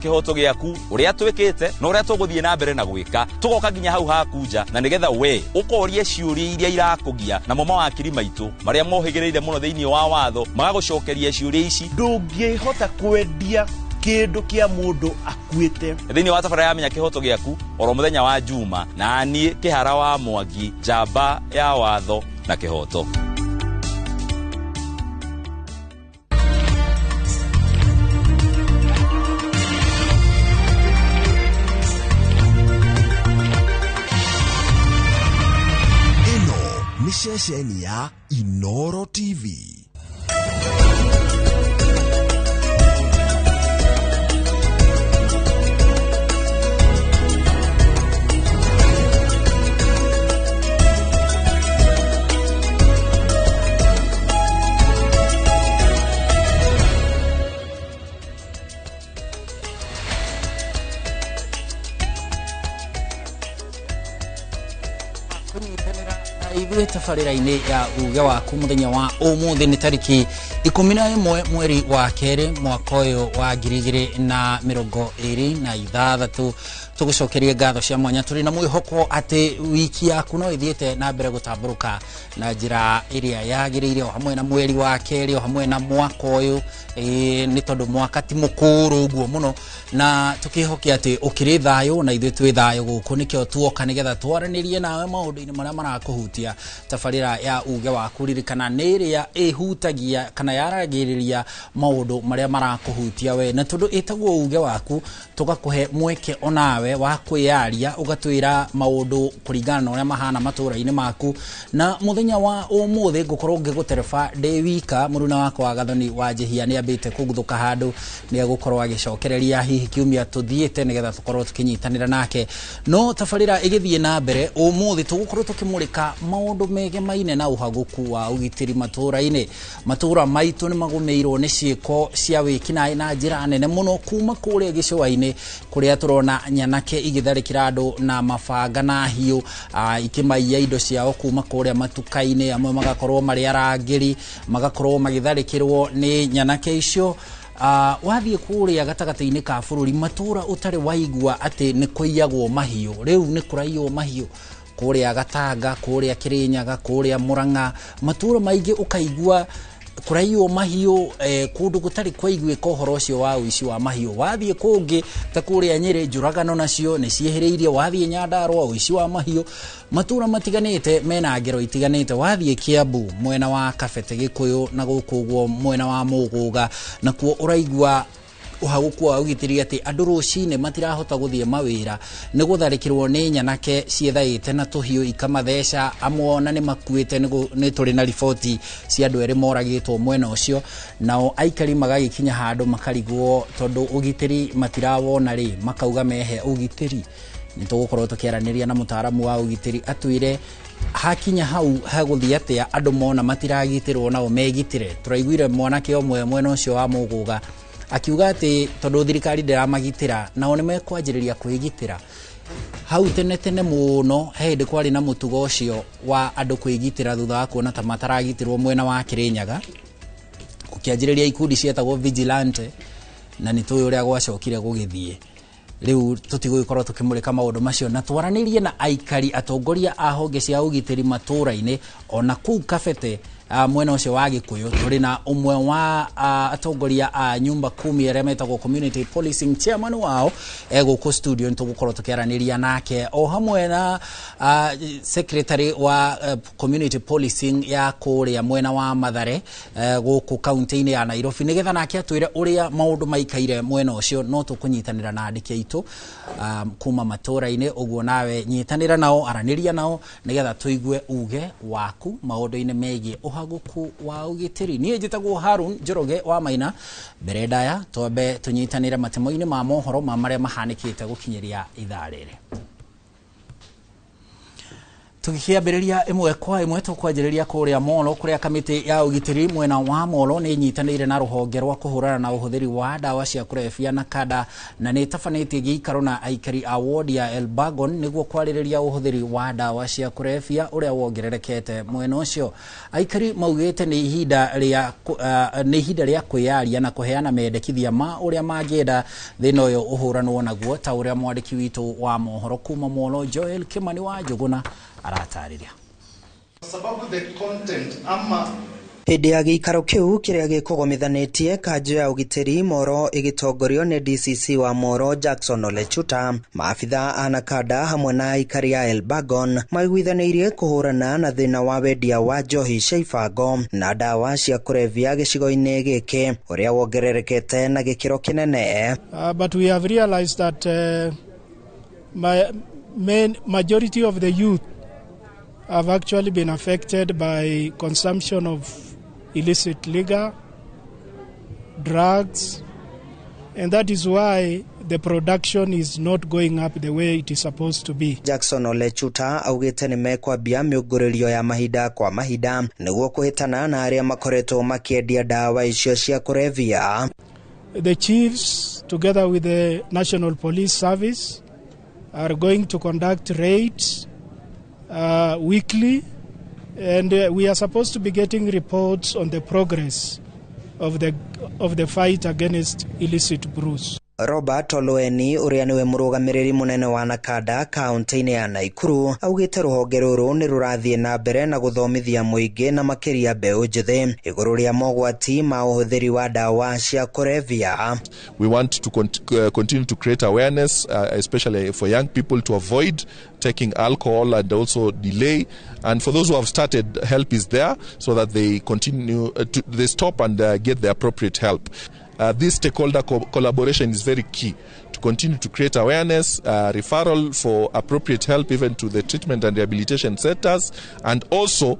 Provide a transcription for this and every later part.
Kĩhoto gĩaku, ũrĩa twĩkĩte na ũrĩa tũgũthiĩ na mbere na gwĩka, tũgoka nginya hau haku nja, na nĩgetha we ũkorie ciũria iria irakũgia, namo mawakiri maitũ marĩa mohĩgĩrĩire mũno thĩinĩ wa watho magagũcokeria ciũria ici. Ndũngĩhota kwendia kĩndũ kĩa mũndũ akuĩte. Thĩinĩ wa tabarĩra ya Menya Kĩhoto Gĩaku oro mũthenya wa Juma, na niĩ Kĩhara wa Mwangi, njamba ya watho na kĩhoto. Ĩno nĩ ceceni ya Inoro TV. Kũnyitanĩra na ithuĩ tabarĩra-inĩ ya uge waku mũthenya wa ũmũthĩ nĩ tarĩki 11 mweri wa kerĩ mwaka ũyũ wa 2026. Tũgũcokerie ngatho cia mwanya, tũrĩ na mwĩhoko atĩ wiki yaku no ĩthiĩte na mbere gũtambũrũka na njĩra ĩrĩa yagĩrĩire, o hamwe na mweri wa kerĩ, o hamwe na mwaka ũyũ, nĩ tondũ mwaka ti mũkũrũ ũguo mũno, na tũkĩhoke atĩ ũkĩrĩ thayũ na ithuĩ twĩ thayũ gũkũ. Nĩkĩo tuoka nĩgetha twaranĩrie nawe maũndũ-inĩ marĩa marakũhutia. Tabarĩra ya uge waku, ririkana, nĩ ĩrĩa ĩhutagia kana yaragĩrĩria maũndũ marĩa marakũhutia we, na tondũ ĩtagwo uge waku, tũgakũhe mweke onawe wa kwĩyaria, ũgatwĩra maũndũ kũringana na ũrĩa mahana matũũra-inĩ maku. Na mũthenya wa ũmũthĩ ngũkorwo ngĩgũtereba ndĩ wika, mũruna wakwa wa Gathoni wa Njĩhia nĩ ambĩte kũguthũka handũ, nĩ egũkorwo agĩcokereria hihi kiumia tũthiĩte nĩgetha tũkorwo tũkĩnyitanĩra nake. No tabarĩra ĩgĩthiĩ na mbere, ũmũthĩ tũgũkorwo tũkĩmũrĩka maũndũ megemaine na ũhagũku wa ũgitĩri matũũra-inĩ. Matũũra maitũ nĩ magũmĩirwo nĩ ciĩko cia wĩkinaĩ na njĩra nene mũno, kuma kũrĩa gĩcũa-inĩ kũrĩa tũrona nyanake igĩtharĩkĩra andũ na mabanga na hiũ, ikĩmaiya indo ciao kuma kũrĩa matuka-inĩ, amwe magakorwo marĩ arangĩri, magakorwo magĩtharĩkĩrwo nĩ nyanake icio. Wathiĩ kũrĩa gatagatĩ-inĩ ka bũrũri, matũũra ũtarĩ waigua atĩ nĩ kũiyagwo mahiũ, rĩu nĩ kũraiywo mahiũ kũrĩa Gatanga, kũrĩa Kĩrĩnyaga, kũrĩa Mũrang'a, matũũra maingĩ ũkaigua kũraiywo mahiũ, kũndũ gũtarĩ kwaiguĩka ũhoro ũcio wa ũici wa mahiũ. Wathiĩ kũngĩ ta kũrĩa Nyĩrĩ, njũragano nacio nĩ ciĩhĩrĩirie. Wathiĩ Nyandarũa, ũici wa mahiũ, matũũra matiganĩte mena ngero itiganĩte. Wathiĩ Kiambu mwena wa Kabete Gĩkũyũ na gũkũ ũguo mwena wa Mũgũga, nakuo ũraigua ũhagũku wa ũgitĩri atĩ andũ rũcinĩ matirahota gũthiĩ mawĩra nĩ gũtharĩkĩrwo nĩ nyanake ciethaĩte na tũhiũ ikamatheca, amwe ona nĩ makuĩte. Nĩ tũrĩ na riboti cia andũ erĩ moragĩtwo mwena ũcio. Nao aikari magagĩkinya handũ makarigwo tondũ ũgitĩri matirawona rĩ, makauga mehe ũgitĩri. Nĩ tũgũkorwo tũkĩaranĩria na mũtaaramu wa ũgitĩri atwĩre hakinya hau hagũthiĩ atĩa andũ mona matiragitĩrwo nao megitĩre. Tũraiguire mwanake ũmwe mwena ũcio wa Mũgũga akiuga atĩ tondũ thirikari ndĩramagitĩra, nao nĩ mekwanjĩrĩria kwĩgitĩra. Hau tene tene mũno he hĩndĩ kwarĩ na mũtugo ũcio wa andũ kwĩgitĩra thutha wa kuona ta mataragitĩrwo mwena wa Kĩrĩnyaga, gũkĩanjĩrĩria ikundi cietagwo vigilante, na nĩ tũĩ ũrĩa gwacokire gũgĩthiĩ. Rĩu tũtigũgĩkorwo tũkĩmũrĩka maũndũ macio, na twaranĩrie na aikari, atongoria a honge cia ũgitĩri matũũra-inĩ ona kũu Kabete, mwena ũcio wa Gĩkũyũ. Tũrĩ na ũmwe wa atongoria a nyumba kumi arĩa metagwo community policing chairman wao egũkũ studio, nĩ tũgũkorwo tũkĩaranĩria nake o hamwe na secretary wa community policing ya kũrĩa mwena wa Mathare, gũkũ kaunti-inĩ ya Nairobi, nĩgetha nake atwĩre ũrĩa maũndũ maikaire mwena ũcio. No tũkũnyitanĩra na andĩki aitũ kuma matũũra-inĩ ũguo, nawe nyitanĩra nao, aranĩria nao nĩgetha tũigue uge waku maũndũ-inĩ megiĩ ũhagũku wa ũgitĩri. Niĩ njĩtagwo Harun Njoroge wa Maina. Mbere ndaya twambe tũnyitanĩre matemo-inĩ ma mohoro ma marĩa mahanĩkĩte gũkinyĩria ithaa rĩrĩ. Tukiambĩrĩria ĩmwe kwa ĩmwe, tũkwanjĩrĩria kũrĩa Molo, kũrĩa kamĩtĩ ya ũgitĩri mwena wa Molo nĩ ĩnyitanĩire na rũhonge rwa kũhũrana na ũhũthĩri wa ndawa cia kũrebia na kanda, na nĩ ĩtabanĩtie gĩikaro na aikari a ward ya Elbagon nĩguo kwarĩrĩria ũhũthĩri wa ndawa cia kũrebia ũrĩa wongererekete mwena ũcio. Aikari maugĩte nĩ ihinda rĩa kwĩyaria na kũheana mendekithia ma ũrĩa mangĩenda thĩna ũyũ ũhũranwo naguo, ta ũrĩa mwandĩki witũ wa mohoro kuma Molo Joel Kimani wa Njũgũna aratarĩria. Sababu the content ama Hĩndĩ ya gĩikaro kĩu kĩrĩa gĩkũgomithanĩtie kanjũ ya ũgitĩri Moro ĩgĩtongorio nĩ DCC wa Moro Jackson Olechuta, maabitha a Nakada hamwe na aikari a Elbagon maiguithanĩirie kũhũrana na thĩna wa wendia wa njohi cia ibango na ndawa cia kũrebia gĩcigo-inĩ gĩkĩ ũrĩa wongererekete na gĩkĩro kĩnene. But we have realized that majority of the youth have actually been affected by consumption of illicit liquor, drugs, and that is why the production is not going up the way it is supposed to be. Jackson Olechuta augĩte nĩ mekwambia mĩũngũrĩrio ya mahinda kwa mahinda nĩguo kũhĩtana na arĩa makoretwo makĩendia ndawa icio cia kũrebia. The chiefs, together with the National Police Service, are going to conduct raids weekly, and we are supposed to be getting reports on the progress of the fight against illicit brews. Robert Oloeni ũrĩa nĩwe mũrũgamĩrĩri mũnene wa Nakada kaunti-inĩ ya Naikuru augĩte rũhonge rũrũ nĩ rũrathiĩ na mbere na gũthomithia mũingĩ na makĩria mbeũ njĩthĩ igũrũ rĩa mogwati ma ũhũthĩri wa ndawa cia kũrebia. We want to continue to create awareness, especially for young people, to avoid taking alcohol and also delay. And for those who have started, help is there so that they continue they stop and get the appropriate help. This stakeholder collaboration is very key to continue to create awareness, referral for appropriate help even to the treatment and rehabilitation centers, and also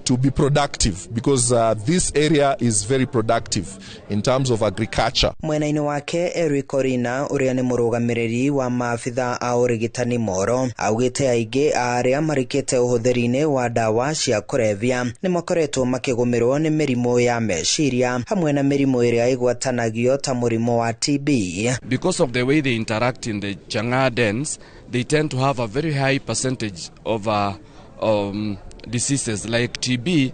to be productive, because this area is very productive in terms of agriculture. Mwena-inĩ wake Eric Orina ũrĩa nĩ mũrũgamĩrĩri wa maabitha a ũrigitani Moro augĩte aingĩ a arĩa marikĩte ũhũthĩri-inĩ wa ndawa cia kũrebia nĩ makoretwo makĩgũmĩrwo nĩ mĩrimũ ya meciria hamwe na mĩrimũ ĩrĩa ĩgwatanagio ta mũrimũ wa TB. Because of the way they interact in the Chang'aa dens, they tend to have a very high percentage of diseases like TB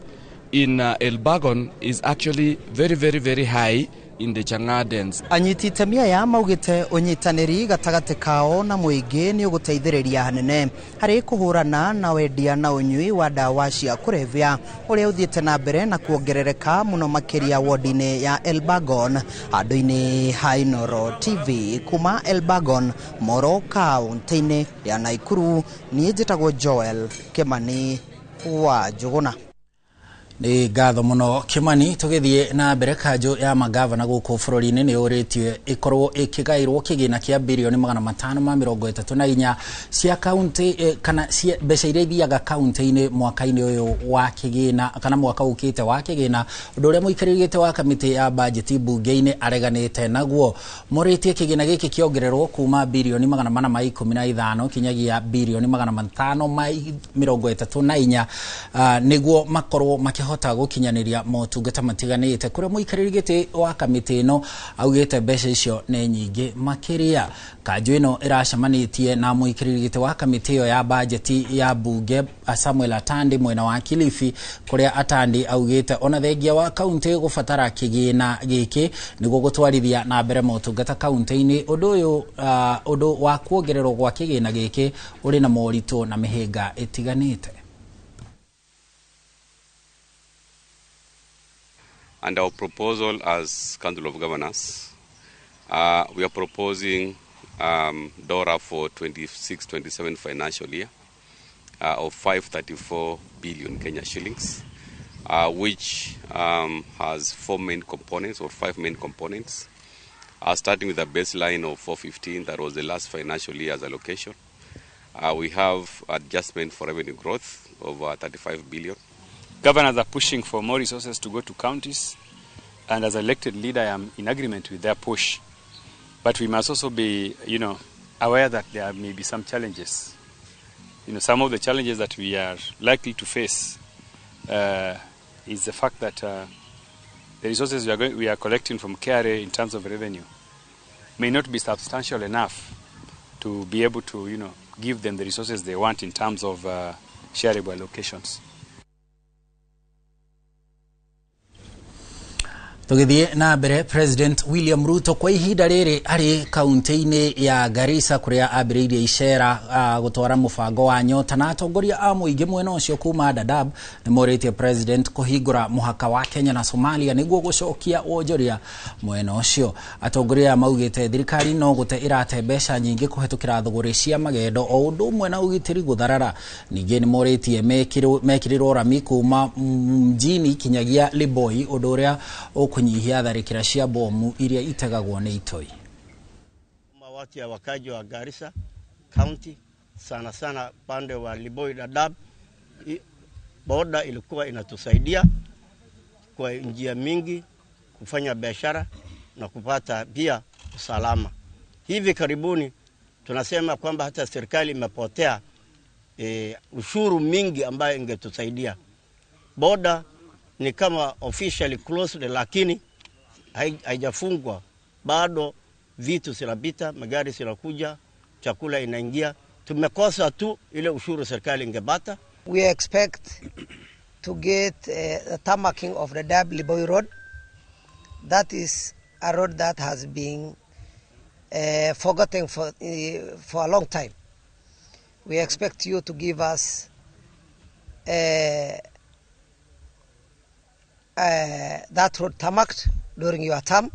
in Elbagon is actually very, very, very high in the Chang'aa dens. Anyiti itemi aya maugĩte ũnyitanĩri gatagatĩ kao na mũingĩ nĩ ũgũteithĩrĩria hanene harĩ kũhũrana na wendia na ũnyui wa ndawa cia kũrebia ũrĩa ũthiĩte na mbere na kuongerereka mũno makĩria wodi-inĩ ya Elbagon. Handũ-inĩ ha Inooro TV kuma Elbagon, Moro kaunti-inĩ ya Naikuru, niĩ njĩtagwo Joel Kimani wa Njũgũna. Nĩ ngatho mũno Kimani. Tũgĩthiĩ na mbere, kanjũ ya magavana gũkũ bũrũri-inĩ nĩ yũrĩtie ĩkorwo ĩkĩgaĩrwo kĩgĩna kĩa birioni 534 cia kaunti, kana mbeca iria ithiaga kaunti-inĩ mwaka-inĩ ũyũ wa kĩgĩna kana mwaka ũkĩte wa kĩgĩna, ũndũ ũrĩa mũikarĩri gĩtĩ wa kamĩtĩ ya bajeti mbunge-inĩ areganĩte naguo. Morĩtie kĩgĩna gĩkĩ kĩongererwo kuma birioni 415 kinyagia birioni 534 nĩguo makorwo makĩhota gũkinyanĩria motungata matiganĩte, kũrĩa mũikarĩri gĩtĩ wa kamĩtĩ ĩno augĩte mbeca icio nĩ nyingĩ makĩria. Kanjũ ĩno ĩracemanĩtie na mũikarĩri gĩtĩ wa kamĩtĩ ĩyo ya bajeti ya mbunge Samuel Atandi mwena wa Kilifi, kũrĩa Atandi augĩte ona thengia wa kaunti gũbatara kĩgĩna gĩkĩ nĩguo gũtwarithia na mbere motungata kaunti-inĩ. Ũndũ ũyũ ũndũ wa kuongererwo gwa kĩgĩna gĩkĩ ũrĩ na moritũ na mĩhĩnga ĩtiganĩte. And our proposal as Council of Governors, we are proposing DORA for 26-27 financial year of 534 billion Kenya shillings, which has four main components or five main components, starting with a baseline of 415, that was the last financial year's allocation. We have adjustment for revenue growth of 35 billion. Governors are pushing for more resources to go to counties, and as elected leader, I am in agreement with their push. But we must also be, aware that there may be some challenges. You know, some of the challenges that we are likely to face is the fact that the resources we are collecting from KRA in terms of revenue may not be substantial enough to be able to, you know, give them the resources they want in terms of shareable allocations. Tugithie na mbere President William Ruto kwa ihinda rĩrĩ arĩ kaunti-inĩ ya Garissa kũrĩa ambĩrĩirie icera gũtwara mũbango wa nyota na atongoria a mũingĩ mwena ũcio kuma Dadaab nĩ morĩtie President kũhingũra mũhaka wa Kenya na Somalia nĩguo gũcokia wonjoria mwena ũcio. Atongoria maugĩte thirikari no gũte ĩrate mbeca nyingĩ kũhetũkĩra thũgũrĩ cia magendo o ũndũ ũmwe na ũgitĩri gũtharara. Ningĩ nĩ morĩtie mekĩrĩrwo rami kuma mjini kinyagia Liboi ũndũ ũrĩa kunyihia tharĩkĩra cia bomu iria itegagwo nĩ itoi. Watu ya wakaji wa Garissa County sana sana pande wa Liboi Dadaab, boda ilikuwa inatusaidia kwa njia mingi kufanya biashara na kupata pia usalama. Hivi karibuni tunasema kwamba hata serikali imepotea ushuru mingi ambayo ingetusaidia. Boda ni kama officially closed, lakini haijafungwa bado, vitu zinapita, magari zinakuja, chakula inaingia. Tumekosa tu ile ushuru serikali ingebata. We expect to get the tarmacking of the Dadaab Liboi Road. That is a road that has been forgotten for a long time. We expect you to give us that road tarmacked during your term.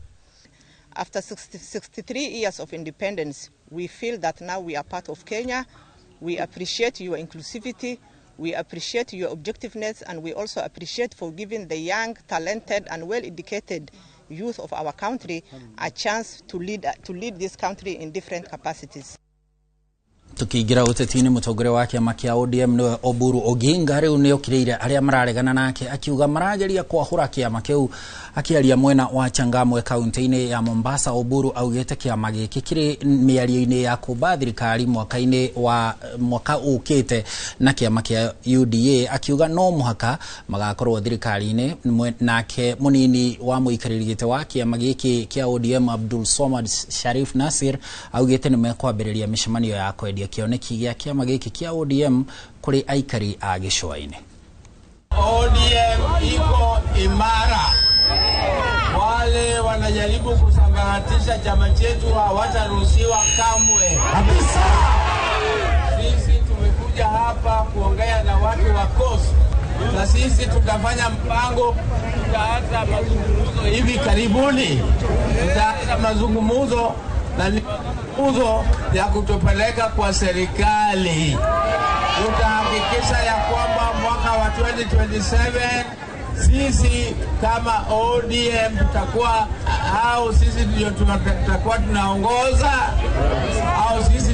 After 63 years of independence, we feel that now we are part of Kenya. We appreciate your inclusivity, we appreciate your objectiveness, and we also appreciate for giving the young, talented, and well-educated youth of our country a chance to lead this country in different capacities. Tukiingira uteti-inĩ mũtongoria wa kĩama kĩa ODM nĩwe Oburu Oginga rĩu nĩokĩrĩire arĩa mararegana nake akiuga marageria kwahũra kĩama kĩu. Akĩaria mwena wa Changamwe kaunti-inĩ ya Mombasa, Oburu augĩte kĩama gĩkĩ kĩrĩ mĩario-inĩ ya kũmba thirikari mwaka-inĩ wa mwaka ũkĩte na kĩama kĩa UDA, akiuga no mũhaka magakorwo thirikari-inĩ. Nake mũnini wa mũikarĩri gĩtĩ wa kĩama gĩkĩ kĩa ODM Abdul Somad Sharif Nasir augĩte nĩ mekwambĩrĩria mĩcemanio ya kwendia kĩoneki gĩa kĩama gĩkĩ kĩa ODM kũrĩ aikari a gĩcũa-inĩ. ODM iko imara. Wale wanajaribu kusambaratisha chama chetu hawataruhusiwa kamwe. Kabisa. Sisi tumekuja hapa kuongea na watu wa Coast, na sisi tutafanya mpango, tutaanza mazungumzo hivi karibuni. Tutaanza mazungumzo na mazungumzo ya kutupeleka kwa serikali. Tutahakikisha ya kwamba mwaka wa 2027 sisi kama ODM tutakuwa, au sisi ndio tutakuwa tunaongoza, au sisi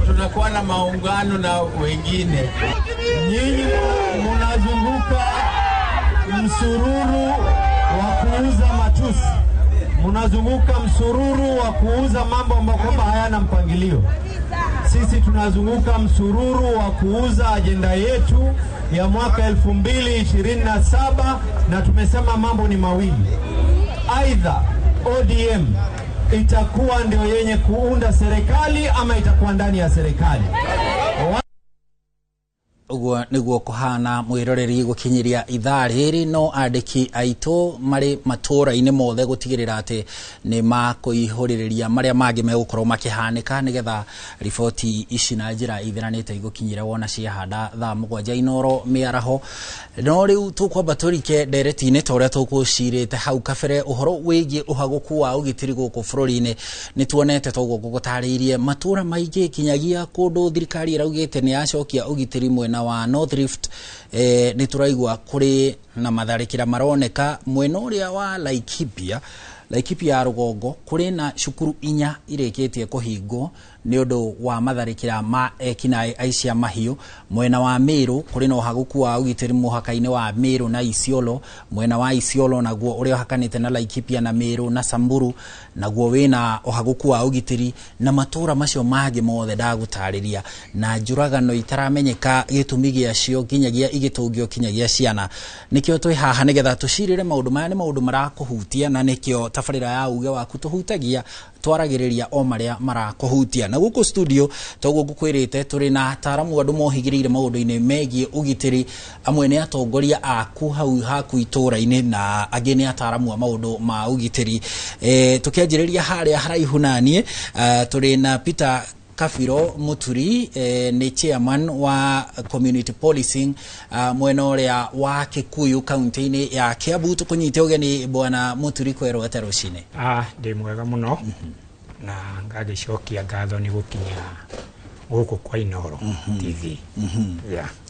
tutakuwa na maungano na wengine. Nyinyi mnazunguka msururu wa kuuza matusi, mnazunguka msururu wa kuuza mambo ambayo kwamba hayana mpangilio. Sisi tunazunguka msururu wa kuuza ajenda yetu ya mwaka 2027, na tumesema mambo ni mawili. Aidha ODM itakuwa ndio yenye kuunda serikali ama itakuwa ndani ya serikali. Uguo niguo kuhana mwiroreri gukinyiria ithaa riri no andĩki aitũ marĩ matũra-inĩ mothe gũtigĩrĩra atĩ nĩ makũihũrĩrĩria marĩa mangĩ megũkorwo makĩhanĩka nĩgetha riboti ici na njĩra ithiranĩte igũkinyĩre wona ciahanda thaa 7 Inoro mĩaraho. No rĩu tũkwamba tũrike ndereti-inĩ ta ũrĩa tũkũcirĩte hau kabere ũhoro wĩgiĩ ũhagũku wa ũgitĩri gũkũ bũrũri-inĩ. Nĩ tuonete toguo ngũgũtarĩirie matũra maingĩ kinyagia kũndũ thirikari ĩraugĩte nĩ yacokia ũgitĩri mwena wa North Rift. Nĩ tũraigua kũrĩ na matharĩkĩra maroneka mwena ũrĩa wa Laikipia. Laikipia ya rũgongo kũrĩ na cukuru 4 irĩkĩtie kũhingwo nĩ ũndũ wa matharĩkĩra ma ekinaĩ aici a mahiũ. Mwena wa Meru kũrĩ na ũhagũku wa ũgitĩri mũhaka-inĩ wa Meru na Isiolo. Mwena wa Isiolo naguo ũrĩa ũhakanĩte na Laikipia na Meru na Samburu naguo wĩna ũhagũku wa ũgitĩri, na matũra macio mangĩ mothe ndagũtarĩria, na njũragano itaramenyeka gĩtũmi gĩacio nginyagia igĩtũngio kinyagia ciana. Nĩkĩo twĩ haha nĩgetha tũcirĩre maũndũ maya, nĩ maũndũ marakũhutia, na nĩkĩo tabarĩra ya uge waku tũhutagia, twaragĩrĩria o marĩa marakũhutia. Na gũkũ studio toguo ngũkwĩrĩte tũrĩ na ataaramu andũ mohĩgĩrĩire maũndũ-inĩ megiĩ ũgitĩri, amwe nĩ atongoria aku hau haku itũra-inĩ na angĩ nĩ ataaramu a maũndũ ma ũgitĩri. Tũkĩanjĩrĩria harĩa haraihu naniĩ, tũrĩ na Peter Kabiro Muturi, nĩ chairman wa community policing mwena ũrĩa wa Kikuyu kaunti-inĩ ya Kiambu. Tũkũnyite ũgeni bwana Muturi, kwerwo atĩa rũcinĩ? Ndĩ mwega mũno na ngagĩcokia ngatho nĩ gũkinya gũkũ kwa Inooro TV.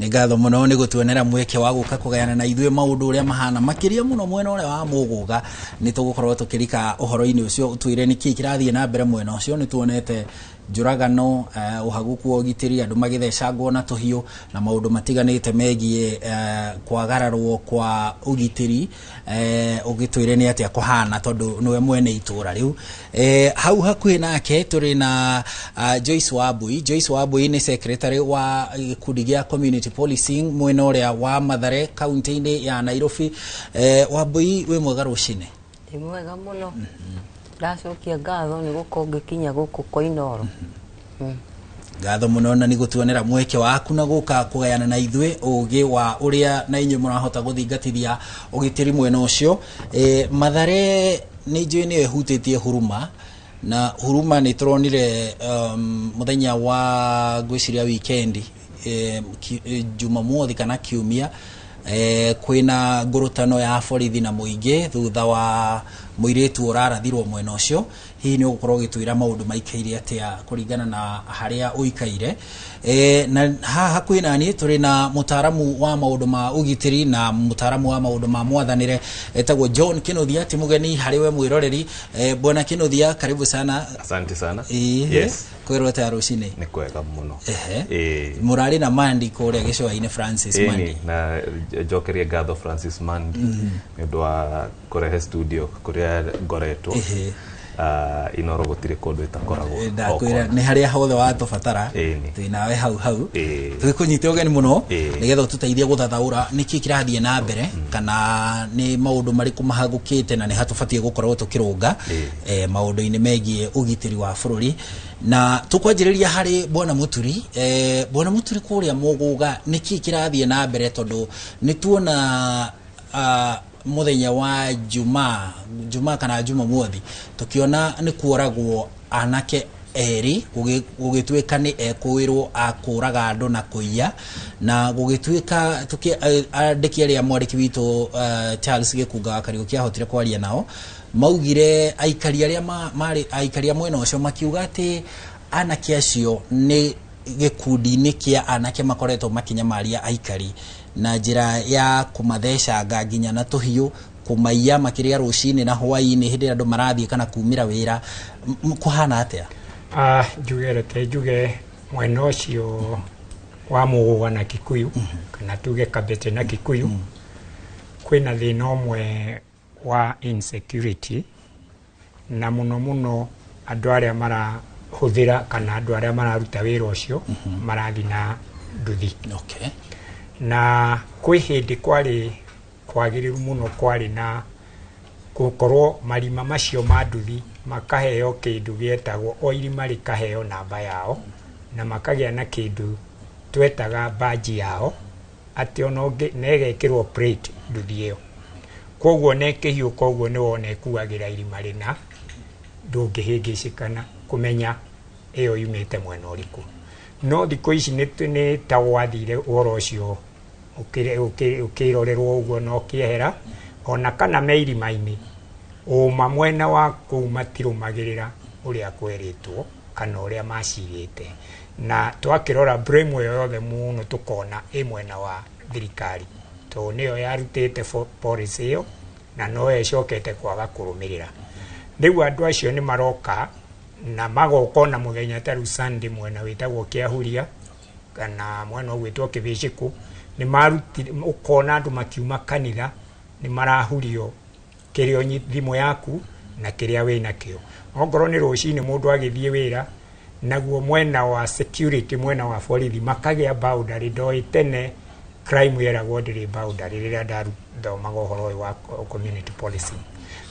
Nĩ ngatho mũno nĩ gũtuonera mweke wa gũka kũgayana na ithuĩ maũndũ ũrĩa mahana, makĩria mũno mwena ũrĩa wa Mũgũga. Nĩ tũgũkorwo tũkĩrika ũhoro-inĩ ũcio, ũtwĩre nĩkĩĩ kĩrathiĩ na mbere mwena ũcio. Nĩ tuonete njũragano, ũhagũku wa ũgitĩri, andũ magĩthecangwo na tũhiũ na maũndũ matiganĩte megiĩ kwagararwo kwa ũgitĩri. Ũgĩtwĩre nĩ atĩa kũhana tondũ nĩwe mwene itũra rĩu. Hau hakuhĩ nake tũrĩ na Joyce Wambui. Joyce Wambui nĩ secretary wa gĩkundi gĩa community policing mwena ũrĩa wa Mathare kaunti-inĩ ya Nairobi. Wambui, wĩ mwega rũcinĩ? Ndĩ mwega mũno. Ndacokia ngatho nĩ gũkorwo ngĩkinya gũkũ kwa Inooro. Ngatho mũno na nĩ gũtuonera mweke waku na gũka kũgayana na ithuĩ ũgĩ wa ũrĩa na inyuĩ mũrahota gũthingatithia ũgitĩri mwena ũcio. Mathare nĩ njũĩ nĩyo ĩhutĩtie Huruma, na Huruma nĩ tũronire mũthenya wa ngwĩciria weekend, Jumamothi kana Kiumia, kwĩna ngũrũtano ya borithi na mũingĩ thutha wa mũirĩtu ũrarathirwo mwena ũcio. Hihi nĩ ũgũkorwo ũgĩtwĩra maũndũ maikaire atĩa kũringana na harĩa ũikaire? Na haha hakuhĩ naniĩ tũrĩ na mũtaaramu wa maũndũ ma ũgitĩri na mũtaaramu wa maũndũ ma mwathanĩre etagwo John Kinuthia, ti mũgeni harĩ we mwĩroreri. Bwana Kinuthia, karibu sana. Asante sana. Yes. Kwĩrwo atĩa rũcinĩ? Nĩ kwega mũno. Mũrarĩ na Mandi kũrĩa gĩcũa-inĩ, Francis Mandi. Na njokerie ngatho Francis Mandi nĩ ũndũ wa kũrehe studio kũrĩa ngoretwo. Inooro gũtirĩ kũndũ ĩtakoragwo. Ndakwĩra nĩ harĩa hothe watũbatara twĩ nawe hau hau. Tũgĩkũnyite ũgeni mũno nĩgetha ũtũteithie gũthathaũra nĩkĩ kĩrathiĩ na mbere, kana nĩ maũndũ marĩkũ mahagũkĩte na nĩ hatũbatiĩ gũkorwo tũkĩrũnga maũndũ-inĩ megiĩ ũgitĩri wa bũrũri. Na tũkwanjĩrĩria harĩ bwana Muturi. Bwana Muturi, kũrĩa Mũgũga nĩkĩ kĩrathiĩ na mbere? Tondũ nĩ tuona mũthenya wa Jumaa kana Jumamothi tukiona nĩ kuoragwo anake erĩ, gũgĩtuĩka nĩ ekũĩrwo akũraga andũ na kũiya, na gũgĩtuĩka andĩki arĩa mwandĩki witũ Charles Gĩkunga wa Kariũki ahotire kwaria nao, maugire aikari arĩa marĩ aikari a mwena ũcio makiuga atĩ anake acio nĩ gĩkundi-inĩ kĩa anake makoretwo makĩnyamaria aikari na njĩra ya kũmathecanga nginya na tũhiũ, kũmaiya makĩrĩa rũcinĩ na hwaĩ-inĩ hĩndĩ ĩrĩa andũ marathiĩ kana kumĩra wĩra. Kũhana atĩa? Njuge, reke njuge mwena ũcio wa Mũgũga na Kikuyu, kana tuge Kabete na Kikuyu, kwĩna thĩna ũmwe wa insecurity, na mũno mũno andũ arĩa marahũthĩra kana andũ arĩa mararuta wĩra ũcio marathiĩ na nduthi. Na kwĩ hĩndĩ kwarĩ kwagĩrĩru mũno, kwarĩ na gũkorwo marima macio ma nduthi makaheo kĩndũ gĩetagwo, o irima rĩkaheo namba yao, na makagĩa na kĩndũ twetaga baji yao, atĩ ona ũngĩ na ĩgekĩrwo plate nduthi ĩyo, koguo na ĩkĩhiũka ũguo nĩ wona ĩkuagĩra irima rĩna, ndũngĩhĩngĩcĩkana kũmenya ĩyo yumĩte mwena ũrĩkũ. No thikũ ici nĩ ta gwathire ũhoro ũcio ũkĩrorerwo ũguo na ũkĩehera, ona kana me irima-inĩ ũma mwena wa kũu matirũmagĩrĩra ũrĩa kwerĩtwo kana ũrĩa macirĩte. Na twakĩrora blame ĩyo yothe mũno tũkona ĩ mwena wa thirikari, tondũ nĩyo yarutĩte policy ĩyo na noyo ĩcokete kwaga kũrũmĩrĩra. Rĩu andũ acio nĩ maroka na magoka ona mũthenya ta rĩu Sunday mwena wĩtagwo Kĩahuria kana mwena ũgwĩtwo Kĩbĩcĩkũ, nĩ marutire ũkona andũ makiuma kanitha nĩ marahurio kĩrĩa thimũ yaku na kĩrĩa wĩnakĩo. Ongorwo nĩ rũcinĩ mũndũ agĩthiĩ wĩra, naguo mwena wa security, mwena wa borithi makagĩa boundary. Ndoĩ tene crime yeragwo ndĩrĩ boundary rĩrĩa ndathomaga ũhoro ũyũ wa community policing,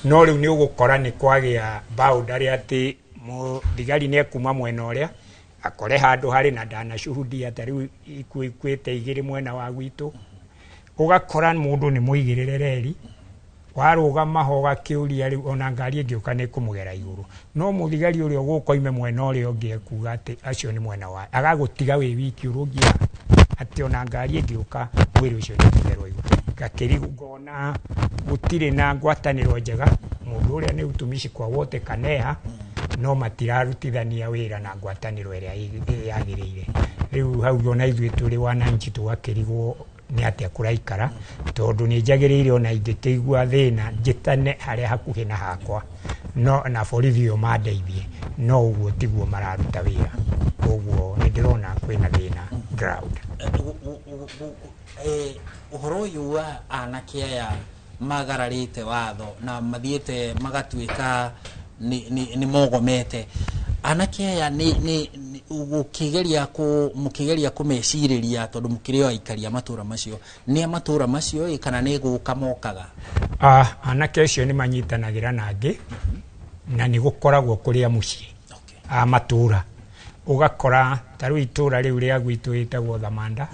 no rĩu nĩ ũgũkora nĩ kwagĩa boundary atĩ mũthigari nĩ ekuma mwena ũrĩa akore handũ harĩ na ndanashuhudia ta rĩu ikuũ ikuĩte igĩrĩ mwena wa gwitũ, ũgakora mũndũ nĩ mũigĩrĩre reri warũgama ho ũgakĩũria rĩu ona ngari ĩngĩũka nĩ kũmũgera igũrũ, no mũthigari ũrĩa ũgũka oime mwena ũrĩa ũngĩ ekuga atĩ acio nĩ mwena wa agagũtiga wĩ wiki ũrũngia atĩ ona ngari ĩngĩũka mwĩrĩ ũcio nĩ ũkũgerwo igũrũ. Ngakĩrigwo ngona gũtirĩ na ngwatanĩro njega, mũndũ ũrĩa nĩ utumishi kwa wote kaneha no matirarutithania wĩra na ngwatanĩro ĩrĩa yagĩrĩire. Rĩu hau ona ithuĩ tũrĩ wananchi tũgakĩrigwo nĩ atĩa kũraikara, tondũ nĩ njagĩrĩire ona ingĩkĩigua thĩna njĩtane harĩa hakuhĩ na hakwa no na borithi ũyũ mandeithie, no ũguo tiguo mararuta wĩra. Koguo nĩ ndĩrona kwĩna thĩna ground. Ũhoro ũyũ wa anake aya magararĩte watho na mathiĩte magatuĩka nĩ mogomete, anake aya nĩ gũkĩgeria mũkĩgeria kũmecirĩria tondũ mũkĩrĩ o aikari a matũra macio, nĩ a matũra macio ĩ kana nĩ gũka mokaga? Anake acio nĩ manyitanagĩra na angĩ na nĩ gũkoragwo kũrĩa mũciĩ a matũra, ũgakora ta rĩu itũra rĩu rĩa gwitũ rĩtagwo Thamanda,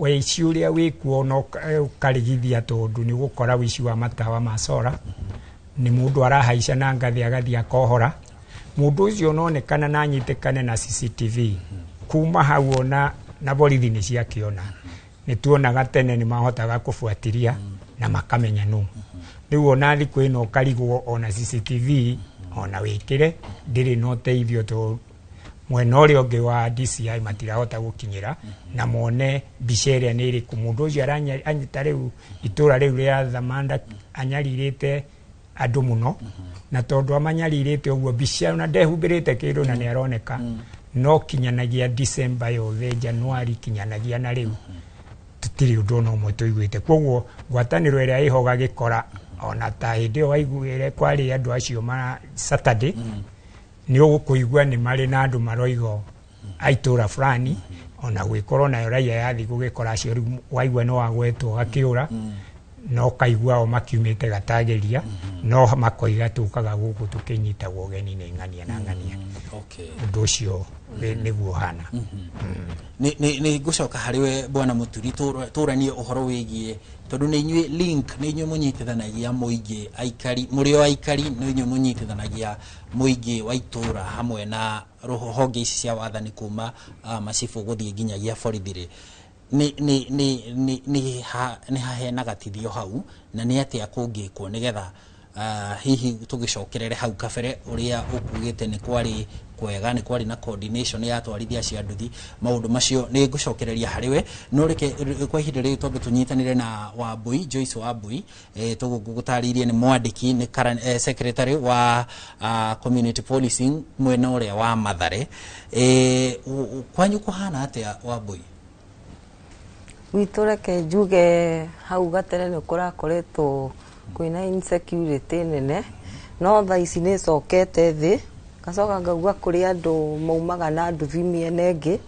wĩici ũrĩa wĩkuo no ũkarigithia tondũ nĩ ũgũkora wĩici wa matawa ma sora, nĩ mũndũ arahaica na ngathĩ agathiĩ akohora mũndũ ũcio ononekana na anyitĩkane na CCTV kuma hau ona na borithi nĩ ciakĩona. Nĩ tuonaga tene nĩ mahotaga kũbuatiria na makamenya nũ. Rĩu ona thikũ ĩno ũkarigwo ona CCTV ona wĩkĩre ndĩrĩ na ũteithio tondũ mwena ũrĩa ũngĩ wa DCI matirahota gũkinyĩra na mone mbica ĩrĩa nĩ ĩrĩkũ. Mũndũ ũcio aranyita rĩu itũra rĩu rĩa Thamanda anyarirĩte andũ mũno, na tondũ amanyarirĩte ũguo mbica ona ndehumbĩrĩte kĩndũ na nĩ aroneka, no kinyanagia December yothe January kinyanagia na rĩu tũtirĩ ũndũ ona ũmwe tũiguĩte. Koguo ngwatanĩro ĩrĩa ĩho ũgagĩkora ona ta hĩndĩ ĩyo waiguĩre kwarĩ andũ acio ma Saturday, nĩ ũgũkũigua nĩ marĩ na andũ maroiga a itũra fulani, ona gwĩkorwo nayo raia yathiĩ gũgĩkora acio rĩu waigua nĩ wagwetwo ũgakĩũra, no kaigua o makiumĩte gatagĩria, no makoiga tũkaga gũkũ tũkĩnyitagwo ũgeni nĩ ng'ania na ng'ania. Ũndũ ũcio nĩguo ũhana. Nĩ ngũcoka harĩ we Bwana Mũturi tũranie ũhoro wĩgiĩ tondũ nĩ inyuĩ link, nĩ inyuĩ mũnyitithanagia mũingĩ aikari, mũrĩ o aikari nĩ inyuĩ mũnyitithanagia mũingĩ wa itũra hamwe na honge ici cia wathani kuma macibũ gũthiĩ nginyagia borithi rĩ. Nĩ hahena gatithio hau na nĩ atĩa kũngĩkwo nĩgetha hihi tũgĩcokerere hau kabere ũrĩa ũkugĩte nĩ kwarĩ kwega, nĩ kwarĩ na coordination ya atwarithia cia nduthi, maũndũ macio nĩ ngũcokereria harĩ we, no reke kwa ihinda rĩrĩ twambe tũnyitanĩre na Wambui Joyce Wambui, tũgũtarĩirie nĩ mwandĩki nĩ secretary wa community policing mwena ũrĩa wa Mathare. Kwanyu kũhana atĩa Wambui? Gwitũ reke njuge hau gatene nĩ kũrakoretwo kwĩna insecurity nene, no thaa ici nĩ ĩcokete thĩ. Ngacoka ngauga kũrĩ andũ maumaga na nduthi mĩena ĩngĩ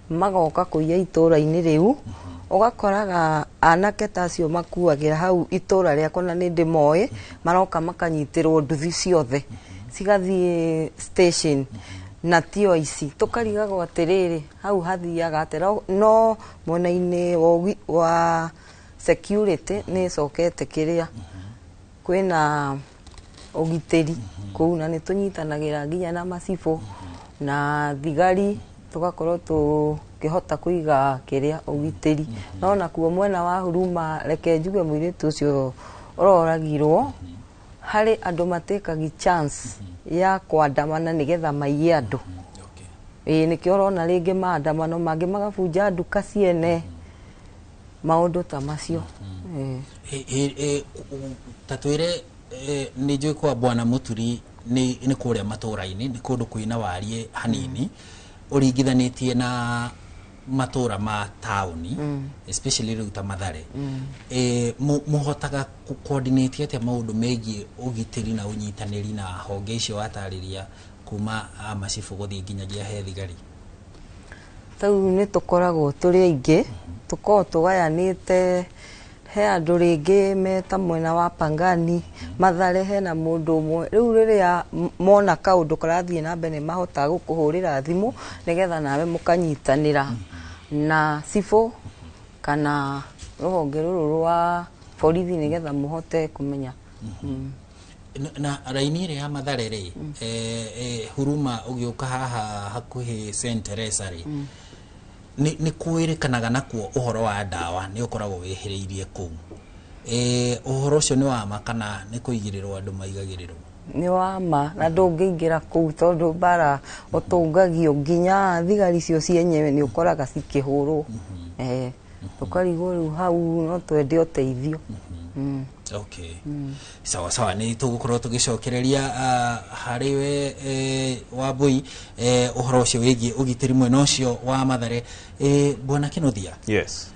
magoka kũiya itũra-inĩ rĩu, ũgakoraga anake ta acio makuagĩra hau itũra rĩakwa na nĩ ndĩmoĩ, maroka makanyitĩrwo nduthi ciothe cigathiĩ station na tio ici. Tũkarigagwo atĩrĩrĩ hau hathiaga atĩa, no mwena-inĩ wa security nĩ ĩcokete kĩrĩa kwĩna ũgitĩri kũu, na nĩ tũnyitanagĩra nginya na macibũ na thigari tũgakorwo tũkĩhota kũiga kĩrĩa ũgitĩri. No nakuo mwena wa Huruma reke njuge mũirĩtu ũcio ũroragirwo, harĩ andũ matĩkagi chance ya kwandamana nĩgetha maiye andũ. Ĩĩ nĩkĩo ũrona rĩngĩ maandamano mangĩ magabunja nduka ciene, maũndũ ta macio. Ta twĩre Nĩ njũĩ kwa Bwana Mũturi nĩ kũrĩa matũra-inĩ, nĩ kũndũ kwĩna wariĩ hanini ũringithanĩtie na matũra ma taũni, especially rĩu ta Mathare. Mũhotaga coordinate atĩa maũndũ megiĩ ũgitĩri na ũnyitanĩri na honge icio watarĩria, kuma macibũ gũthiĩ nginyagia he thigari? Tau nĩ tũkoragwo tũrĩ aingĩ, tũkoragwo tũgayanĩte. He andũ rĩngĩ me ta mwena wa Pangani, Mathare hena mũndũ ũmwe. Rĩu rĩrĩa mona kaũndũ karathiĩ na mbere, nĩ mahotaga gũkũhũrĩra thimũ nĩgetha nawe mũkanyitanĩra na cibũ kana rũhonge rũrũ rwa borithi nĩgetha mũhote kũmenya. Na raini ĩrĩa ya Mathare rĩ, Huruma ũgĩũka haha hakuhĩ St Teresa rĩ, nĩ kwĩrĩkanaga nakuo ũhoro wa ndawa nĩ ũkoragwo wĩhĩrĩirie kũu. Ũhoro ũcio nĩ wa ma kana nĩ kũigĩrĩrwo andũ maigagĩrĩrwo? Nĩ wa ma, na ndũngĩingĩra kũu tondũ mbara ũtũngagio, nginya thigari icio cienyewe nĩ ũkoraga cikĩhũrwo. Tũkarigwo rĩu hau no twende ũteithio. Okay, sawa sawa, nĩ tũgũkorwo tũgĩcokereria harĩ we Wambui ũhoro ũcio wĩgiĩ ũgitĩri mwena ũcio wa Mathare. Bwana Kĩnuthia. Yes.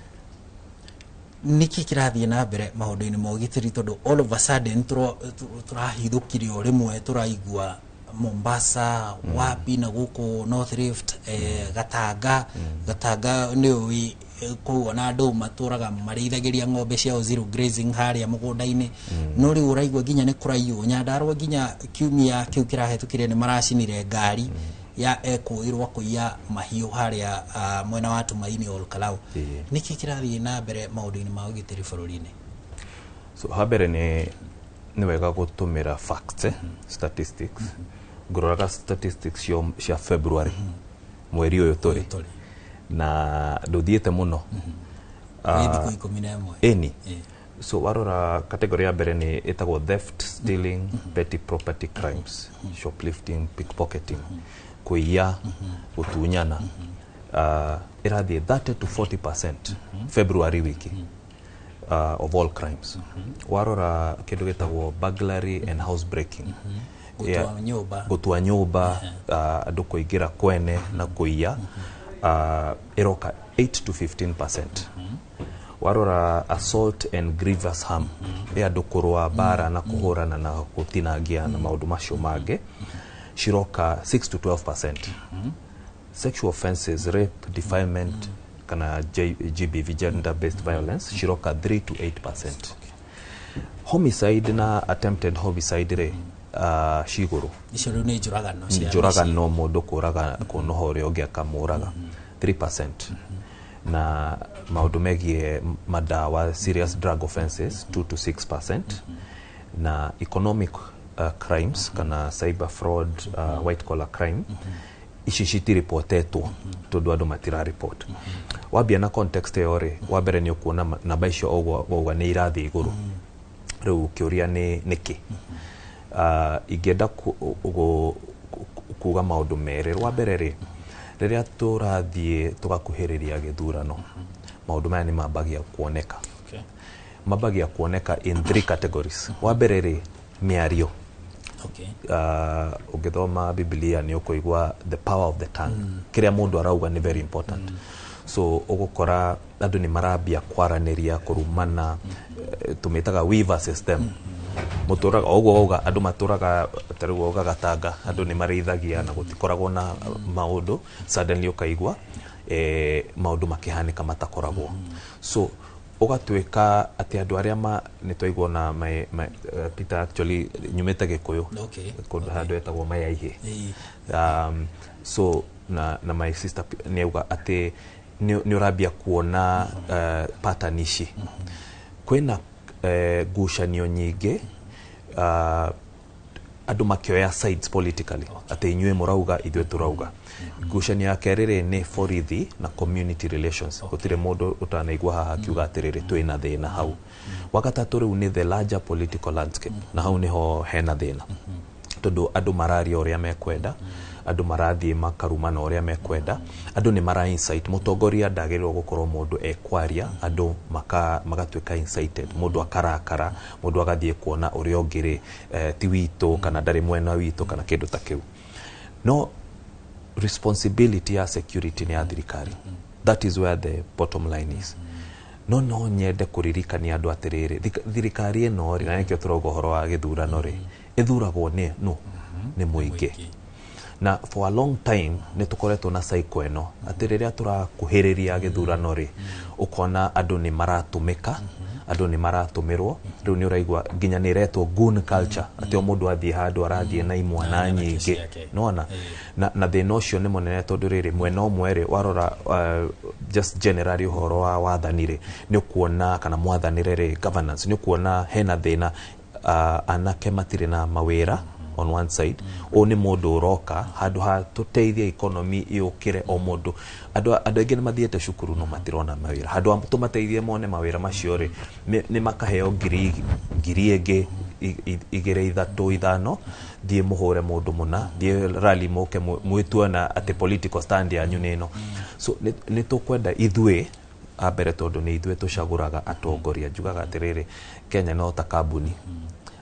Nĩkĩ kĩrathiĩ na mbere maũndũ-inĩ ma ũgitĩri, tondũ all of a sudden tũrahithũkire o rĩmwe, tũraigua Mombasa, wapi, na gũkũ North Rift, Gatanga. Gatanga nĩ ũĩ kũu ona andũ matũraga marĩithagĩria ng'ombe ciao zero grazing harĩa mũgũnda-inĩ, no rĩu ũraigua nginya nĩ kũraiywo Nyandarua. Nginya kiumia kĩu kĩrahĩtũkire nĩ maracinire ngari ya ekũĩrwo kũiya mahiũ harĩa mwena wa Tumaini, Ol Kalou. Nĩkĩ kĩrathiĩ na mbere maũndũ-inĩ ma ũgitĩri bũrũri-inĩ? So hambere nĩ wega gũtũmĩra facts, statistics. Ngũroraga statistics cia February, mweri ũyũ tũrĩ, na ndũthiĩte mũno. Nĩ thikũ 11. Ĩni. So warora, category ya mbere nĩ ĩtagwo theft, stealing, petty property crimes, shoplifting, pickpocketing, kũiya, gũtunyana, ĩrathiĩ 30 to 40% February wiki of all crimes. Warora kĩndũ gĩtagwo burglary and house breaking. Gũtua nyũmba. Gũtua nyũmba, andũ kũingĩra kwene na kũiya, ĩroka 8 to 15%. Warora assault and grievous harm, ĩ andũ kũrũa mbara na kũhũrana na gũtinangia na maũndũ macio mangĩ, ciroka 6 to 12%. Sexual offenses, rape, defilement kana GBV, gender based violence, ciroka 3 to 8%. Homicide na attempted homicide rĩ, cigũrũ. Icio rĩu nĩ njũragano cia Njũragano, mũndũ kũraga, kũnoha ũrĩa ũngĩ akamũraga, 3%. Na maũndũ megiĩ madawa, serious drug offenses, 2 to 6%. Na economic crimes kana cyber fraud, white collar crime, ici citiripotetwo tondũ andũ matiraripot. Wambia na context ĩyo rĩ, wa mbere nĩ ũkuona namba icio ũguo wauga nĩ irathiĩ igũrũ. Rĩu kĩũria nĩ nĩkĩ? Ingĩenda kuga maũndũ merĩ. Rwa mbere rĩ, rĩrĩa tũrathiĩ tũgakuhĩrĩria gĩthurano, maũndũ maya nĩ mambagia kuoneka. Mambagia kuoneka in three categories. Wa mbere rĩ, mĩario. Ũngĩthoma Bibilia nĩ ũkũigua the power of the tongue. Kĩrĩa mũndũ arauga nĩ very important. So ũgũkora andũ nĩ marambia kwaranĩria, kũrumana, tũmĩtaga we versus them. Mũtũraga o ũguo wauga, andũ matũraga, ta rĩu wauga Gatanga, andũ nĩ marĩithagia na gũtikoragwo na maũndũ. Suddenly ũkaigua maũndũ makĩhanĩka matakoragwo. So ũgatuĩka atĩ andũ arĩa ma nĩ twaigua na Peter, actually nyumĩte Gĩkũyũ, kũndũ handũ etagwo Mayaihĩ. So na my sister nĩ auga atĩ nĩ ũrambia kuona pattern ici. Kwĩna ngucanio nyingĩ, andũ makĩoya sides politically, atĩ inyuĩ mũrauga, ithuĩ tũrauga. Ngucanio ya kerĩ rĩ, nĩ borithi na community relations. Gũtirĩ mũndũ ũtanaigua haha akiuga atĩrĩrĩ, twĩna thĩna hau. Wa gatatũ rĩu nĩ the larger political landscape, na hau nĩho hena thĩna, tondũ andũ mararia ũrĩa mekwenda. Andũ marathiĩ makarumana ũrĩa mekwenda, andũ nĩ mara incite. Mũtongoria ndagĩrĩirwo gũkorwo mũndũ ekwaria andũ magatuĩka incited, mũndũ akarakara, mũndũ agathiĩ kuona ũrĩa ũngĩ rĩ ti witũ kana ndarĩ mwena witũ kana kĩndũ ta kĩu. No responsibility ya security nĩ ya thirikari. That is where the bottom line is. No nyende kũririkania andũ atĩrĩrĩ, thirikari ĩno rĩ, na nĩkĩo tũrauga ũhoro wa gĩthurano rĩ, ĩthuragwo nĩ no nĩ mũingĩ. Na for a long time nĩ tũkoretwo na cycle ĩno atĩ rĩrĩa tũrakuhĩrĩria gĩthurano rĩ, ũkona andũ nĩ maratũmĩka, andũ nĩ maratũmĩrwo. Rĩu nĩ ũraigua nginya nĩ ĩretwo goon culture, atĩ o mũndũ athiĩ handũ arathiĩ na imwana nyingĩ nona na thĩna ũcio nĩ mũnene, tondũ rĩrĩ mwena ũmwe rĩ, warora just generally ũhoro wa wathani rĩ, nĩ ũkuona kana mwathanĩre rĩ, governance, nĩ ũkuona hena thĩna. Anake matirĩ na mawĩra on one side. Ũũ nĩ mũndũ ũroka handũ ha tũteithie economy yũkĩre, o mũndũ, andũ aingĩ nĩ mathiĩte cukuru no matirona mawĩra. Handũ ha tũmateithie mone mawĩra macio rĩ, nĩ makaheo ngiri ĩngĩ 2, 3, 5, thiĩ mũhũre mũndũ mũna, thiĩ rally mũke mwĩtue na atĩ political stand yanyu nĩ ĩno. So nĩ tũkwenda ithuĩ a mbere, tondũ nĩ ithuĩ tũcagũraga atongoria. Njugaga atĩrĩrĩ, Kenya no ta kambuni,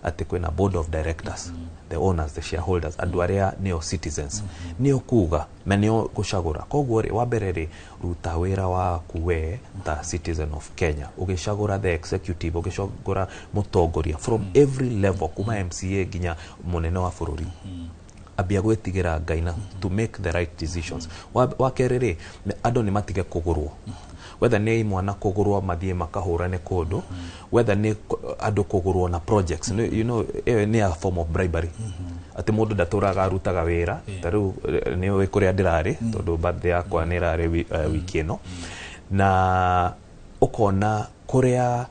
atĩ kwĩna board of directors, the owners, the shareholders, andũ arĩa nĩo citizens, nĩo kuga na nĩo gũcagũra. Koguo rĩ, wa mbere rĩ, ruta wĩra waku we ta citizen of Kenya ũgĩcagũra the executive, ũgĩcagũra mũtongoria from every level, kuma MCA nginya mũnene wa bũrũri. Ambia gwĩtigĩra Ngai na to make the right decisions. Wa kerĩ rĩ, andũ nĩ matige kũgũrwo, whether nĩ imwana kũgũrwo mathiĩ makahũrane kũndũ, whether nĩ andũ kũgũrwo na projects. You know, ĩyo nĩ a form of bribery, atĩ mũndũ ndatũraga arutaga wĩra. Ta rĩu nĩ ũĩ kũrĩa ndĩrarĩ, tondũ birthday yakwa nĩ ĩrarĩ wiki ĩno, na ũkona kũrĩa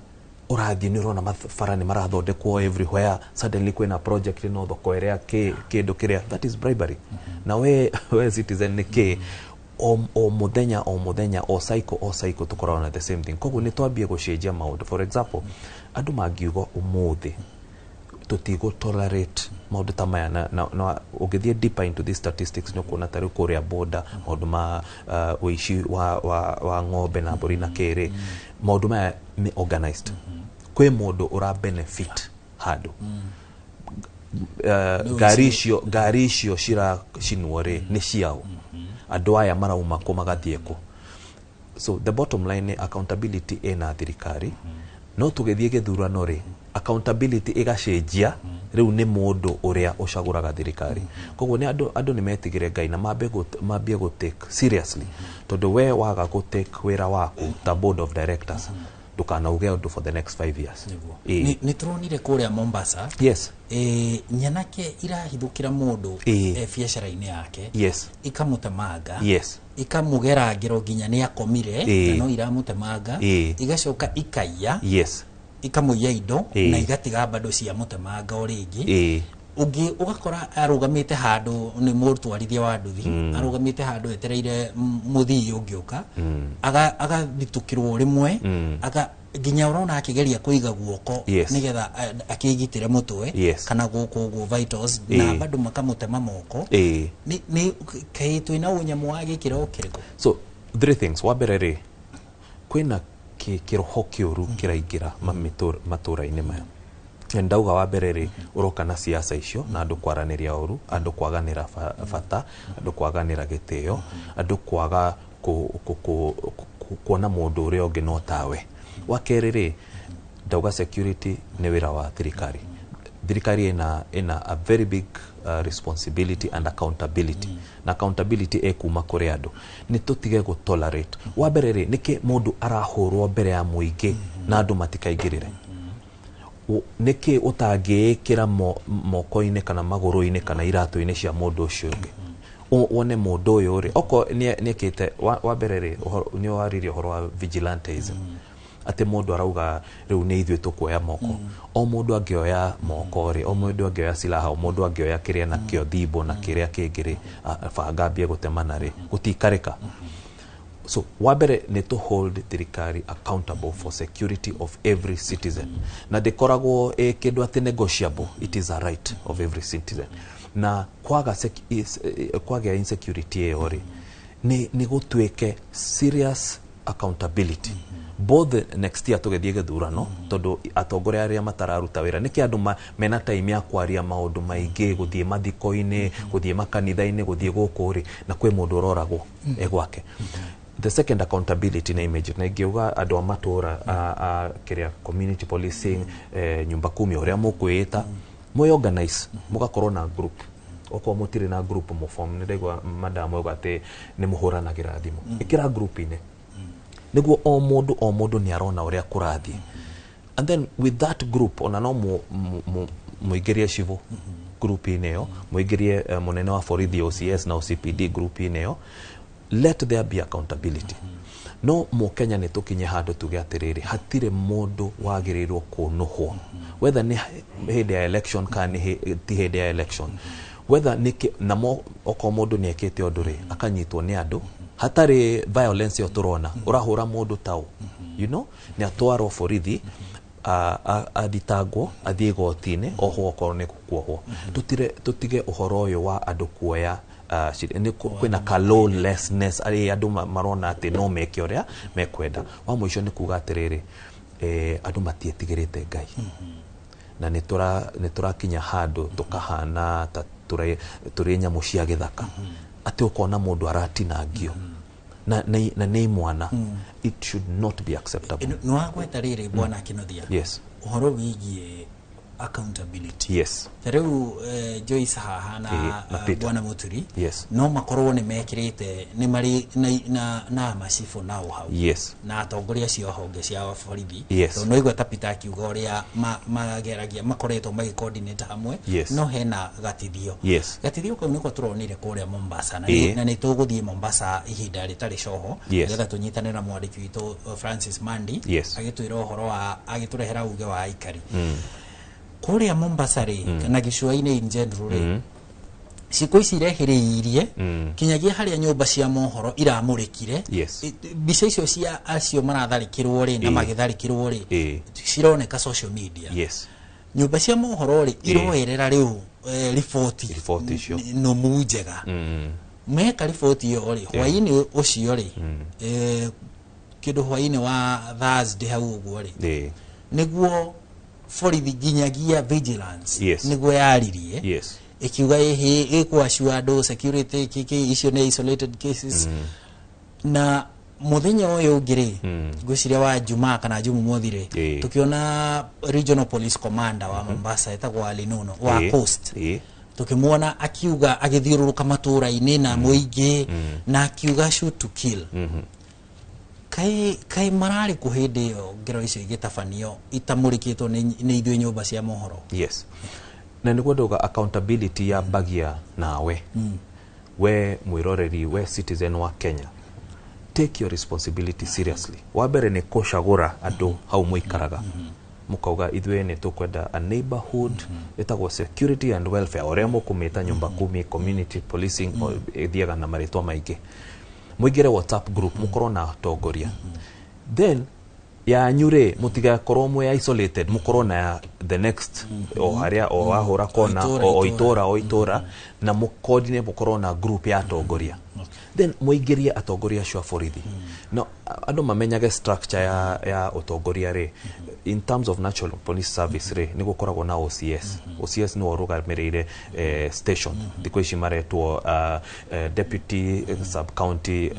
ũrathiĩ nĩ ũrona mabara nĩ marathondekwo everywhere, suddenly kwĩna project ĩno thoko ĩrĩa kĩndũ kĩrĩa, that is bribery. Na we citizen nĩ kĩ o mũthenya o mũthenya, o cycle o cycle, tũkoragwo na the same thing. Koguo nĩ twambie gũcenjia maũndũ. For example, andũ mangiuga ũmũthĩ tũtigũ tolerate maũndũ ta maya, na ũngĩthiĩ deeper into these statistics nĩ ũkuona ta rĩu kũrĩa border maũndũ ma ũici wa ng'ombe na mbũri na kĩrĩ, maũndũ maya nĩ organized. Kwĩ mũndũ ũra benefit handũ. Ngari icio ciracinwo rĩ, nĩ ciao? Andũ aya marauma kũ magathiĩ kũ? So the bottom line nĩ accountability ĩna thirikari. No tũgĩthiĩ gĩthurano rĩ, accountability ĩgacenjia, rĩu nĩ mũndũ ũrĩa ũcagũraga thirikari. Koguo nĩ andũ nĩ metigĩre Ngai na mambie gũ take seriously, tondũ we waga gũ take wĩra waku ta board of directors, ndũkanauge ũndũ for the next 5 years. Nĩ tũronire kũrĩa Mombasa. Yes. Nyanake irahithũkĩra mũndũ biacara-inĩ yake. Yes. Ikamũtemanga. Yes. Ikamũgera ngero nginya nĩ akomire, na no iramũtemanga. Igacoka ikaiya. Yes. Ikamũiya indo na igatiga bado cia mũtemanga o rĩngĩ. Ũngĩ ũgakora arũgamĩte handũ, nĩ mũtwarithia wa nduthi, arũgamĩte handũ etereire mũthii ũngĩũka, agathitũkĩrwo rĩmwe, nginya ũrona akĩgeria kũiga guoko nĩgetha akĩgitĩre mũtwe kana gũkũ ũguo vitals, na bado makamũtema moko. Nĩ kaĩ twĩna ũnyamũ wa gĩkĩro kĩrĩkũ? So three things. Wa mbere rĩ, kwĩna kĩroho kĩũru kĩraingĩra matũra-inĩ maya. Ndauga wa mbere rĩ, ũroka na siasa icio na andũ kwaranĩria ũru, andũ kwaganĩra bata, andũ kwaganĩra gĩtĩo, andũ kwaga kuona mũndũ ũrĩa ũngĩ no tawe. Wa kerĩ rĩ, ndauga security nĩ wĩra wa thirikari. Thirikari ĩna a very big responsibility and accountability. Na accountability ĩkuma kũrĩ andũ. Nĩ tũtige gũ tolerate. Wa mbere rĩ, nĩkĩ mũndũ arahũrwo mbere ya mũingĩ na andũ matikaingĩrĩre? Nĩkĩ ũtangĩĩkĩra moko-inĩ kana magũrũ-inĩ kana iratũ-inĩ cia mũndũ ũcio ũngĩ? Wone mũndũ ũyũ rĩ, oko nĩekĩte. Wa mbere rĩ, nĩ waririe ũhoro wa vigilantism, atĩ mũndũ arauga rĩu nĩ ithuĩ tũkuoya moko. O mũndũ angĩoya moko rĩ, o mũndũ angĩoya silaha, o mũndũ angĩoya kĩrĩa nakĩo thimbo na kĩrĩa kĩngĩ rĩ, banga ambie gũtemana rĩ, gũtikarĩka. So wa mbere nĩ to hold thirikari accountable for security of every citizen, na ndĩkoragwo ĩ kĩndũ atĩ negotiable, it is a right of every citizen. Na kwaga kwagĩa insecurity ĩyo rĩ, nĩ gũtuĩke serious accountability both next year tũgĩthiĩ gĩthurano, tondũ atongoria arĩa matararuta wĩra, nĩkĩ andũ mena time ya kwaria maũndũ maingĩ, gũthiĩ mathiko-inĩ, gũthiĩ makanitha-inĩ, gũthiĩ gũkũ rĩ, na kwĩ mũndũ ũroragwo e gwake. The second accountability na image na ingĩuga andũ a matũra a kĩrĩa community policing, nyumba kumi, ũrĩa mũkwĩĩta, mwĩ organize, mũgakorwo na group. Okorwo mũtirĩ na group, mũform. Nĩ ndaigua madam auga atĩ nĩ mũhũranagĩra thimũ. Ĩkĩra group-inĩ nĩguo o mũndũ, o mũndũ nĩ arona ũrĩa kũrathiĩ. And then with that group, ona no mũingĩrie civil group-inĩ ĩyo, mũingĩrie mũnene wa borithi, OCS na OCPD group-inĩ ĩyo. Let there be accountability. No mũkenya nĩ tũkinye handũ tuge atĩrĩrĩ, hatirĩ mũndũ wagĩrĩirwo kũnũhwo, whether nĩ hĩndĩ ya election kana nĩ ti hĩndĩ ya election, whether nĩ namo okorwo mũndũ nĩ ekĩte ũndũ rĩ, akanyitwo nĩ andũ hatarĩ violence ĩyo tũrona ũrahũra mũndũ taũ, nĩ atwarwo borithi, athitangwo, athiĩ igoti-inĩ, ohwo okorwo nĩ kuohwo. Tutire tutige ũhoro ũyũ wa andũ kuoya nĩ kwĩna ka lawlessness, arĩ andũ marona atĩ no meke ũrĩa mekwenda. Wa mũico nĩ kuga atĩrĩrĩ, andũ matietigĩrĩte Ngai, na nĩ tũrakinya handũ tũkahana ta tũrĩ nyamũ cia gĩthaka, atĩ ũkona mũndũ aratinangio na nĩ imwana. It should not be acceptable. Nĩ wagweta rĩrĩ, bwana Kinuthia, Yes. ũhoro wĩgiĩ accountability. Ta rĩu Joyce haha na, Na Peter. Bwana Muturi, no makorwo nĩ mekĩrĩte, nĩ marĩ na macibũ nao hau na atongoria acio a honge cia borithi, tondũ no igua ta Peter akiuga ũrĩa mageragia, makoretwo magĩ-coordinate hamwe, no hena gatithio. Gatithio kau nĩko tũronire kũrĩa Mombasa, na na nĩ tũgũthiĩ Mombasa ihinda rĩtarĩ coho, nĩgetha tũnyitane na mwandĩki witũ Francis Mandi, agĩtwĩra ũhoro wa, agĩtũrehera uge wa aikari kũrĩa Mombasa rĩ, kana gĩcũa-inĩ in general rĩ. Ciĩko ici irehĩrĩirie kinyagia harĩa nyũmba cia mohoro iramũrĩkire. Mbica icio cia acio maratharĩkĩrwo rĩ, na magĩtharĩkĩrwo rĩ, cironeka social media. Nyũmba cia mohoro rĩ, iroerera rĩu riboti Riboti icio nũmu njega. Meka riboti ĩyo rĩ, hwaĩ-inĩ ũcio rĩ, kĩndũ hwaĩ-inĩ wa Thursday hau ũguo rĩ, nĩguo borithi nginyagia vigilance nĩguo yaririe, ĩkiuga ĩhĩ ĩkwaciwa andũ security kiki, icio nĩ isolated cases. Na mũthenya ũyũ ũngĩ rĩ, ngwĩciria wa Jumaa kana Jumamothi rĩ, tũkĩona regional police commander wa Mombasa, etagwo Ali Nuno wa Coast, tũkĩmuona akiuga, agĩthiũrũrũka matũra-inĩ na mũingĩ, na akiuga shoot to kill. Kaĩ mararĩ kũ hĩndĩ ĩyo ngero icio igĩtabanio itamũrĩkĩtwo nĩ ithuĩ nyũmba cia mohoro? Yes, na nĩguo ndauga accountability yambagia nawe, we mwĩroreri, we citizen wa Kenya. Take your responsibility seriously. Wa mbere nĩ kũcagũra andũ hau mũikaraga, mũkauga ithuĩ nĩ tũkwenda a neighborhood ĩtagwo security and welfare, ũrĩa mũkũmĩta, nyumba kumi, community policing, ĩthiaga na marĩtwa maingĩ. Mũingĩre WhatsApp group, mũkorwo na atongoria. Then yanyu rĩ, mũtigakorwo mwĩ isolated, mũkorwo na the next o harĩa o wahũra kona. Itũra, o itũra. Itũra o itũra, na mũcoordinate, mũkorwo na group ya atongoria. Then mũingĩrie atongoria acio a borithi, no andũ mamenyage structure ya ũtongoria rĩ. In terms of National Police Service rĩ, nĩ gũkoragwo na OCS. OCS nĩwe ũrũgamĩrĩire station. Thikũ ici maretwo deputy sub county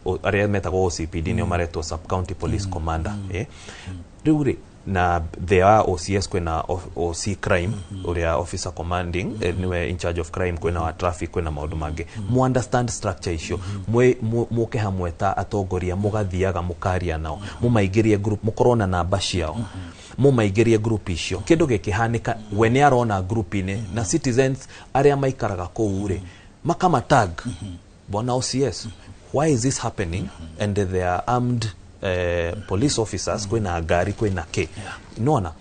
arĩa metagwo OCPD nĩo maretwo sub county police commander. Rĩu rĩ, na there are OCS, kwĩna OC crime, ũrĩa officer commanding, nĩwe in charge of crime, kwĩna wa traffic, kwĩna maũndũ mangĩ. Mu understand structure icio, mũke hamwe ta atongoria, mũgathiaga mũkaria nao, mũmaingĩrie group, mũkorwo na namba ciao, mũmaingĩrie group icio. Kĩndũ gĩkĩhanĩka, we nĩ arona group-inĩ, na citizens arĩa maikaraga kũu rĩ, makamatag, "Bwana OCS, why is this happening?" And they are armed police officers, kwĩna ngari, kwĩna kĩ, nona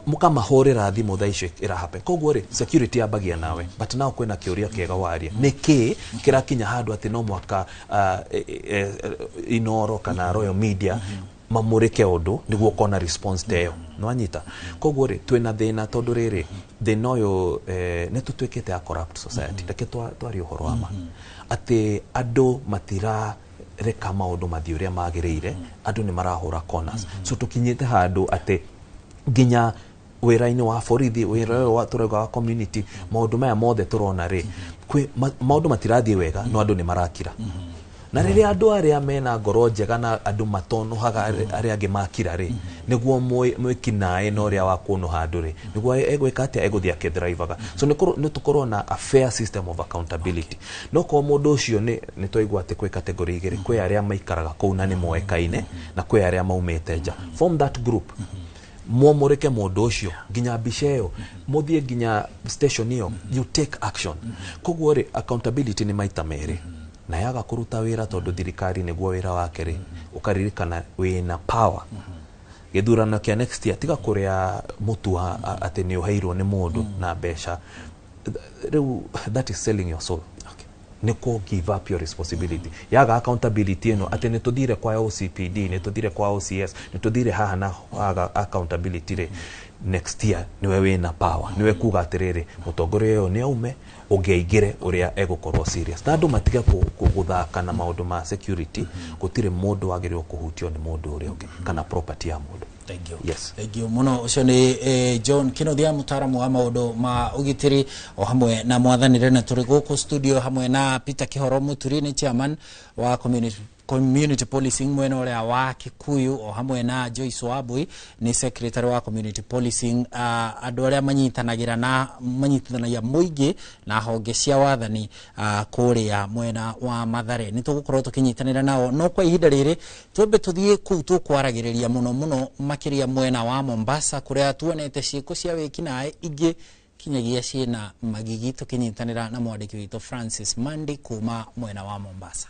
mũkamahũrĩra thimũ thaa icio ĩrahappen. Koguo rĩ, security yambagia nawe. But now kwĩna kĩũria kĩega waria, nĩ kĩ kĩrakinya handũ atĩ no mwaka Inoro kana Royal Media Mamũrĩke ũndũ nĩguo ũkona response ta ĩyo. Nĩwanyita? Koguo rĩ, twĩna thĩna tondũ rĩrĩ thĩna ũyũ, nĩ tũtuĩkĩte a corrupt society. Reke twarie ũhoro wa ma, atĩ andũ matirareka maũndũ mathiĩ ũrĩa magĩrĩire, andũ nĩ marahũra corners. So tũkinyĩte handũ atĩ nginya wĩra-inĩ wa borithi, wĩra ũyũ wa tũrauga wa community, maũndũ maya mothe tũrona rĩ, kwĩ maũndũ matirathiĩ wega, no andũ nĩ marakira. Na rĩrĩa andũ arĩa mena ngoro njega na andũ matonohaga arĩa angĩ makira rĩ, nĩguo mwĩkinaĩ na ũrĩa wa kũnũha andũ rĩ, nĩguo egwĩka atĩa? Egũthiĩ akĩthrivaga. So nĩ tũkorwo na a fair system of accountability. No korwo mũndũ ũcio nĩ twaigua atĩ kwĩ category igĩrĩ, kwĩ arĩa maikaraga kũu na nĩ moĩkaine, na kwĩ arĩa maumĩte nja. Form that group, mwomũrĩke mũndũ ũcio nginya mbica ĩyo, mũthiĩ nginya station ĩyo, you take action. Koguo rĩ, accountability nĩ maita merĩ, na yaga kũruta wĩra tondũ thirikari nĩguo wĩra wake rĩ, ũkaririkana wĩna power. Gĩthurano kĩa next year, tiga kũrĩa mũtu atĩ nĩ ũheirwo nĩ mũndũ na mbeca. Rĩu that is selling your soul. Nĩ kũ give up your responsibility. Yaga accountability ĩno, atĩ nĩ tũthire kwa OCPD, nĩ tũthire kwa OCS, nĩ tũthire haha na haga accountability rĩ, next year niwe wĩna power, niwe kuga atĩrĩrĩ, mũtongoria ũyũ nĩ aume, ũngĩ aingĩre ũrĩa egũkorwo serious, na andũ matige gũthaka na maũndũ ma security. Gũtirĩ mũndũ wagĩrĩirwo kũhutio nĩ mũndũ ũrĩa ũngĩ kana property ya mũndũ. Thank you. Yes. Thank you muno. Ũcio nĩ John Kinothia, mũtaaramu wa maũndũ ma ũgitĩri, o hamwe na mwathanire, na tũrĩ gũkũ studio hamwe na Peter Kihoro Muturi, nĩ chairman wa community policing mwena ũrĩa wa Kikuyu, o hamwe na Joyce Wambui, nĩ secretary wa community policing, andũ arĩa manyitanagĩra na manyitithanagia mũingĩ na honge cia wathani kũrĩa mwena wa Mathare. Nĩ tũgũkorwo tũkĩnyitanĩra nao, no kwa ihinda rĩrĩ twambe tũthiĩ kũu tũkwaragĩrĩria mũno mũno makĩria mwena wa Mombasa, kũrĩa tuonete ciĩko cia wĩkinaĩ ingĩ kinyagia ciĩna magigi, tũkĩnyitanĩra na mwandĩki witũ Francis Mandi kuma mwena wa Mombasa.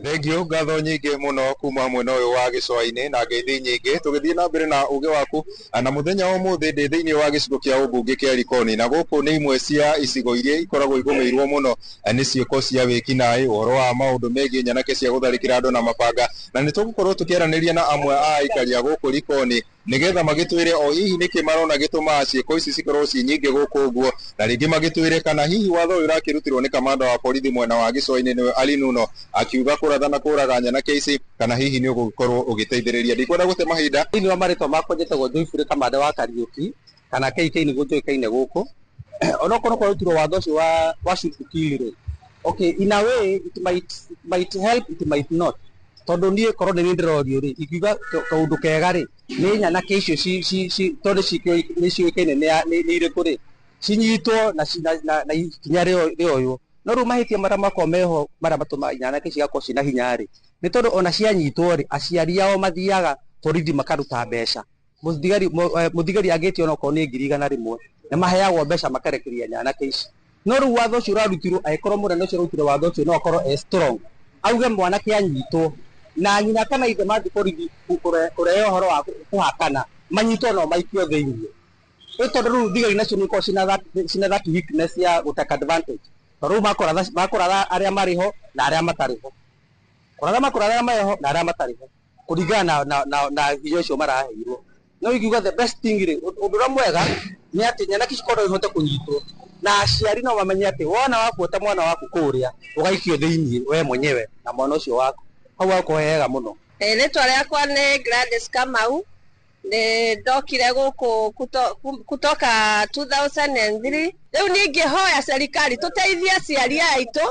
Thengio, ngatho nyingĩ mũno kuma mwena ũyũ wa gĩcũa-inĩ, na ngeithi nyingĩ. Tũgĩthiĩ na mbere na ũgĩ waku na mũthenya wa ũmũthĩ, ndĩ thĩinĩ wa gĩcigo kĩa ũmbunge kĩa Likoni, na gũkũ nĩ imwe cia icigo iria ikoragwo igũmĩirwo mũno nĩ ciĩko cia wĩkinaĩ, ũhoro wa maũndũ megiĩ nyanake cia gũtharĩkĩra andũ na mabanga, na nĩ tũgũkorwo tũkĩaranĩria na amwe a aikari a gũkũ Likoni nĩgetha magĩtwĩre o hihi nĩkĩ marona gĩtũmaga ciĩko ici cikorwo ci nyingĩ gũkũ ũguo, na rĩngĩ magĩtwĩre kana hihi watho ũyũ ũrakĩrutirwo nĩ kamanda wa borithi mwena wa gĩcũa-inĩ, nĩwe Ali Nuno, akiuga kũratha na kũraga nyanake ici, kana hihi nĩ ũgũgĩkorwo ũgĩteithĩrĩria. Ndikwenda gũte mahinda. Thĩinĩ wa marĩtwa makwa, njĩtagwo Joyfrey Kamande wa Kariũki, kana KK nĩguo njũĩkaine gũkũ. Onokorwo kwarutirwo watho ũcio wa shoot to kill rĩ, okay, in a way it might help, it might not, tondũ niĩ korwo nĩ niĩ ndĩrorio rĩ, ingiuga kaũndũ kega rĩ, nĩ nyanake icio tondũ nĩ ciũĩkaine nĩ irĩkũ rĩ, cinyitwo na ikinya rĩoywo. No rĩu mahĩtia marĩa makoragwo meho, marĩa matũmaga nyanake cigakorwo ciĩna hinya rĩ, nĩ tondũ ona cianyitwo rĩ, aciari ao mathiaga borithi makaruta mbeca. Mũthigari angĩtio onokorwo nĩ 100,000, nĩ maheagwo mbeca makarekereria nyanake ici. No rĩu watho ũcio ũrarutirwo, angĩkorwo mũnene ũcio ũrarutirwo watho ũcio no akorwo e strong, auge mwanake anyitwo na nyina kana ithe mathiĩ borithi kũrehe ũhoro wa kũhakana, manyitwo no maikio thĩiniĩ. Ĩ tondũ rĩu thigari nacio nĩ ikoragwo cina that weakness ya gũ take advantage, tondũ rĩu makoratha arĩa marĩ ho na arĩa matarĩ ho, kũratha makoratha arĩa marĩ ho na arĩa matarĩ ho, kũringana na hinya ũcio maraheirwo. No ingiuga the best thing rĩ, ũndũ ũrĩa mwega nĩ atĩ nyanake cikorwo ihote kũnyitwo, na aciari no mamenye atĩ wona wabuata mwana waku kũrĩa, ũgaikio thĩiniĩ we mwenyewe na mwana ũcio waku, hau hakorwo hega mũno. Rĩtwa rĩakwa nĩ Gladys Kamau. Nĩ ndokire gũkũ kutoka 2003. Rĩu ningĩhoya serikali tũteithie aciari aitũ,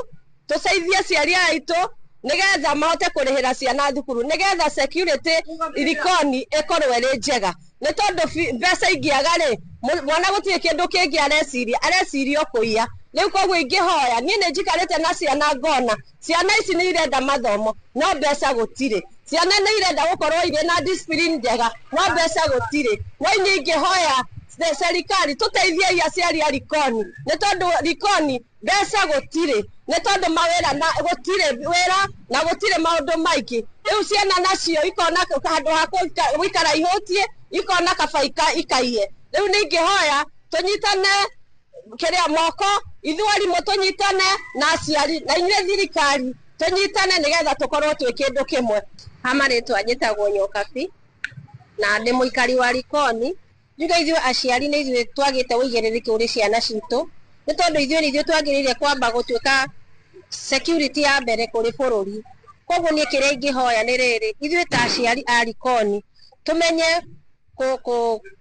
tũteithie aciari aitũ nĩgetha mahote kũrĩhĩra ciana thukuru, nĩgetha security Likoni ĩkorwo ĩrĩ njega, nĩ tondũ mbeca ingĩaga rĩ, mwana gũtirĩ kĩndũ kĩngĩ areciria, areciria o kũiya. Rĩu koguo ingĩhoya, niĩ nĩ njikarĩte na ciana, ngona ciana ici nĩ irenda mathomo no mbeca gũtirĩ, ciana nĩ irenda gũkorwo irĩ na discipline njega no mbeca gũtirĩ. No inyuĩ ingĩhoya serikali tũteithiei aciari a Likoni, nĩ tondũ Likoni mbeca gũtirĩ, nĩ tondũ mawĩra na gũtirĩ wĩra na gũtirĩ maũndũ maingĩ. Rĩu ciana nacio ikona handũ ha gũikara ihũtiĩ, ikona kaba ikaiye. Rĩu nĩ ingĩhoya tũnyitane kĩrĩa moko, ithuĩ arimũ tũnyitane na aciari na inyuĩ thirikari. Tũnyitane nĩgetha tũkorwo twĩ kĩndũ kĩmwe. Ha marĩtwa njĩtagwo Nyokabi na ndĩ mũikari wa Likoni. Njuge ithuĩ aciari nĩ ithuĩ twagĩte ũigĩrĩrĩki ũrĩ ciana citũ, nĩ tondũ ithuĩ nĩ ithuĩ twagĩrĩire kwamba gũtuĩka security ya mbere kũrĩ bũrũri. Koguo niĩ kĩrĩa ingĩhoya nĩ rĩrĩ, ithuĩ ta aciari a Likoni tũmenye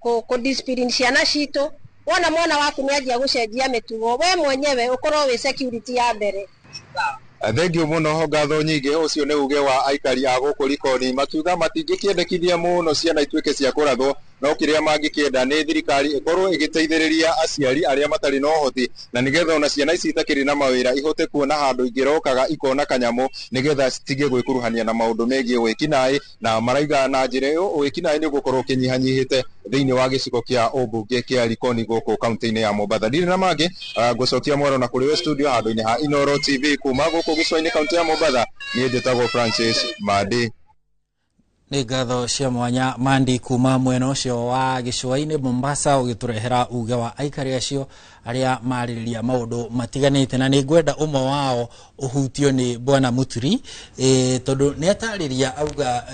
kũ discipline ciana citũ. Wona mwana waku nĩ anjia gũcenjia mĩtugo, we mwenyewe ũkorwo wĩ security ya mbere. Thengio mũno, ngatho nyingĩ. Ũcio nĩ uge wa aikari a gũkũ Likoni, makiuga matingĩkĩendekithia mũno ciana ituĩke cia kũrathwo, no kĩrĩa mangĩkĩenda nĩ thirikari ĩkorwo ĩgĩteithĩrĩria aciari arĩa matarĩ na ũhoti, na nĩgetha ona ciana ici itakĩrĩ na mawĩra ihote kuona handũ ingĩrokaga ikona kanyamũ, nĩgetha citige gwĩkuruhania na maũndũ megiĩ wĩkinaĩ. Na maraiga na njĩra ĩyo wĩkinaĩ nĩ ũgũkorwo ũkĩnyihanyihĩte thĩinĩ wa gĩcigo kĩa ũmbunge kĩa Likoni gũkũ kaunti-inĩ ya Mombatha. Ndirĩ na mangĩ, ngũcokia mwaro na kũrĩ we studio handũ-inĩ ha Inooro TV kuma gũkũ gĩcũa-inĩ, kaunti ya Mombatha. Niĩ njĩtagwo Francis Mandi. Nĩ ngatho cia mwanya, Mandi, kuma mwena ũcio wa gĩcũa-inĩ Mombasa, ũgĩtũrehera uge wa aikari acio arĩa marĩrĩria maũndũ matiganĩte. Na nĩ ngwenda ũmwe wao ũhutio nĩ Bwana Muturi, tondũ nĩ atarĩria auga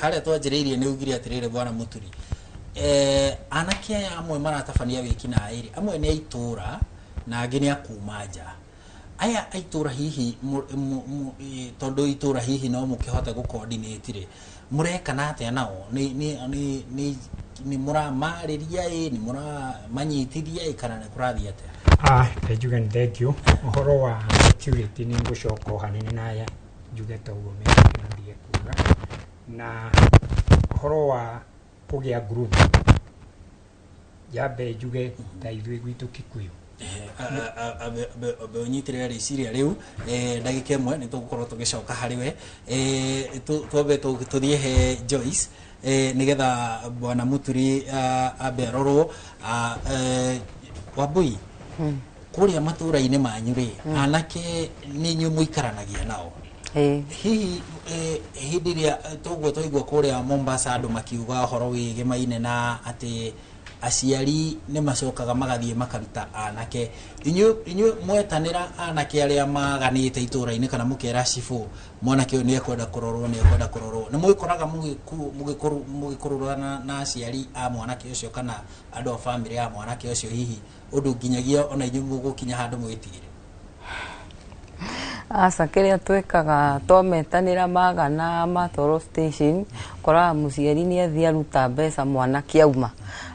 harĩa twanjĩrĩirie nĩ ugire atĩrĩrĩ, Bwana Muturi, anake aya amwe maratabania wĩkinaĩ rĩ, amwe nĩ a itũũra na angĩ nĩ a kuma nja. Aya a itũũra hihi tondũ itũũra hihi no mũkĩhote gũ coordinate rĩ, mũrekana atĩa nao? Nĩ mũramarĩria ĩ, nĩ mũramanyitithia ĩ, kana nĩ kũrathiĩ atĩa? Ah, njuge nĩ thank you. Ũhoro wa security nĩ ngũcoka o hanene naya njuge ta ũguo nathiĩ kuga na ũhoro wa kũgĩa group, njambe njuge ta ithuĩ gwitũ Kikuyu. Ambe ũnyitĩrĩre rĩciria rĩu ndagĩka ĩmwe, nĩ tũgũkorwo tũgĩcoka harĩ we. Twambe tũthiĩ he Joyce, nĩgetha Bwana Muturi ambe arorwo. Wambui, kũrĩa matũũra-inĩ manyu rĩ, anake nĩ inyuĩ mũikaranagia nao hihi, hĩndĩ ĩrĩa toguo twaigua kũrĩa Mombasa andũ makiuga ũhoro wĩgemaine na atĩ aciari nĩ macokaga magathiĩ makaruta anake, inyuĩ mwetanĩra anake arĩa maganĩte itũũra-inĩ, kana mũkera cibũ mwanake ũyũ nĩ ekwenda kũrorwo, nĩ ekwenda kũrorwo, nĩ mwĩkoraga mũgĩkũrũrana na aciari a mwanake ũcio kana andũ a bamĩrĩ ya mwanake ũcio, hihi ũndũ nginyagia ona inyuĩ mũgũkinya handũ mwĩtigĩre? Aca, kĩrĩa twĩkaga, twametanĩra magana matwarwo station, koraga mũciari nĩ athiĩ aruta mbeca, mwanake auma,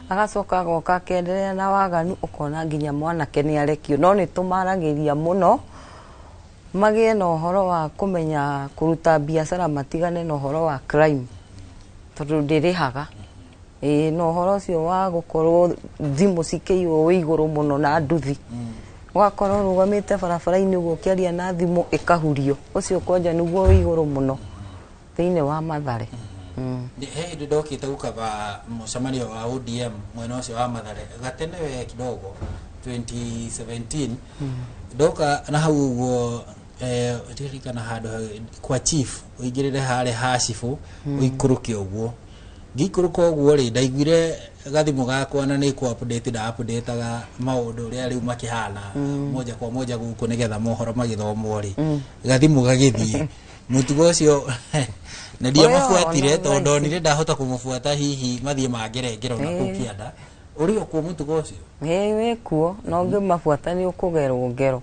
agacoka agoka akenderea na waganu, ũkona nginya mwanake nĩ arekio. No nĩ tũmaragĩria mũno magĩe na ũhoro wa kũmenya kũruta biacara, matigane na ũhoro wa crime tondũ ndĩrĩhaga. Ĩĩ, na ũhoro ũcio wa gũkorwo thimũ cikĩiywo wĩ igũrũ mũno na nduthi, ũgakorwo ũrũgamĩte barabara-inĩ ũguo ũkĩaria na thimũ ĩkahurio, ũcio kwanja nĩguo wĩ igũrũ mũno thĩinĩ wa Mathare. He hĩndĩ ndokĩte gũkaba mũcemanio wa ODM mwena ũcio wa Mathare gatene we kidogo 2017, ndoka na hau ũguo, ririkana handũ kwa chief, ũingĩrĩre harĩa ha cibũ, ũikũrũke ũguo. Ngĩikũrũka ũguo rĩ, ndaiguire gathimũ gakwa na nĩ kũ update nda updateaga maũndũ ũrĩa rĩu makĩhana moja kwa moja gũkũ, nĩgetha mohoro magĩthomwo rĩ, gathimũ gagĩthiĩ. Mũtugo ũcio na ndiamabuatire tondũ ndonire ndahota kũmũbuata, hihi mathiĩ mangere ngero na kũu kĩanda. Ũrĩ o kuo mũtugo ũcio? Ĩĩ, wĩ kuo, na ũngĩmabuata nĩ ũkũgerwo ngero.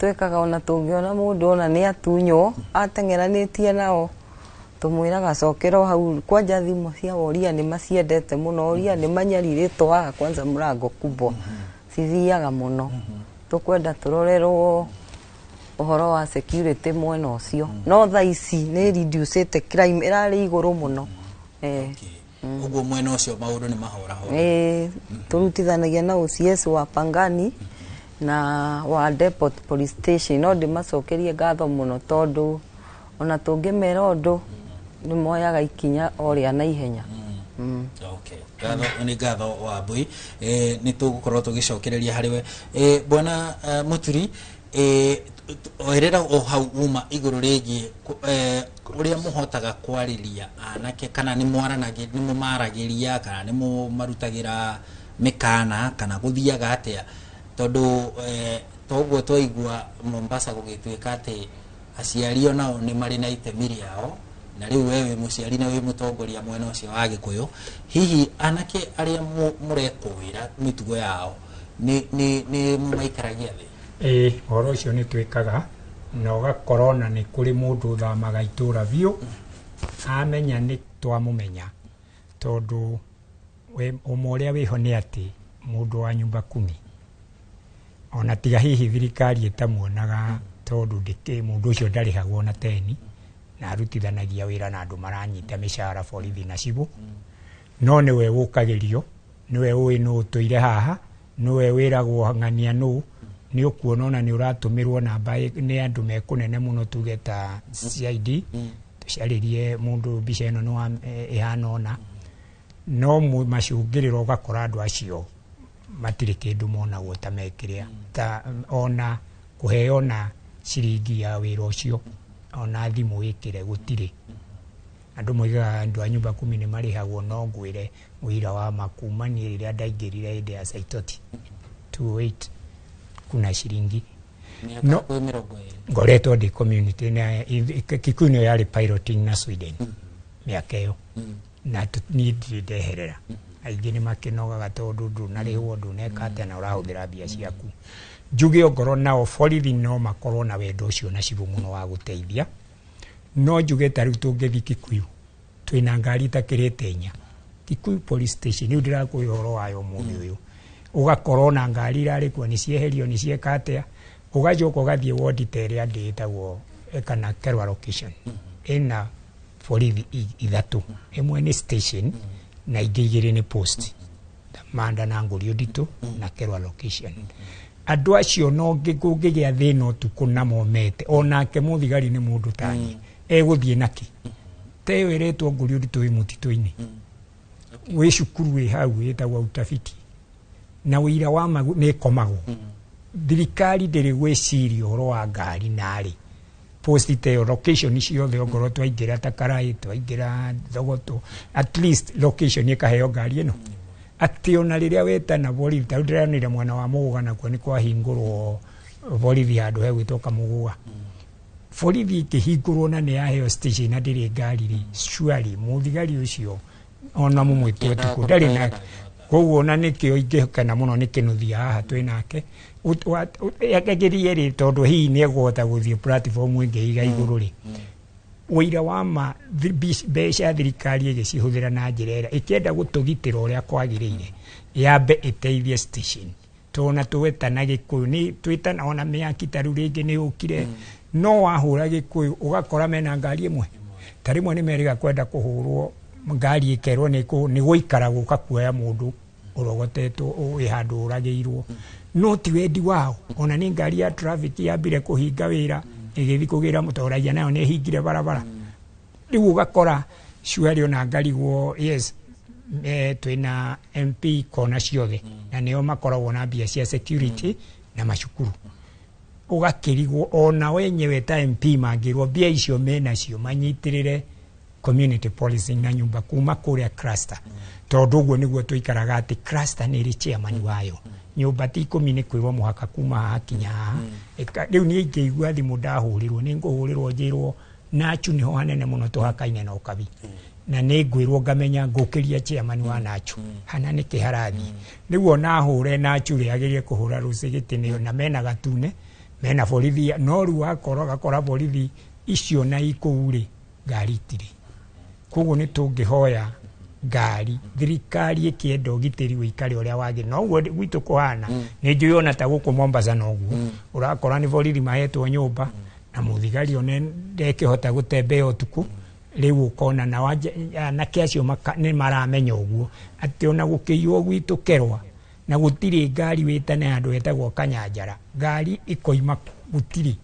Twĩkaga ona tũngĩona mũndũ ona nĩ atunywo ateng'eranĩtie nao, tũmwĩraga cokera o hau. Kwanja thimũ cia woria nĩ maciendete mũno, woria nĩ manyarirĩtwo haha kwanza mlango kubwa cithiaga mũno. Tũkwenda tũrorerwo ũhoro wa security mwena ũcio, no thaa ici nĩ reducĩte, crime ĩrarĩ igũrũ mũno. Ũguo mwena ũcio maũndũ nĩ mahorahora? Ĩĩ, tũrutithanagia na OCS wa Pangani na wa Depot Police Station. No ndĩmacokerie ngatho mũno tondũ ona tũngĩmera ũndũ nĩ moyaga ikinya o rĩa naihenya. Okay. Ngatho, nĩ ngatho Wambui, nĩ tũgũkorwo tũgĩcokereria harĩ we. Bwana Muturi, oerera o hau uma igũrũ rĩgiĩ ũrĩa mũhotaga kwarĩria anake, kana nĩ mwaranagia, nĩ mũmaragĩria, kana nĩ mũmarutagĩra mĩkana, kana gũthiaga atĩa, tondũ Toguo twaigua Mombasa gũgĩtuĩka atĩ aciari onao nĩ marĩ na itemi rĩao, na rĩu we wĩ mũciari na wĩ mũtongoria mwena ũcio wa Gĩkũyũ, hihi anake arĩa mũrekũĩra mĩtugo yao nĩ maikaragia thĩ? Ĩĩ, ũhoro ũcio nĩ twĩkaga, na ũgakora ona nĩ kũrĩ mũndũ ũthamaga itũra biũ amenya nĩ twamũmenya, tondũ ũma ũrĩa wĩho nĩ atĩ mũndũ wa nyumba kumi ona tiga hihi thirikari ĩtamuonaga, tondũ mũndũ ũcio ndarĩhagwo na teni na arutithanagia wĩra na andũ maranyita mĩcara borithi na cibũ, no nĩwe wũkagĩrio, nĩwe ũĩ nũ ũtũire haha, nĩwe wĩragwo ng'ania nũ nĩ ũkuona, ona nĩ ũratũmĩrwo namba nĩ andũ me kũnene mũno, tuge ta CID, tũcarĩrie mũndũ mbica ĩno nĩ ĩhana ũna, no macũngĩrĩro ũgakora andũ acio matirĩ kĩndũ monagwo ta mekĩrĩa ta ona kũheo na ciringi ya wĩra ũcio, ona thimũ ĩkĩre gũtirĩ. Andũ moigaga andũ a nyumba kumi nĩ marĩhagwo, no ngwĩre ũira wa ma kuma niĩ rĩrĩa ndaingĩrire hĩndĩ ya Saitoti 2008 kuna ciringi no 20. Ngoretwo ndĩ community na Kikuyu nĩyo yarĩ piloting na Sweden mĩaka ĩyo, na niĩ ndirĩ ndeherera. Aingĩ nĩ makĩnogaga tondũ ndũnarĩhwo, ndũneka atĩa, na ũrahũthĩra mbia ciaku. Njuge ongorwo nao borithi no makorwo na wendo ũcio na cibũ mũno wa gũteithia, no njuge ta rĩu tũngĩthiĩ Kikuyu twĩna ngari itakĩrĩte inya. Kikuyu police station rĩu ndĩrakũhe ũhoro wayo ũmũthĩ ũyũ, ũgakorwo na ngari irarĩ kuo nĩ cieherio, nĩ cieka atĩa, ũgacoka ũgathiĩ wodi ta ĩrĩa ndĩ ĩtagwo kana Kerwa location ĩna borithi ithatũ, ĩmwe nĩ station na ingĩ igĩrĩ nĩ post, Manda na Ngũriũ Nditũ na Kerwa location. Andũ acio no kũngĩgĩa thĩna ũtukũ na momete, onake mũthigari nĩ mũndũ taniĩ, egũthiĩ naki ta ĩyo ĩretwo Ngũriũ Nditũ ĩ mũtitũ-inĩ, wĩ cukuru wĩ hau ĩtagwo utafiti, na ũira wa ma nĩ ĩkomagwo. Thirikari ndĩrĩ gwĩciria ũhoro wa ngari narĩ post ta ĩyo location ciothe, ongorwo twaingĩra ta Karai, twaingĩra Thogoto, at least location ĩkaheo ngari ĩno, atĩ ona rĩrĩa wetana borithi, ta rĩu ndĩranire mwena wa Mũgũga nakuo nĩ kwahingũrwo borithi handũ hegwĩtwo Kamũgũga, borithi ĩkĩhingũrwo na nĩ yaheo station na ndĩrĩ ngari rĩ, surely mũthigari ũcio ona mũmwĩte ũtukũ ndarĩ na. Koguo ona nĩkĩo ingĩkena mũno nĩ kĩnuthia haha twĩ nake agerie rĩ, tondũ hihi nĩ ekũhota gũthiĩ platform ĩngĩ iga igũrũ rĩ, ũira wa ma mbeca thirikari ĩgĩcihũthĩra na njĩra ĩrĩa ĩkĩenda gũtũgitĩra ũrĩa kwagĩrĩire, yambe ĩteithie station, tona twetana Gĩkũyũ nĩ twĩtana ona mĩaki ta rĩu rĩngĩ nĩ yũkire, no wahũra Gĩkũyũ ũgakora mena ngari ĩmwe, ta rĩmwe nĩ merĩga kwenda kũhũrwo ngari ĩkerwo nĩ gũikara gũka kuoya mũndũ ũrogotetwo wĩ handũ ũragĩirwo, no ti wendi wao. Ona nĩ ngari ya traffic yambire kũhinga wĩra ĩgĩthiĩ kũgĩra mũtoragia nayo nĩ ĩhingire barabara, rĩu ũgakora surely ona ngarigwo. Yes, twĩna MP kona ciothe na nĩo makoragwo na mbia cia security na macukuru, ũgakĩrigwo ona wenyewe ta MP mangĩrwo mbia icio menacio manyitĩrĩre community policing na nyumba kuma kũrĩa cluster, tondũ ũguo nĩguo tũikaraga atĩ cluster nĩ ĩrĩ chairman wayo, nyũmba ti 10 nĩ kwĩrwo mũhaka kuma haha kinya haha. Rĩu niĩ ingĩigua thimũ ndahũrĩrwo nĩ ngũhũrĩrwo njĩrwo Nachu nĩho hanene mũno tũhakaine na Ũkabi, na nĩ ngwĩrwo ngamenya ngũkĩria chairman wa Nachu hana nĩkĩ harathiĩ. Rĩu ona hũre Nachu rĩ, agĩrĩire kũhũra rũcĩgĩtĩ nĩyo na mena gatune mena borithi, no rĩu wakorwo gakora borithi icio na ikũu rĩ ngari itirĩ. Koguo nĩ tũngĩhoya ngari thirikari ĩkĩenda ũgitĩri ũikare ũrĩa wagĩrĩire, no ũguo gwitũ kũhana nĩ njũĩ ona ta gũkũ Mombasa noguo ũrakora nĩ borithi mahetwo nyũmba na mũthigari one ndekĩhota gũtembea ũtukũ, rĩu ũkona na anake acio nĩ maramenya ũguo atĩ ona gũkĩiywo gwitũ Kerwa na gũtirĩ ngari wĩtane handũ hetagwo Kanyanjara, ngari ĩkoima gũtirĩ,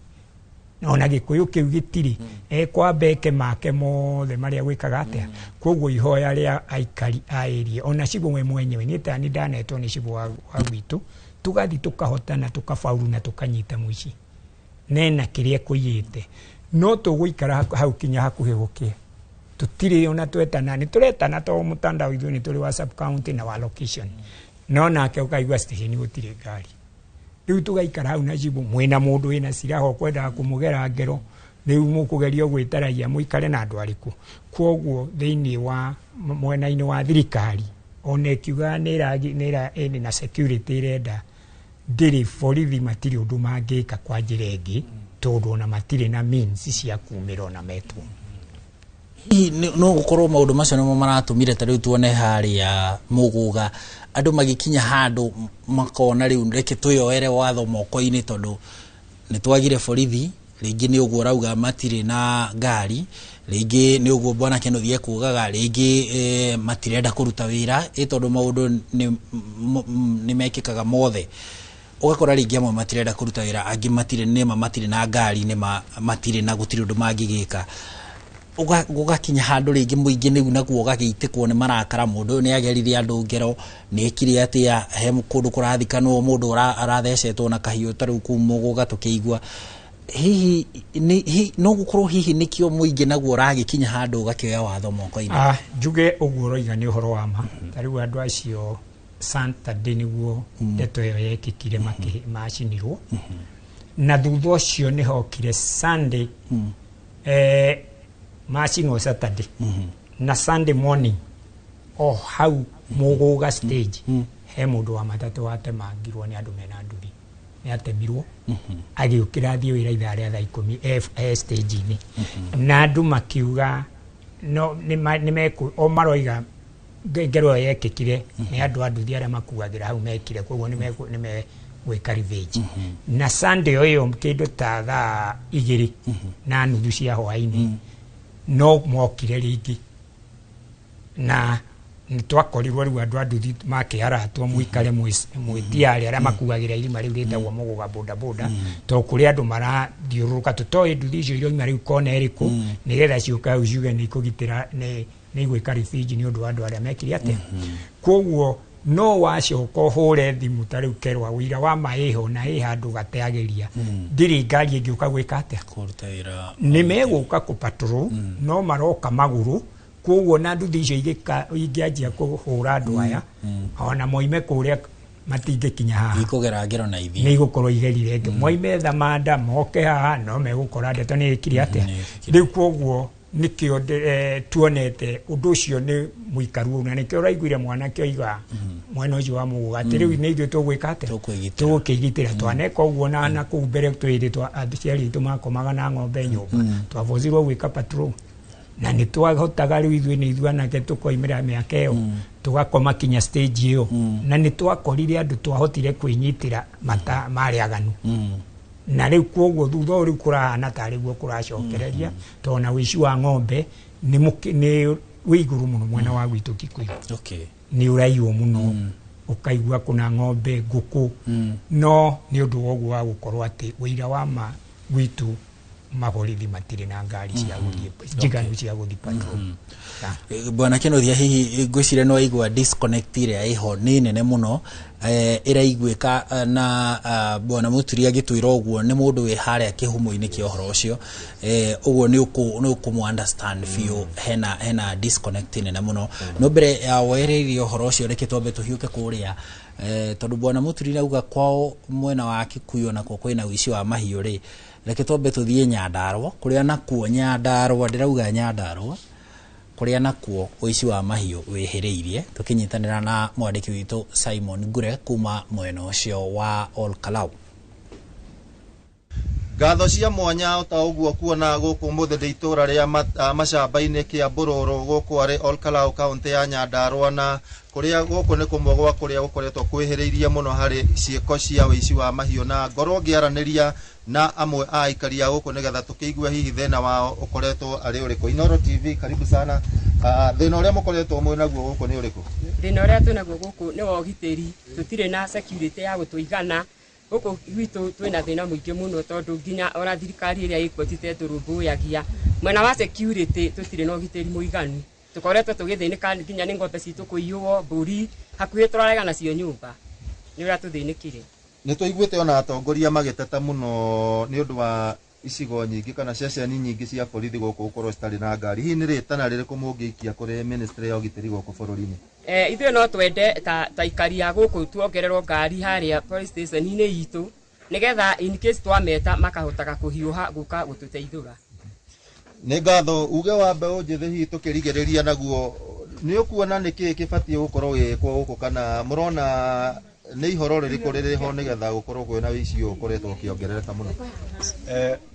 ona Gĩkũyũ kĩu gĩtirĩ, ekwamba eke make mothe marĩa gwĩkaga atĩa. Koguo ihoya rĩa aikari a area ona cibũ we mwenyewe niĩ ta nĩ ndanetwo nĩ cibũ wa gwitũ, tũgathiĩ tũkahotana tũkabauru na tũkanyita mũici nena kĩrĩa ekũiyĩte, no tũgũikara hau kinya hakuhĩ gũkĩe tũtirĩ ona twetana, nĩ tũretana to mũtandao ithuĩ nĩ tũrĩ wa sub county na wa location, no nake ũkaigua station gũtirĩ ngari. Rĩu tũgaikara hau na cibũ mwĩna mũndũ wĩna silaha ũkwendaga kũmũgera ngero, rĩu mũkũgerio gwĩtaragia mũikare na andũ arĩkũ. Kwoguo thĩinĩ wa mwena-inĩ wa thirikari ona ĩkiugaga nĩ ĩrĩ na security ĩrenda, ndĩrĩ, borithi matirĩ ũndũ mangĩka kwa njĩra ĩngĩ, tondũ ona matirĩ na means cia kumĩra ona metwo. Hihi no gũkorwo maũndũ macio nĩmo maratũmire ta rĩu tuone harĩa Mũgũga andũ magĩkinya handũ makona rĩu reke twĩyoere watho moko-inĩ, tondũ nĩ twagire borithi, rĩngĩ nĩ ũguo ũrauga matirĩ na ngari, rĩngĩ nĩ ũguo bwana Kenothi ekugaga, rĩngĩ matirenda kũruta wĩra, ĩ tondũ maũndũ nĩ mekĩkaga mothe. Ũgakora rĩngĩ amwe matirenda kũruta wĩra, angĩ matirĩ nĩma matirĩ na ngari, nĩma matirĩ na gũtirĩ ũndũ mangĩgĩka. Gũgakinya handũ rĩngĩ mũingĩ nĩu naguo ũgagĩitĩkwo nĩ marakara, mũndũ ũyũ nĩ agerire andũ ngero, nĩ ekire atĩa, he kũndũ kũrathikanwo mũndũ arathecetwo na kahiũ ta rĩu kũu Mũgũga tũkĩigua. Hihi no gũkorwo hihi nĩkĩo mũingĩ naguo ũragĩkinya handũ ũgakĩoya watho moko-inĩ? Njuge ũguo ũroiga nĩ ũhoro wa ma. Ta rĩu andũ acio Saturday nĩguo ndeto ĩyo yekĩkire, macinirwo. Na thutha ũcio nĩ hokire Sunday, macinwo Saturday. Na Sunday morning o hau Mũgũga stage he mũndũ wa matatũ watemangirwo nĩ andũ mena nduthi, nĩ atemirwo agĩũkĩra athiĩ wĩra ithaa rĩa thaa 10 e stage-inĩ. Na andũ makiuga no nĩ o maroiga ngero ĩyo yekĩkire nĩ andũ a nduthi arĩa makuagĩra hau mekire, koguo nĩ megwĩka revenge. Na Sunday ĩyo kĩndũ ta thaa 2:30 cia hwaĩ-inĩ no mokire rĩngĩ, na nĩ twakorirwo rĩu andũ a nduthi makĩaratwo mũikare mwĩtiarĩ arĩa makuagĩra irima rĩu rĩtagwo Mũgũga boda boda, tondũ kũrĩ andũ marathiũrũrũka tũtoĩ nduthi icio iroima rĩu kona ĩrĩkũ, nĩgetha ciũke hau ciuge nĩ ikũgitĩra, nĩ igwĩka revenge nĩ ũndũ wa andũ arĩa mekire atĩa. Koguo no wacoka ũhũre thimũ ta rĩu kerwa ũira wa ma ĩho na ĩ handũ gateagĩria, ndirĩ ngari ĩngĩũka gwĩka atĩa, nĩ megũka kũ patrol, no maroka magũrũ. Koguo na nduthi icio ingĩanjia kũhũra andũ aya ona moime kũrĩa matingĩkinya haha, ikũgera ngero na ithiĩ, nĩ igũkorwo igerire ngero, moime Thamanda moke haha no megũkora ndeto nĩ ĩkire atĩa. Rĩu koguo nĩkĩo tuonete ũndũ ũcio nĩ mũikaru, na nĩkĩo ũraiguire mwanake oiga mwena ũcio wa Mũgũga atĩ rĩu nĩ ithuĩ tũgwĩka atĩa, tũgũkĩgitĩra. Twaneka ũguo na kũu mbere twĩrĩ aciari aitũ makomaga na ng'ombe nyũmba, twabocirwo gwĩka patrol, na nĩ twahotaga rĩu ithuĩ nĩ ithuĩ anake tũkoimĩra mĩaka ĩyo tũgakoma kinya stage ĩyo, na nĩ twakorire andũ twahotire kwĩnyitĩra mata marĩ aganu. Na rĩu koguo thutha ũyũ rĩu kũrahana tarĩ guo kũracokereria, tondũ na ũici wa ng'ombe nĩ wĩ igũrũ mũno mwena wa gwitũ Kikuyu. Nĩ ũraiywo mũno, ũkaigua kuna ng'ombe, ngũkũ, no nĩ ũndũ wa ũguo wa gũkorwo atĩ ũira wa ma gwitũ maborithi matirĩ na ngari cia gũthiĩ njiganu cia gũthiĩ patrol. Bwana Kenothia, hihi ngwĩciria no aigua disconnect ĩrĩa ĩho nĩ nene mũno, ĩraiguĩka na bwana Mũturi agĩtwĩra ũguo nĩ mũndũ wĩ harĩa kĩhumo-inĩ kĩa ũhoro ũcio, ũguo nĩ ũkũmũ understand biũ, hena disconnect nene mũno. No mbere ya wereire ũhoro ũcio reke twambe tũhiũke kũrĩa, tondũ bwana Mũturi auga kwao mwena wa Kikuyu onakuo kwĩna ũici wa mahiũ rĩ, reke twambe tũthiĩ Nyandarũa, kũrĩa nakuo Nyandarũa, ndĩrauga Nyandarũa, kũrĩa nakuo ũici wa mahiũ wĩhĩrĩirie, tũkĩnyitanĩra na mwandĩki witũ Simon Ngure kuma mwena ũcio wa Olkalau. Ngatho cia mwanya o ta ũguo kuona gũkũ mũthĩ ndĩ itũra rĩa macamba-inĩ kĩa Mbũrũrũ gũkũ arĩ Olkalau kaũntĩ ya Nyandarũa, na kũrĩa gũkũ nĩ kũmwe gwa kũrĩa gũkoretwo kwĩhĩrĩirie mũno harĩ ciĩko cia ũici wa mahiũ, na ngorwo ngĩaranĩria na amwe a aikari a gũkũ nĩgetha tũkĩigue hihi thĩna wao ũkoretwo arĩ ũrĩkũ. Inooro TV, karibu sana. Thĩna ũrĩa mũkoretwo mwĩ naguo gũkũ nĩ ũrĩkũ? Thĩna ũrĩa twĩ naguo gũkũ nĩ wa ũgitĩri, tũtirĩ na security ya gũtũigana. Gũkũ gwitũ twĩna thĩna mũingĩ mũno, tondũ nginya ona thirikari ĩrĩa ĩkuo titetũrũmbũyagia. Mwena wa security tũtirĩ na ũgitĩri mũiganu, tũkoretwo tũgĩthĩnĩka nginya nĩ ng'ombe citũ kũiywo, mbũri hakuhĩ tũrarega nacio nyũmba, nĩ ũrĩa tũthĩnĩkire. Nĩ tũiguĩte ona atongoria magĩteta mũno nĩ ũndũ wa icigo nyingĩ kana ceceni nyingĩ cia borithi gũkũ gũkorwo citarĩ na ngari. Hihi nĩ rĩtana rĩrĩkũ mũngĩikia kũrĩ ministry ya ũgitĩri gũkũ bũrũri-inĩ? Ithuĩ no twende ta aikari a gũkũ tuongererwo ngari harĩa police station-inĩ itũ, nĩgetha in case twameta makahotaga kũhiũha gũka gũtũteithũra. Nĩ ngatho. Uge wa mbeũ njĩthĩ hihi tũkĩrigĩrĩria naguo, nĩ ũkuona nĩ kĩĩ kĩbatiĩ gũkorwo gĩgĩkwo gũkũ, kana mũrona nĩ ihoro rĩrĩkũ rĩrĩ ho nĩgetha gũkorwo kwĩna ũici ũyũ ũkoretwo ũkĩongerereka mũno?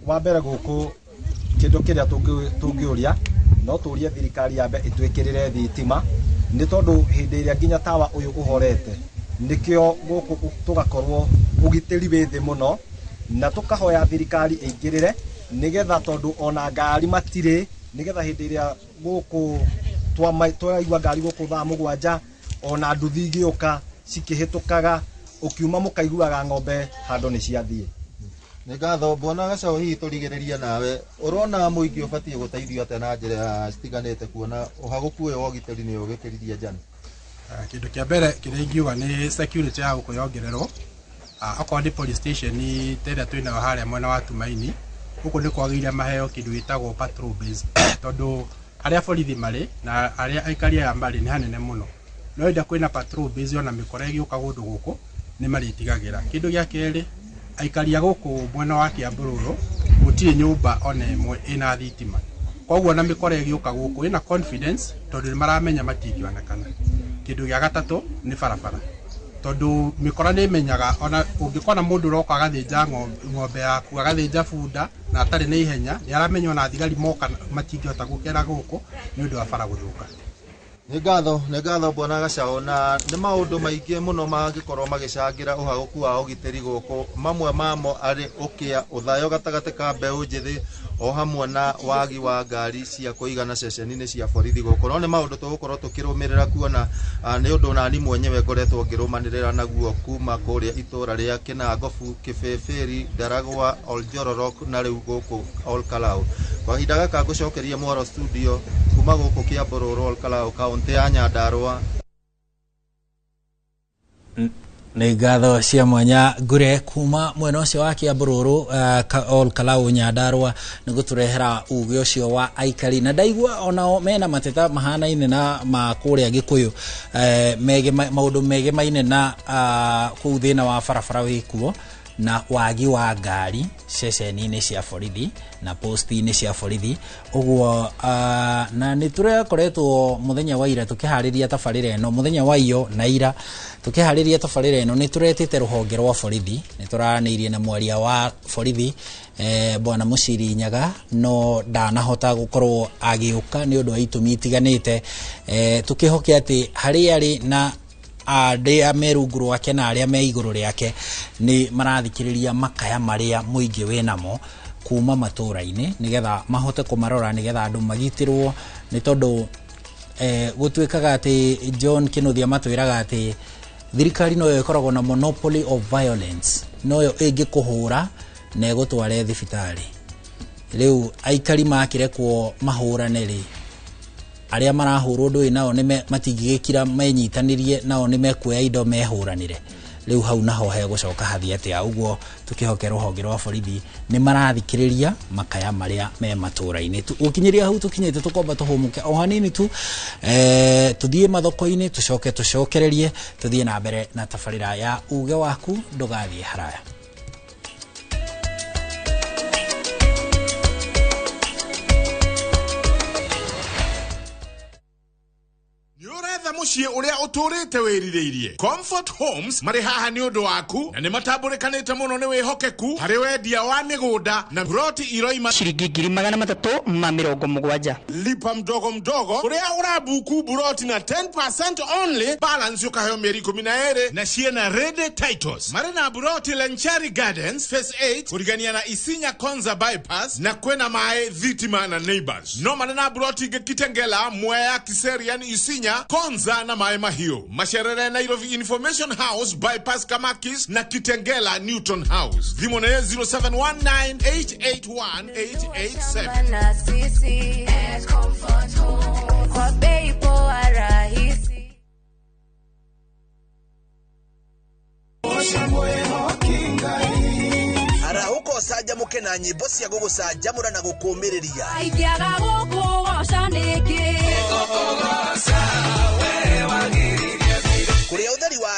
Wa mbere gũkũ kĩndũ kĩrĩa tũngĩũria no tũrie thirikari yambe ĩtwĩkĩrĩre thitima, nĩ tondũ hĩndĩ ĩrĩa nginya tawa ũyũ ũhorete nĩkĩo gũkũ tũgakorwo ũgitĩri wĩ thĩ mũno, na tũkahoya thirikari ĩingĩrĩre nĩgetha, tondũ ona ngari matirĩ, nĩgetha hĩndĩ ĩrĩa gũkũ twaigua ngari gũkũ thaa 7 ona nduthi igĩũka cikĩhĩtũkaga, ũkiuma mũkaiguaga ng'ombe handũ nĩ ciathiĩ. Nĩ ngatho. Bwana Gacau, hihi tũrigĩrĩria nawe, ũrona mũingĩ ũbatiĩ gũteithio atĩa na njĩra citiganĩte kuona ũhagũku ũyũ wa ũgitĩri nĩ ũgĩkĩririe njano? Kĩndũ kĩa mbere kĩrĩa ingiuga nĩ security ya gũkũ yongererwo. Okorwo nĩ police station ta ĩrĩa twĩnayo harĩa mwena wa Tumaini, gũkũ nĩ kwagĩrĩire maheo kĩndũ gĩtagwo patrol base, tondũ harĩa borithi marĩ na harĩa aikari aya marĩ nĩ hanene mũno, no ĩrĩa kwĩna patrol base ona mĩkora ĩgĩũka kũndũ gũkũ nĩ marĩtigagĩra. Kĩndũ gĩa kerĩ, aikari a gũkũ mwena wa Kiambururu gũtirĩ nyũmba ona ĩmwe ĩna thitima, koguo na mĩkora ĩgĩũka gũkũ ĩna confidence tondũ nĩ maramenya matingĩonekana. Kĩndũ gĩa gatatũ nĩ barabara, tondũ mĩkora nĩ ĩmenyaga ona ũngĩkona mũndũ ũroka agathĩnja ng'ombe yaku, agathĩnja bunda na atarĩ na ihenya, nĩ aramenya ona thigari moka matingĩhota gũkera gũkũ nĩ ũndũ wa bara gũthũka. Nĩ ngatho, nĩ ngatho Bwana Gacau, na nĩ maũndũ maingĩ mũno mangĩkorwo magĩcangĩra ũhagũku wa ũgitĩri gũkũ, mamwe mamo arĩ ũkĩa, ũthayo gatagatĩ ka mbeũ njĩthĩ, o hamwe na wagi wa ngari cia kũigana ceceni-inĩ cia borithi gũkũ. No nĩ maũndũ tũgũkorwo tũkĩrũmĩrĩra kuona nĩ ũndũ nani mwenyewe ngoretwo ngĩrũmanĩrĩra naguo kuma kũrĩa itũra rĩa Kĩnangobu, Kĩbĩbĩri, Ndaragwa, Oljororok na rĩu gũkũ Olkalau. Kwa kahinda gaka ngũcokeria mwaro studio kuma gũkũ Kiambururu, Olkalau, kaũntĩ ya Nyandarua. Nĩ ngatho cia mwanya ngure kuma mwena ũcio wa Kiambururu, Olkalau, Nyandarua, nĩ gũtũrehera uge ũcio wa aikari, na ndaigua onao mena mateta mahanaine na ma kũrĩa Gĩkũyũ, maũndũ megemaine na kũu thĩna wa barabara wĩkuo na wagi wa ngari ceceni-inĩ cia borithi na posti-inĩ cia borithi ũguo. Na nĩ tũrakoretwo mũthenya wa ira tũkĩharĩria tabarĩra ĩno, mũthenya wa iyo na ira tũkĩharĩria tabarĩra ĩno, nĩ tũretĩte rũhonge rwa borithi, nĩ tũraranĩirie na mwaria wa borithi, bwana Mũciri Nyaga, no ndanahota gũkorwo agĩũka nĩ ũndũ wa itũmi itiganĩte. Tũkĩhoke atĩ harĩa arĩ na arĩa me rungu rwake na arĩa me igũrũ rĩake nĩ marathikĩrĩria makaya marĩa mũingĩ wĩnamo kuma matũra-inĩ, nĩgetha mahote kũmarora, nĩgetha andũ magitĩrwo, nĩ tondũ gũtuĩkaga atĩ John Kĩnuthia matwĩraga atĩ thirikari noyo ĩkoragwo na monopoly of violence, noyo ĩngĩkũhũra na ĩgũtware thibitarĩ. Rĩu aikari makĩrekwo mahũrane rĩ, arĩa marahũrwo ndũĩ nao nĩ matingĩgĩkira menyitanĩrie nao nĩ mekuoya indo mehũranĩre. Rĩu hau naho hegũcoka hathiĩ atĩa? Ũguo tũkĩhoke rũhonge rwa borithi nĩ marathikĩrĩria makaya marĩa me matũra-inĩ. Gũkinyĩria hau tũkinyĩte, tũkomba tũhũmũke o hanini tu, tũthiĩ mathoko-inĩ, tũcoke tũcokererie tũthiĩ na mbere na tabarĩra ya uge waku. Ndũgathiĩ haraya. Mũciĩ ũrĩa ũtũrĩte wĩrirĩirie, Comfort Homes marĩ haha nĩ ũndũ waku, na nĩ matambũrĩkanĩte mũno nĩ wĩhokeku harĩ wendia wa mĩgũnda na broti iroima ciringi 370,000. Lipa mdogo mdogo, ũrĩa ũrabuku buroti na 10% only, balance ũkaheo mĩeri 12, na ciĩna ready titles. Marĩ na buroti Lenchari Gardens Phase 8 kũrigania na Isinya Konza bypass, na kwĩna maĩ, thitima na neighbors. No marĩ na buroti ingĩ Kitengela, Mwea, Kiserian, Isinya, Konza na Maĩ Mahiũ, Macerere, Nairobi Information House bypass, Kamakis na Kitengela Newton House. Thimũ nĩ 0719881887. Na sisi at Comfort Home kwa bei poa rahisi. Arahũka ũcanjamũke na nyĩmbo cia gũgũcanjamũra na gũkũmĩrĩria. Ingĩaga gũkũgoca nĩkĩ?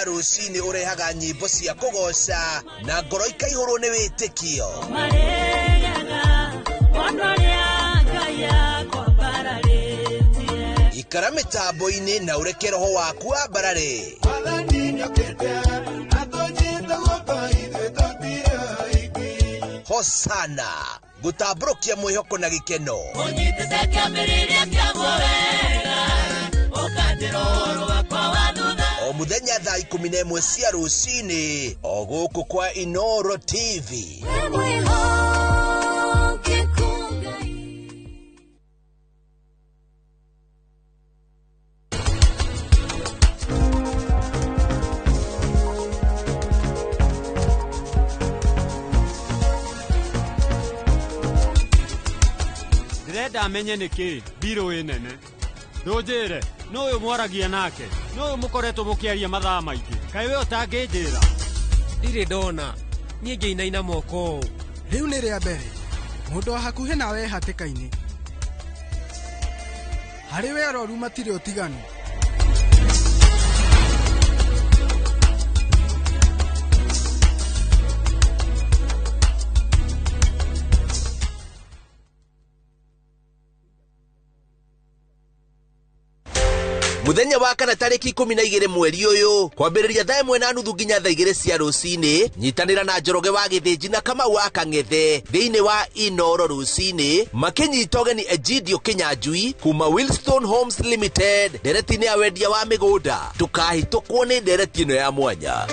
wa rũcinĩ ũrehaga nyĩmbo cia kũgoca na ngoro ikaihũrwo nĩ wĩtĩkio. Ikara mĩtambo-inĩ na ũreke roho waku wambarare. Hosana gũtambũrũkia mwĩhoko na gĩkeno. O mũthenya thaa 11 cia rũcinĩ o gũkũ kwa Inoro TV. Ndĩrenda menye nĩkĩ mbirũ ĩ nene. Ndũnjĩre nũ ũyũ mwaragia nake, nũ ũyũ mũkoretwo mũkĩaria mathaa maingĩ, kaĩ we ũtangĩnjĩra? Ndirĩ ndona niĩ ngĩinaina moko ũũ. Rĩu nĩ rĩa mbere mũndũ wa hakuhĩ nawe hatĩka-inĩ. Harĩ we arwaru matirĩ ũtiganu. Muthenya wa kana tarĩki 12 mweri ũyũ kwambĩrĩria thaa 1:30 nginya thaa 2 cia rũcinĩ, nyitanĩra na Njoroge wa Gĩthĩnji na Kamau wa Kang'ethe thĩinĩ wa Inoro rũcinĩ makĩnyita ũgeni Egidio Kĩnyanjui kuma Willstone Homes Limited ndereti-inĩ ya wendia wa mĩgũnda. Ndũkahĩtũkwo nĩ ndereti ĩno ya mwanya.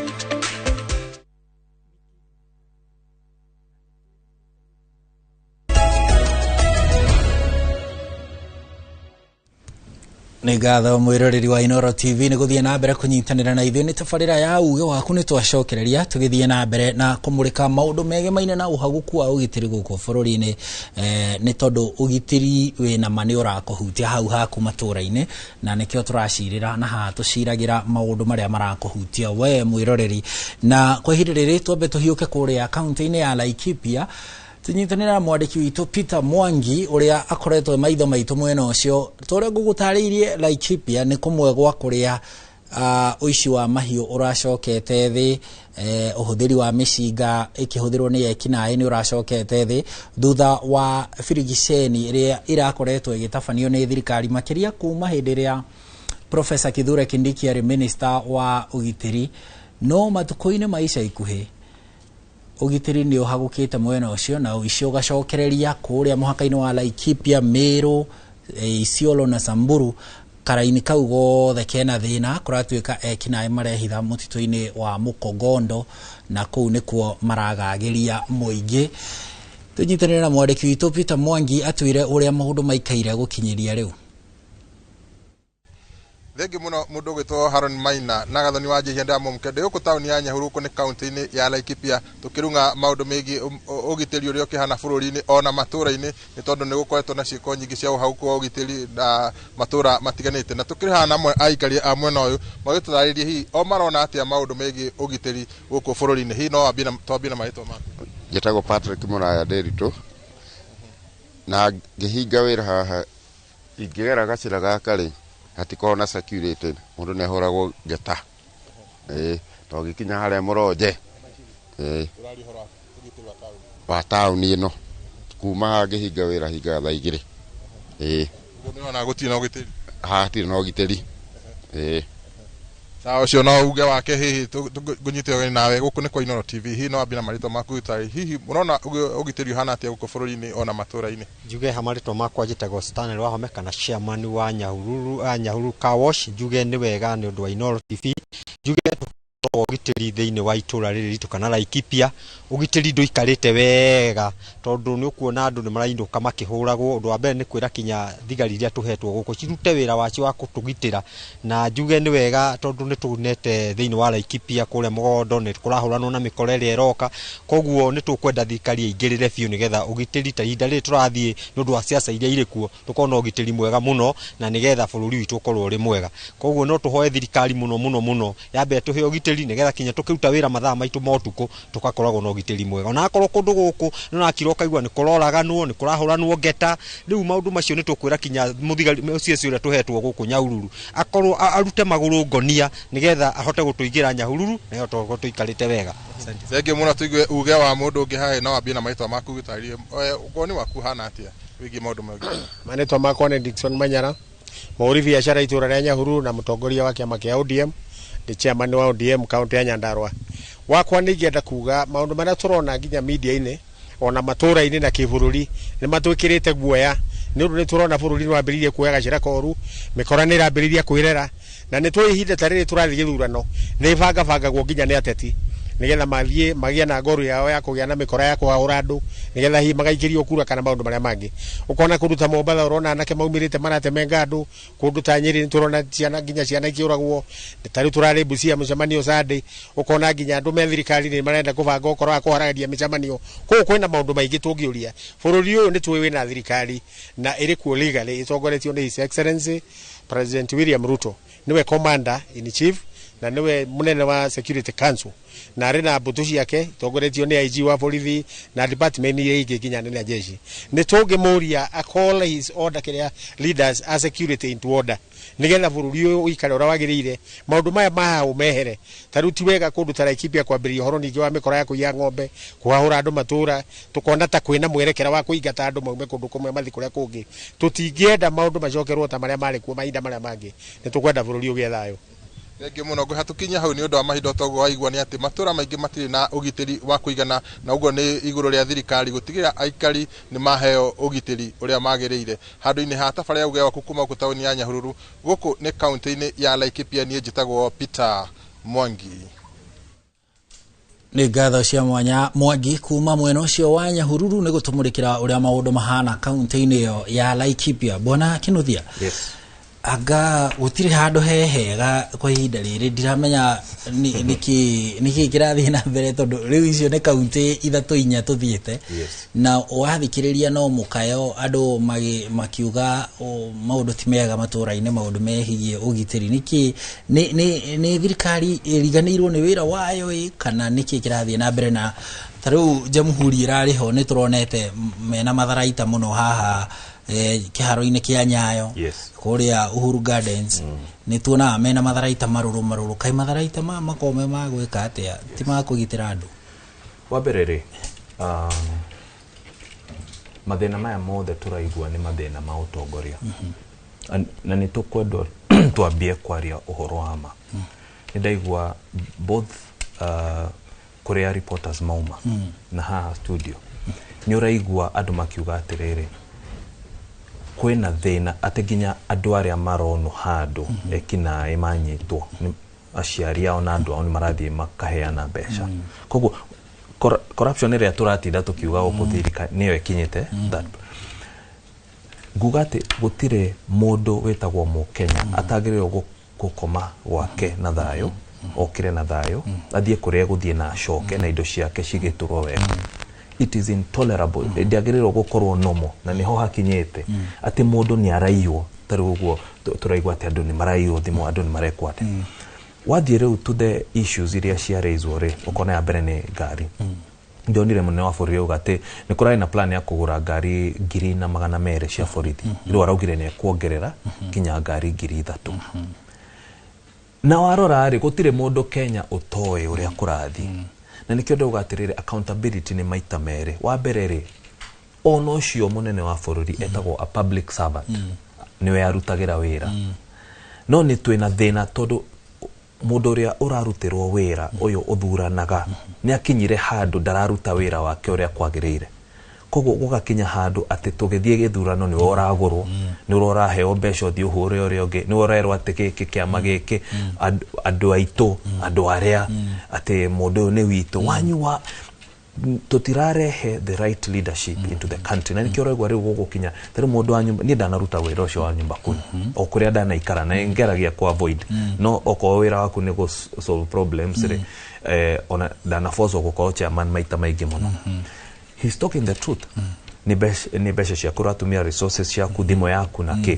Nĩ ngatho mwĩroreri wa Inoro TV nĩ gũthiĩ na mbere kũnyitanĩra na ithuĩ. Nĩ tabarĩra ya uge waku nĩ twacokereria tũgĩthiĩ na mbere na kũmũrĩka maũndũ megemaine na ũhagũku wa ũgitĩri gũkũ bũrũri-inĩ, nĩ tondũ ũgitĩri wĩna ma nĩ ũrakũhutia hau haku matũra-inĩ, na nĩkĩo tũracirĩra na haha tũciragĩra maũndũ marĩa marakũhutia we mwĩroreri. Na kwa ihinda rĩrĩ twambe tũhiũke kũrĩa kaunti-inĩ ya Laikipia tunyitanĩra mwandĩki witũ Peter Mwangi ũrĩa akoretwo maitho maitũ mwena ũcio. Tũrĩa ngũgũtarĩirie, Laikipia nĩ kũmwe gwa kũrĩa ũici wa mahiũ ũracokete thĩ, ũhũthĩri wa mĩcinga ĩkĩhũthĩrwo nĩ ekinaĩ nĩ ũracokete thĩ thutha wa birigiceni ĩrĩa ĩrakoretwo ĩgĩtabanio nĩ thirikari, makĩria kuma hĩndĩ ĩrĩa Professor Kithure Kindiki arĩ minister wa ũgitĩri. No matukũ-inĩ ma ica ikuhĩ ũgitĩri nĩ ũhagũkĩte mwena ũcio na ũici ũgacokereria kũrĩa mũhaka-inĩ wa Laikipia, Meru, Isiolo na Samburu. Karaini kau gothe kena thĩna, kũratuĩka ekinaĩ marehitha mũtitũ-inĩ wa Mũkogondo na kũu nĩkuo maragagĩria mũingĩ. Tũnyitanĩre na mwandĩki witũ Peter Mwangi atwĩre ũrĩa maũndũ maikaire gũkinyĩria rĩu. Thengi muno mundu gwitwo Haron Maina na gathoni wa njihia ndamũmũke ndĩ gũkũ taũni ya Nyahururu nĩ kaunti-inĩ ya Laikipia tukirung'a maundu megiĩ ũgitĩri ũrĩa ũkĩhana bũrũri-inĩ ona matũra-inĩ, nĩ tondũ nĩ gũkoretwo na ciĩko nyingĩ cia ũhagũku wa ũgitĩri na matũra matiganĩte, na tũkĩrĩ haha na amwe a aikari a mwena ũyũ magĩtũtarĩrie hihi o marona atĩa maũndũ megiĩ ũgitĩri gũkũ bũrũri-inĩ. Hihi no twambie na marĩtwa maku? Njĩtagwo Patrick Mũraya Nderitu, na ngĩhinga wĩra haha ingĩgera gacĩra gaka rĩ hatikoragwo na security, mũndũ nĩ ahũragwo ngeta to gĩkinya harĩa mũronje wa taũni ĩno kuma haha ngĩhinga wĩra hingaga thaa 2. Gũtirĩ na ũgitĩri haha, hatirĩ na ũgitĩri. Sawa, ũcio no uge wake. Hihi ngũnyite ũgeni nawe gũkũ nĩ kwa Inoro TV, hihi no wambie na marĩtwa maku gũtarĩ, hihi mũrona ũgitĩri ũhana atĩa gũkũ bũrũri-inĩ ona matũra-inĩ? Njuge ha marĩtwa makwa njĩtagwo Stanley Wahome kana chairman wa Nyahururu, Nyahururu Car Wash. Njuge nĩ wega nĩ ũndũ wa Inoro TV. Njuge ũgitĩri thĩinĩ wa itũra rĩrĩ ritũ kana Laikipia, ũgitĩri ndũikarĩte wega tondũ nĩ ũkuona andũ nĩ marainũka makĩhũragwo. Ũndũ wa mbere nĩ kwĩra kinya thigari iria tũhetwo gũkũ cirute wĩra wacio wa kũtũgitĩra, na njuge nĩ wega tondũ nĩ tũnete thĩinĩ wa Laikipia kũrĩa mũgondo nĩ kũrahũranwo na mĩkora ĩrĩa ĩroka, koguo nĩ tũkwenda thirikari ĩingĩrĩre biũ nĩgetha ũgitĩri ta ihinda rĩrĩ tũrathiĩ nĩ ũndũ wa siasa iria irĩ kuo tũkorwo na ũgitĩri mwega mũno na nĩgetha bũrũri witũ ũkorwo ũrĩ mwega. Koguo no tũhoe thirikari mũno mũno mũno yambe tũhe ũgitĩri nĩgetha kinya tũkĩruta wĩra mathaa maitũ ma ũtukũ tũgakoragwo na ũgitĩri mwega. Ona akorwo kũndũ gũkũ nĩ ũrakira ũkaigua nĩ kũroraganwo, nĩ kũrahũranwo ngeta, rĩu maũndũ macio nĩ tũkwĩra kinya mũthigari CS ũrĩa tũhetwo gũkũ Nyahururu akorwo arute magũrũ ngonia nĩgetha ahote gũtũigĩra Nyahururu na tũkorwo tũikarĩte wega. Thengiũ mũno. Tũigue uge wa mũndũ ũngĩ haha. No wambie na marĩtwa maku, gũtarĩrie woni waku hana atĩa wĩgiĩ maũndũ ma ũgitĩri. Marĩtwa makwa nĩ Dickson Manyara, mũhũri biacara itũra rĩa Nyahururu na mũtongoria wa kĩama kĩa ODM, ndĩ chairman wa ODM kaunti ya Nyandarua. Wakwa nĩ ingĩenda kuga maũndũ marĩa tũrona nginya media-inĩ ona matũra-inĩ na kĩbũrũri nĩ matwĩkĩrĩte guoya, nĩ ũndũ nĩ tũrona bũrũri nĩ wambĩrĩirie kuoya gacĩra koru, mĩkora nĩ ĩrambĩrĩria kwĩrera, na nĩ tũĩ ihinda ta rĩrĩ tũrathiĩ gĩthurano nĩ ĩbangabangagwo nginya nĩ ateti nigetha mathiĩ magĩe na ngoru yao ya kũgĩa na mĩkora ya kũhahũra andũ, nigetha hihi magaikĩrio kura kana maũndũ marĩa mangĩ. Ũkona kũndũ ta Mombatha ũrona anake maumĩrĩte maratemenga andũ, kũndũ ta Nyĩrĩ nĩ tũrona ciana, nginya ciana ikĩũragwo. Ta rĩu tũrarĩ Busia mũcemanio Sunday, ũkona nginya andũ me thirikari-inĩ marenda kũbanga ũhoro wa kũharagania mĩcemanio. Koguo kwĩna maũndũ maingĩ tũngĩũria. Bũrũri ũyũ nĩ tũĩ wĩna thirikari na ĩrĩ kuo legally, ĩtongoretio nĩ His Excellency President William Ruto, nĩwe commander in chief na nĩwe mũnene wa Security Council, na arĩ na mbũtũ ciake itongoretio nĩ IG wa borithi na department iria ingĩ nginya nene ya jeshi. Nĩ tũngĩmũria a call his order kĩrĩa leaders a security into order, nigetha bũrũri ũyũ ũikare ũrĩa wagĩrĩire, maũndũ maya mahaũ mehere. Ta rĩu ti wega kũndũ ta Laikipia kwambĩrĩria ũhoro ningĩ wa mĩkora ya kũiya ng'ombe, kũhahũra andũ matũra, tũkona ta kwĩna mwerekera wa kũingata andũ maume kũndũ kũmwe mathiĩ kũrĩa kũngĩ. Tũtingĩenda maũndũ macokerwo ta marĩa marĩ kuo mahinda marĩa mangĩ. Nĩ tũkwenda bũrũri ũgĩe thayũ. Thengiũ mũno. Ngũhatũkinyia hau nĩ ũndũ wa mahinda. Toguo waigua nĩ atĩ matũra maingĩ matirĩ na ũgitĩri wa kũigana, na ũguo nĩ igũrũ rĩa thirikari gũtigĩrĩra aikari nĩ maheo ũgitĩri ũrĩa magĩrĩire. Handũ-inĩ ha tabarĩra ya Uge Waku kuma gũkũ taũni ya Nyahururu, gũkũ nĩ kaunti-inĩ ya Laikipia, niĩ njĩtagwo Peter Mwangi. Nĩ ngatho cia mwanya, Mwangi, kuma mwena ũcio wa Nyahururu nĩ gũtũmũrĩkĩra ũrĩa maũndũ mahana kaunti-inĩ ĩyo ya Laikipia. Bwana Kinuthia, Yes. anga gũtirĩ handũ he hega kwa ihinda rĩrĩ, ndiramenya nĩkĩ kĩrathiĩ na mbere, tondũ rĩu icio nĩ kaunti ithatũ inya tũthiĩte na wathikĩrĩria no mũkayo andũ makiuga maũndũ ti mega matũra-inĩ, maũndũ megiĩ ũgitĩri. Nĩkĩ nĩ thirikari ĩriganĩirwo nĩ wĩra wayo ĩ, kana nĩkĩ kĩrathiĩ na mbere? Na ta rĩu jamhuri ĩrarĩ ho, nĩ tũronete mena matharaita mũno haha kĩharo-inĩ kĩa Nyayo, kũrĩa Uhuru Gardens nĩ tuonaga mena matharaita marũrũ marũrũ. Kaĩ matharaita maya makoragwo me ma gwĩka atĩa? Ti ma kũgitĩra andũ? Wa mbere rĩ, mathĩna maya mothe tũraigua nĩ mathĩna ma ũtongoria. Na nĩ tũkwendwo twambie kwaria ũhoro wa ma. Nĩ ndaigua both kũrĩa reporters mauma na haha studio, nĩ ũraigua andũ makiuga atĩrĩrĩ, kwĩna thĩna atĩ nginya andũ arĩa maronwo handũ ekinaĩ manyitwo nĩ aciari ao na andũ ao nĩ marathiĩ makaheana mbeca. Koguo corruption ĩrĩa tũratinda tũkiuga gũkũ thirikari nĩyo ĩkinyĩte that nguga atĩ gũtirĩ mũndũ wĩtagwo mũkenya atagĩrĩirwo gũkoma gwake na thayũ, okĩre na thayũ, athiĩ kũrĩa egũthiĩ na acoke na indo ciake cigĩtũrwo wega. It is intolerable, ndĩagĩrĩirwo gũkorwo nomo, na nĩho hakinyĩte atĩ mũndũ nĩ araiywo. Ta rĩu ũguo tũraigua atĩ andũ nĩ maraiywo thimũ, andũ nĩ marekwo atĩ. Wathiĩ rĩu to the issues iria ciarĩizwo rĩ, ũkona ya mbere nĩ ngari. Ndionire mũnene wa bũrũri auga atĩ nĩ kũrarĩ na plan ya kũgũra ngari 1,200 cia borithi, rĩu araugire nĩ ekuongerera nginya ngari 3,000. Na warora rĩ, gũtirĩ mũndũ Kenya ũtoĩ ũrĩa kũrathiĩ, na nĩkĩo ndauga atĩrĩrĩ, accountability nĩ maita merĩ. Wa mbere rĩ, ona ũcio mũnene wa bũrũri etagwo a public servant, nĩwe arutagĩra wĩra, no nĩ twĩna thĩna tondũ mũndũ ũrĩa ũrarutĩrwo wĩra ũyũ ũthuranaga nĩ akinyire handũ ndararuta wĩra wake ũrĩa kwagĩrĩire. Koguo gũgakinya handũ atĩ tũgĩthiĩ gĩthurano nĩwe ũragũrwo, nĩwe ũraheo mbeca ũthiĩ ũhũre ũrĩa ũngĩ, nĩwe ũrerwo atĩ gĩkĩ kĩama gĩkĩ, andũ aitũ, andũ arĩa atĩ mũndũ ũyũ nĩ witũ wanyu wa tũtirarehe the right leadership into the country. Na nĩkĩo ũraigua rĩu gũgũkinya ta rĩu mũndũ wa nyumba. Niĩ ndanaruta wĩra ũcio wa nyumba kumi o kũrĩa ndanaikara na ngeragia ku avoid, no okorwo wĩra waku nĩ gũ solve problems rĩ, ona ndanabocwo gũkorwo chairman maita maingĩ mũno. He's talking the truth. Nĩ mbeca ciaku ũratumia, resources ciaku, thimũ yaku na kĩ,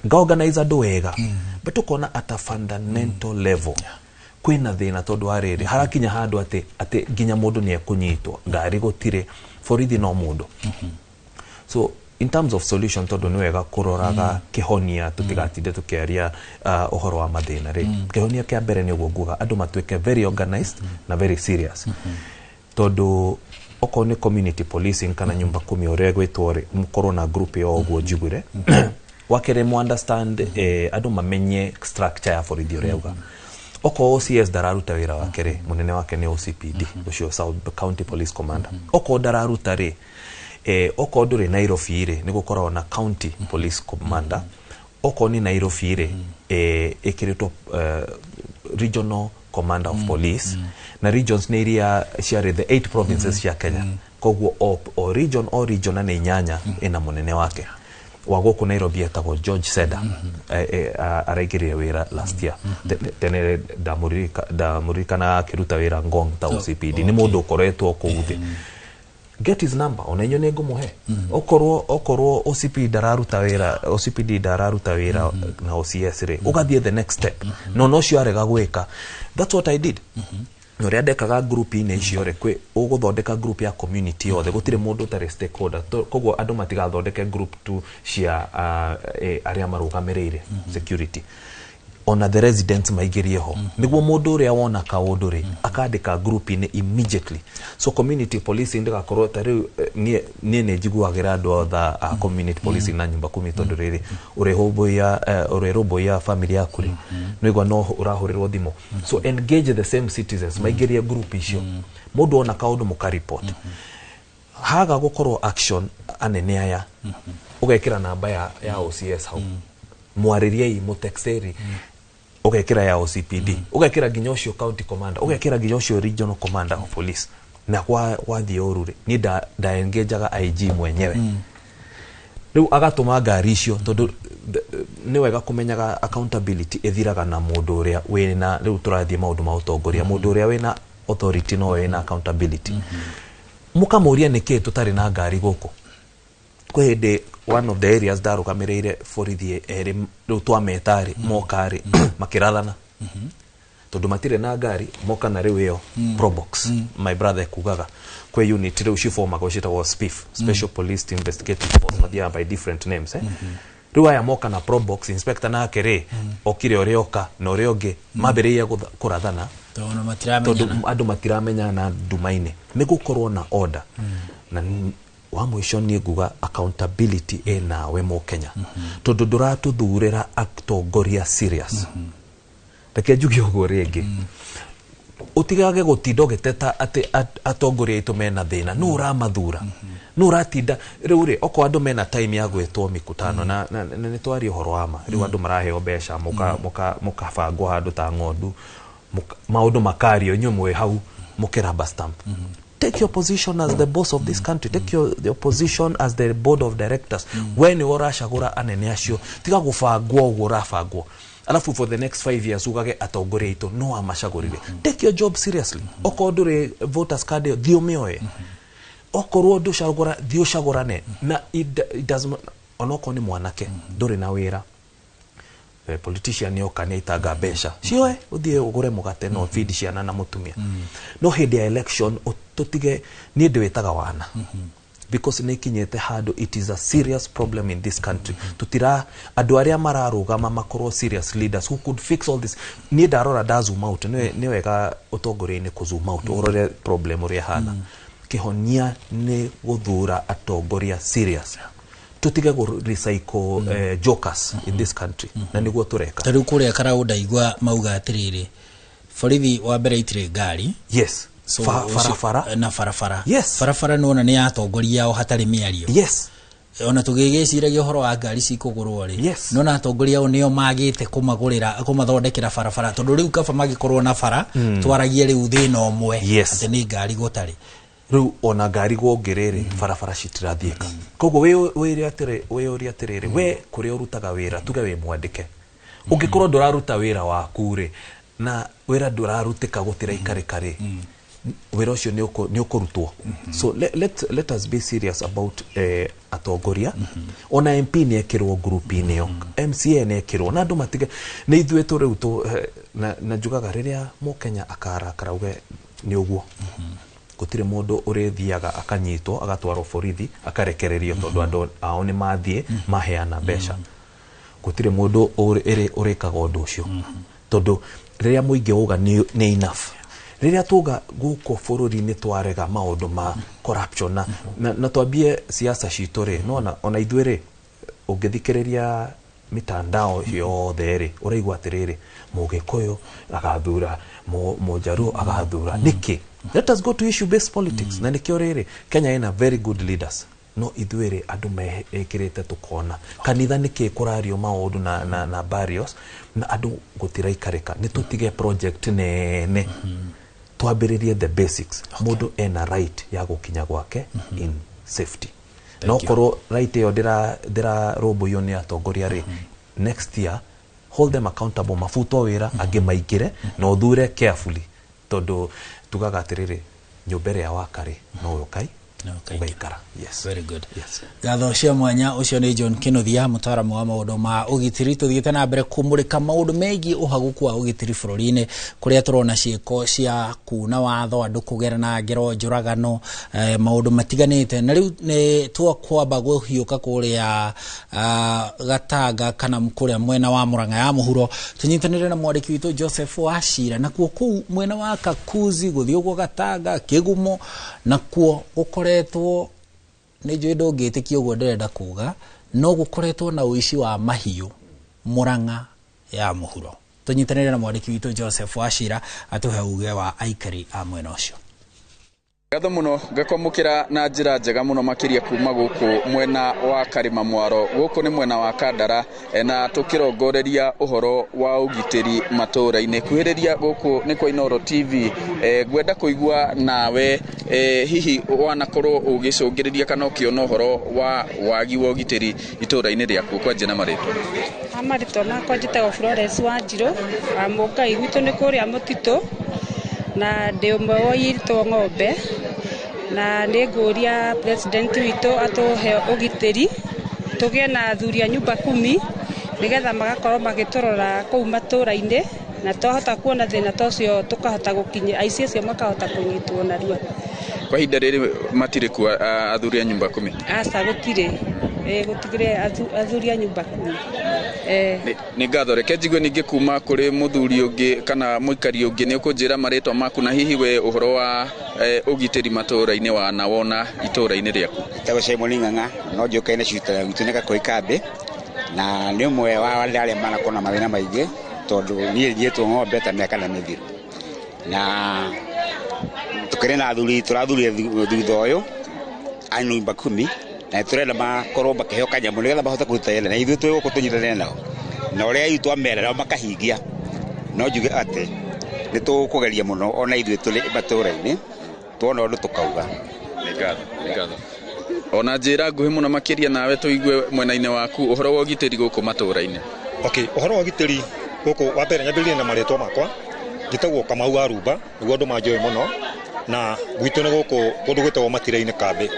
ngaorganize andũ wega, but ũkona at a fundamental level. Kwĩna thĩna tondũ wa rĩrĩ, harakinya handũ atĩ nginya mũndũ nĩ ekũnyitwo, ngari gũtirĩ, borithi no mũndũ. So in terms of solution, tondũ nĩ wega kũroraga kĩhonia, tũtigatinde tũkĩaria ũhoro wa mathĩna rĩ, kĩhonia kĩa mbere nĩ ũguo nguga andũ matuĩke very organized na very serious, tondũ okorwo nĩ community policing kana nyumba kumi ũrĩa ĩgwĩtwo rĩ, mũkorwo na group ĩyo ũguo njiguire. Wa kerĩ, mu understand, andũ mamenye structure ya borithi ũrĩa auga. Okorwo OCS ndararuta wĩra wake rĩ, mũnene wake nĩ OCPD ũcio, South County Police Commander. Okorwo ndararuta rĩ, okorwo ndũrĩ Nairobi rĩ, nĩ gũkoragwo na County Police Commander. Okorwo nĩ Nairobi rĩ, ĩkĩrĩtwo Regional Commander of Police, na regions nĩ iria ciarĩ the eight provinces cia Kenya. Koguo o region, o region na nĩ 8, ĩna mũnene wake. Wa gũkũ Nairobi etagwo George Seda. Araingĩrire wĩra last year. Tene ndamũririkana akĩruta wĩra Ngong ta OCPD. Nĩ mũndũ ũkoretwo kũu thĩ. Get his number, ona inyuĩ nĩ ngũmũhe. Okorwo OCP ndararuta wĩra, OCPD ndararuta wĩra na OCS rĩ, ũgathiĩ the next step. No ũcio arega gwĩka, that's what I did. Na ũrĩa ndekaga group-inĩ icio rĩ, kwĩ ũgũthondeka group ya community yothe, gũtirĩ mũndũ ũtarĩ stakeholder. Koguo andũ matigathondeke group tu cia arĩa marũgamĩrĩire security, ona the residents maingĩrie ho, nĩguo mũndũ ũrĩa wona kaũndũ rĩ, akandĩka group-inĩ immediately. So community policing ndĩgakorwo ta rĩu, niĩ nĩ njiguagĩra andũ othe a community policing na nyumba kumi, tondũ rĩrĩ ũrĩrũmbũiya family yaku rĩ, nĩigua no ũrahũrĩrwo thimũ. So engage the same citizens, maingĩrie group icio. Mũndũ ona kaũndũ, mũkareport. Haga gũkorwo action, anene aya, ũgekĩra namba ya OCS hau, mwarĩriei, mũtexteri, ũgekĩra ya OCPD, ũgekĩra nginya ũcio county commander, ũgekĩra nginya ũcio regional commander of police. Na kwa wathiĩ ũru rĩ, niĩ ndaengejaga IG mwenyewe. Rĩu agatũma ngari icio, tondũ nĩ wega kũmenyaga accountability ĩthiraga na mũndũ ũrĩa wĩna. Rĩu tũrathiĩ maũndũ ma ũtongoria, mũndũ ũrĩa wĩna authority no wĩna accountability. Mũkamũria nĩkĩ tũtarĩ na ngari gũkũ. Kwĩ hĩndĩ one of the areas ndarũgamĩrĩire borithi erĩ, rĩu twameta rĩ, moka rĩ, makĩrathana tondũ matirĩ na ngari. Moka na rĩu ĩyo Probox. My brother ekugaga kwĩ unit rĩu cifomagwo ciĩtagwo SPIF, Special Police Investigative Force, mathiaga by different names, eh? Rĩu aya moka na Probox, inspector nake rĩ okire ũrĩa oka na ũrĩa ũngĩ, mambĩrĩria kũrathana tondũ tondũ matiramenyana. Andũ matiramenyana nduma-inĩ. Nĩ gũkorwo na order. Na wa mũico, niĩ nguga accountability ĩnawe mũkenya, tondũ ndũratũthurĩra atongoria serious. Reke njuge ũguo rĩngĩ, ũtigage gũtinda ũgĩteta atĩ atongoria aitũ mena thĩna. Nũ ũramathura? Nũ ũratinda rĩu rĩ, okorwo andũ mena time ya gwĩtwo mikutano na nĩ twaria ũhoro wa ma, rĩu andũ maraheo mbeca, mũkabangwo handũ ta ng'ondu, maũndũ makario, inyuĩ mwĩ hau mũkĩraba stamp. Take your position as the boss of this country. Take your position as the board of directors. We nĩwe ũracagũra anene acio. Tiga gũbangwo ũguo ũrabangwo, alafu for the next 5 years ugage atongoria aitũ no amacagũrire. Take your job seriously. Okorwo ndũrĩ voters card ĩyo, thiĩ ũmĩoe. Okorwo ndũcagũra, thiĩ ũcagũrane. Na it does not, onokorwo nĩ mwanake ndũrĩ na wĩra, politician yoka nĩ aitanga mbeca cioe, ũthiĩ ũgũre mũgate na ũbidi ciana na mũtumia. No hĩndĩ ya election tũtige, niĩ ndĩwĩtaga wana, because nĩ ikinyĩte handũ it is a serious problem in this country. Tutira andũ arĩa mararũgama makorwo serious leaders who could fix all this. Niĩ ndarora, nda zoom out, nĩ wega ũtongoria-inĩ kũ zoom out ũrore problem ũrĩa hana. Kĩhonia nĩ gũthura atongoria serious, tutige gũ recycle jokers in this country, na nĩguo tũreka. Ta rĩu kũrĩa Karau ndaigua mauga atĩrĩrĩ, borithi wa mbere itirĩ ngari. Yes. So, Barabara. Na barabara. Yes. Barabara nĩwona nĩ atongoria ao, hatarĩ mĩario. Ona tũgĩgĩciragia ũhoro wa ngari cikũgũrwo rĩ, nona atongoria ao nĩo magĩte kũmagũrĩra, kũmathondekera barabara, tondũ rĩu kaba magĩkorwo na bara, twaragie rĩu thĩna ũmwe atĩ nĩ ngari gũtarĩ. Rĩu ona ngari gwongĩrĩrĩ, barabara citirathiĩka. Koguo wĩre atĩrĩ, wĩyũrie atĩrĩrĩ, we kũrĩa ũrutaga wĩra, tuge wĩ mwandĩke, ũngĩkorwo ndũraruta wĩra waku rĩ, na wĩra ndũrarutĩka, gũtiraikarĩka rĩ, Wĩra ũcio nĩ ũkũrutwo. So let us be serious about atongoria. Ona MP nĩ ekĩrwo group-inĩ ĩyo, MCA nĩ ekĩrwo, na andũ matige nĩ ithuĩ tũ rĩu na njugaga rĩrĩa mũkenya akarakara uge nĩ ũguo, gũtirĩ mũndũ ũrĩthiaga akanyitwo agatwarwo borithi akarekererio tondũ andũ ao nĩ mathiĩ maheana mbeca. Gũtirĩ mũndũ ũrĩkaga ũndũ ũcio, tondũ rĩrĩa mũingĩ wauga nĩ enough. Rĩrĩa tuga gũkũ bũrũri-inĩ twarega maũndũ ma corruption na twambie siasa citũ rĩ, nona ona ithuĩ rĩ, ũngĩthikĩrĩria mitandao yothe rĩ, ũraigua atĩrĩrĩ, Mũgĩkũyũ agathura, Mũjaruo agathura. Nĩkĩ? Let us go to issue based politics. Na nĩkĩo rĩrĩ, Kenya ĩna very good leaders, no ithuĩ rĩ, andũ mekĩrĩte tũkona kanitha nĩkĩ kũrario maũndũ na barriers na andũ gũtiraikarĩka. Nĩ tũtige project nene, twambĩrĩrie the basics. Mũndũ ena right ya gũkinya gwake in safety. No korwo right ĩyo ndĩrarũmbũiyo nĩ atongoria rĩ, next year hold them accountable, mabutwo wĩra, angĩ maingĩre, na ũthure carefully, tondũ tugaga atĩrĩrĩ, nyũmba ĩrĩa waka rĩ, no ũkai ũgaikara. Yes. Very good. Yes. Ngatho cia mwanya. Ũcio nĩ John Kinuthia, mũtaaramu wa maũndũ ma ũgitĩri. Tũthiĩte na mbere kũmũrĩka maũndũ megiĩ ũhagũku wa ũgitĩri bũrũri-inĩ, kũrĩa tũrona ciĩko cia kuna watho, andũ kũgerana ngero, njũragano, maũndũ matiganĩte. Na rĩu nĩ twakwamba kũhiũka kũrĩa Gatanga kana kũrĩa mwena wa Murang'a ya mũhuro, tũnyitanĩre na mwandĩki witũ Joseph Wachira. Nakuo kũu mwena wa Kakuzi gũthiĩ ũguo Gatanga Kĩgumo, nakuo gũkoretwo, nĩ njũĩ ndũngĩtĩkia ũguo ndĩrenda kuga, no gũkoretwo na ũici wa mahiũ Murang'a ya mũhuro. Tũnyitanĩre na mwandĩki witũ Joseph Wachira atũhe uge wa aikari a mwena ũcio. Ngatho muno, ngakwamũkĩra na njĩra njega mũno makĩria kuma gũkũ mwena wa Karĩma Mwaro. Gũkũ nĩ mwena wa Kandara, na tũkĩrongoreria ũhoro wa ũgitĩri matũũra-inĩ. Kuhĩrĩria gũkũ nĩ kwa Inooro TV. Ngwenda kũigua nawe, hihi wanakorwo ũgĩcũngĩrĩria kana ũkĩona ũhoro wa wagi wa ũgitĩri itũũra-inĩ rĩaku? Kwanjia na marĩtwa. Marĩtwa makwa njĩtagwo Florence Wanjirũ wa Mũngai. Gwitũ nĩ kũrĩa mũtitũ, na ndĩ ũmwe woiyĩtwo ng'ombe, na nĩ ngũria president witũ atũhe ũgitĩri, tũgĩe na athuri a nyumba kumi, nĩgetha magakorwo magĩtũrora kũu matũũra-inĩ, na twahota kuona thĩna ta ũcio tũkahota gũkinya aici acio makahota kũnyitwo narua. Kwa ihinda rĩrĩ matirĩ kuo athuri a nyumba kumi? Aca, gũtirĩ, gũtigire athuri a nyumba kumi. Nĩ ngatho. Reke njigue ningĩ kuma kũrĩ mũthuri ũngĩ kana mũikari ũngĩ. Nĩ ũkũnjĩra marĩtwa maku na hihi we ũhoro wa ũgitĩri matũũra-inĩ wanawona itũũra-inĩ rĩaku? Njĩtagwo Simon Ng'ang'a, no njũkaine cuta gwitũ nĩ Gakũĩ kambĩ, na nĩ ũmwe wa arĩa manakorwo na mathĩna maingĩ, tondũ niĩ njiĩtwo ng'ombe ta mĩaka na mĩthiru, na tũkĩrĩ na athuri tũrathurire thutha ũyũ a nyumba kumi, na tũrenda makorwo makĩheo kanyamũ nĩgetha mahote kũruta wĩra na ithuĩ twĩ gũkũ tũnyitanĩre nao, na ũrĩa ithuĩ twamera nao makahingia. No njuge atĩ nĩ tũkũgeria mũno ona ithuĩ tũrĩ matũũra-inĩ, tuona ũndũ tũkauga. Nĩ ngatho, nĩ ngatho. Ona njĩra nguhĩ mũno makĩria nawe tũigue mwena-inĩ waku ũhoro wa ũgitĩri gũkũ matũũra-inĩ. Okay, ũhoro wa ũgitĩri gũkũ, wa mbere nyambĩrĩrie na marĩtwa makwa. Njĩtagwo Kamau wa Rumba, nĩguo andũ manjũĩ mũno, na gwitũ nĩ gũkũ kũndũ gwĩtagwo Matira-inĩ kambĩ.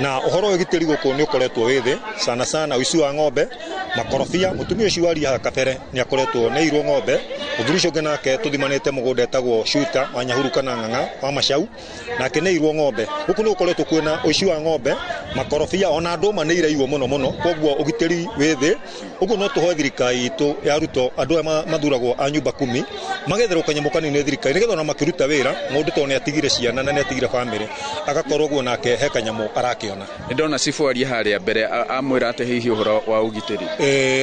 Na ũhoro wa ũgitĩri gũkũ nĩ ũkoretwo wĩ thĩ sana sana, ũici wa ng'ombe, makorobia. Mũtumia ũcio waria haha kabere nĩ akoretwo nĩ airwo ng'ombe. Mũthuri ũcio ũngĩ nake tũthimanĩte mũgũnda etagwo Shuta wa Nyahuru kana Ng'ang'a wa Macau, nake nĩ airwo ng'ombe. Gũkũ nĩ gũkoretwo kwĩna ũici wa ng'ombe, makorobia, ona ndũma nĩ iraiywo mũno mũno, koguo ũgitĩri wĩ thĩ. Ũguo no tũhoe thirikari itũ ya Ruto, andũ aya mathuragwo a nyumba kumi magetherwo kanyamũ kanini nĩ thirikari, nĩgetha ona makĩruta wĩra mũndũ tondũ nĩ atigire ciana na nĩ atigire bamĩrĩ, agakorwo ũguo nake he kanyamũ arakĩona. Nĩ ndona cibũ aria harĩa mbere amwĩra atĩ hihi ũhoro wa ũgitĩri.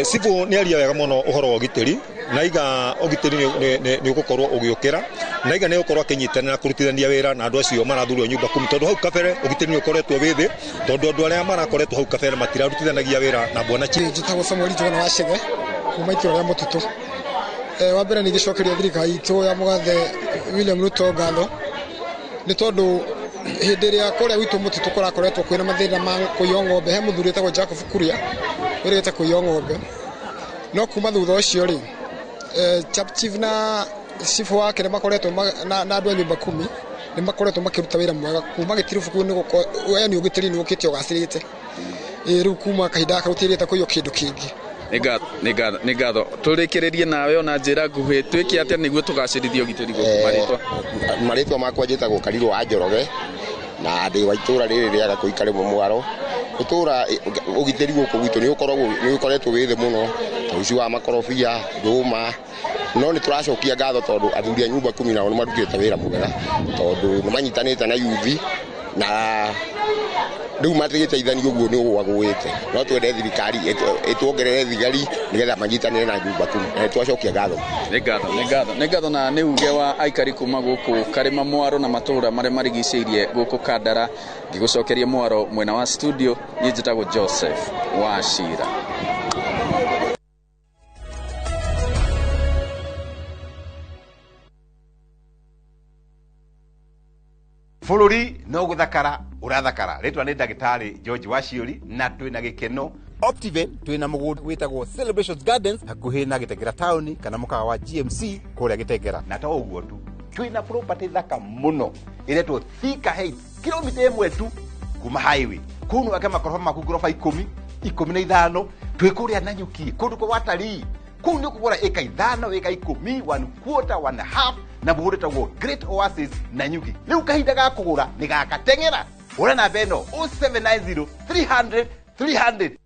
Cibũ nĩ aria wega mũno ũhoro wa ũgitĩri, na iga ũgitĩri nĩ ũgũkorwo ũgĩũkĩra, na iga nĩ ũgũkorwo akĩnyitanĩra kũrutithania wĩra na andũ acio marathurwo nyumba kumi, tondũ hau kabere ũgitĩri nĩ ũkoretwo wĩ thĩ, tondũ andũ arĩa marakoretwo hau kabere matirarutithanagia wĩra na bwana chief. Njĩtagwo Samuel Njuguna wa Chege kuma itũũra rĩa Mũtitũ. Wa mbere nĩ ingĩcokeria thirikari itũ ya mũgathe William Ruto ngatho, nĩ tondũ hĩndĩ ĩrĩa kũrĩa gwitũ Mũtitũ kũrakoretwo kwĩna mathĩna ma kũiywo ng'ombe, he mũthuri wĩtagwo Jacob Kuria wĩrĩgĩte kũiywo ng'ombe, no kuma thutha ũcio rĩ, chief na chief wake nĩ makoretwo na andũ a nyumba kumi Nĩ makoretwo makĩruta wĩra mwega kuma gĩtiribũ kũu nĩ yani ũgitĩri nĩ ũkĩte ũgacĩrĩte. Rĩu kuma kahinda gaka gũtirĩte kũiywo kĩndũ kĩngĩ. Nĩ ngatho tũrĩkĩrĩrie nawe ona njĩra nguhĩ twĩke atĩa nĩguo tũgacĩrithie ũgitĩri gũkũ? Marĩtwa? Marĩtwa makwa njĩtagwo Karirũ wa Njoroge na ndĩ wa itũra rĩrĩ rĩa Gakũi Karĩmũ Mwaro. Itũra ũgitĩri gũkũ gwitũ nĩ ũkoragwo nĩ ũkoretwo wĩ thĩ mũno ta ũici wa makorobia, ndũma, no nĩ tũracokia ngatho tondũ athuri a nyumba kumi nao nĩ marutĩte wĩra mwega tondũ nĩ manyitanĩte na yuthi na rĩu matigĩteithania ũguo nĩ ũgwagũĩte. No twende thirikari ĩtuongerere thigari nĩgetha manyitanĩre na nyumba kumi na nĩtwacokia ngatho. Nĩ ngatho, nĩ ngatho, nĩ ngatho. Na nĩ uge wa aikari kuma gũkũ Karĩma Mwaro na matũra marĩa marigicĩirie gũkũ Kandara. Ngĩgũcokeria mwaro mwena wa studio, niĩ njĩtagwo Joseph Wachira. Bũrũri no gũthakara ũrathakara. Rĩtwa nĩ ndagĩtarĩ George Waciũri na twĩna gĩkeno Optiven twĩna mũgũnda wĩtagwo Celebrations Gardens hakuhĩ na Gĩtengera taũni kana mũkawa wa GMC kũrĩa Gĩtengera. Na to ũguo tu, twĩna property thaka mũno ĩretwo Thika Heights, kilomita 1 tu kuma highway. Kũu nĩ wake makoroba maku ngoroba 10, 15, twĩ kũrĩa Nanyuki, kũndũ kwa watalii. Kũu nĩ ũkũgũra ĩka 5, ĩka 10, 1/4, 1.5 na mũgũnda wĩtagwo Great Oasis Nanyuki. Rĩu kahinda ga kũgũra nĩ gaka, teng'era hũra namba ĩno 0790 300 300.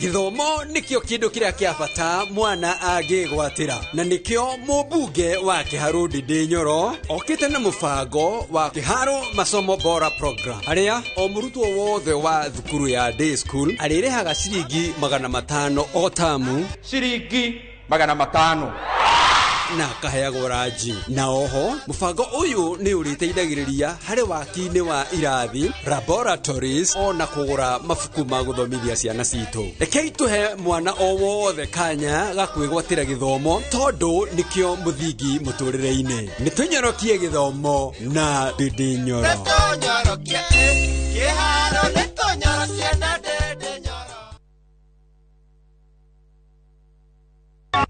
Gĩthomo nĩkĩo kĩndũ kĩrĩa kĩa bata mwana angĩgwatĩra, na nĩkĩo mũmbunge wa Kĩharũ Ndindi Nyoro okĩte na mũbango wa Kĩharũ Masomo Bora Program, harĩa o mũrutwo wothe wa thukuru ya day school arĩrĩhaga ciringi 500 o tamu, ciringi 500, na akaheagwo ranji. Na oho mũbango ũyũ nĩ ũrĩteithagĩrĩria harĩ waki-inĩ wa irathi, laboratories, ona kũgũra mabuku ma gũthomithia ciana citũ. Rekei tũhe mwana o wothe kanya ga kwĩgwatĩra gĩthomo tondũ nĩkĩo mũthingi mũtũrĩre-inĩ. Nĩ tũnyorokie gĩthomo na Ndindi Nyoro.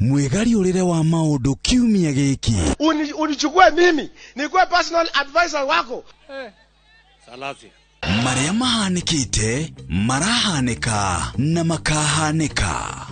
Mwĩgariũrĩre wa maũndũ kiumia gĩkĩ. Unichukue mimi nikuwe personal advisor wako. Salasia. Marĩa mahanĩkĩte, marahanĩka na makahanĩka,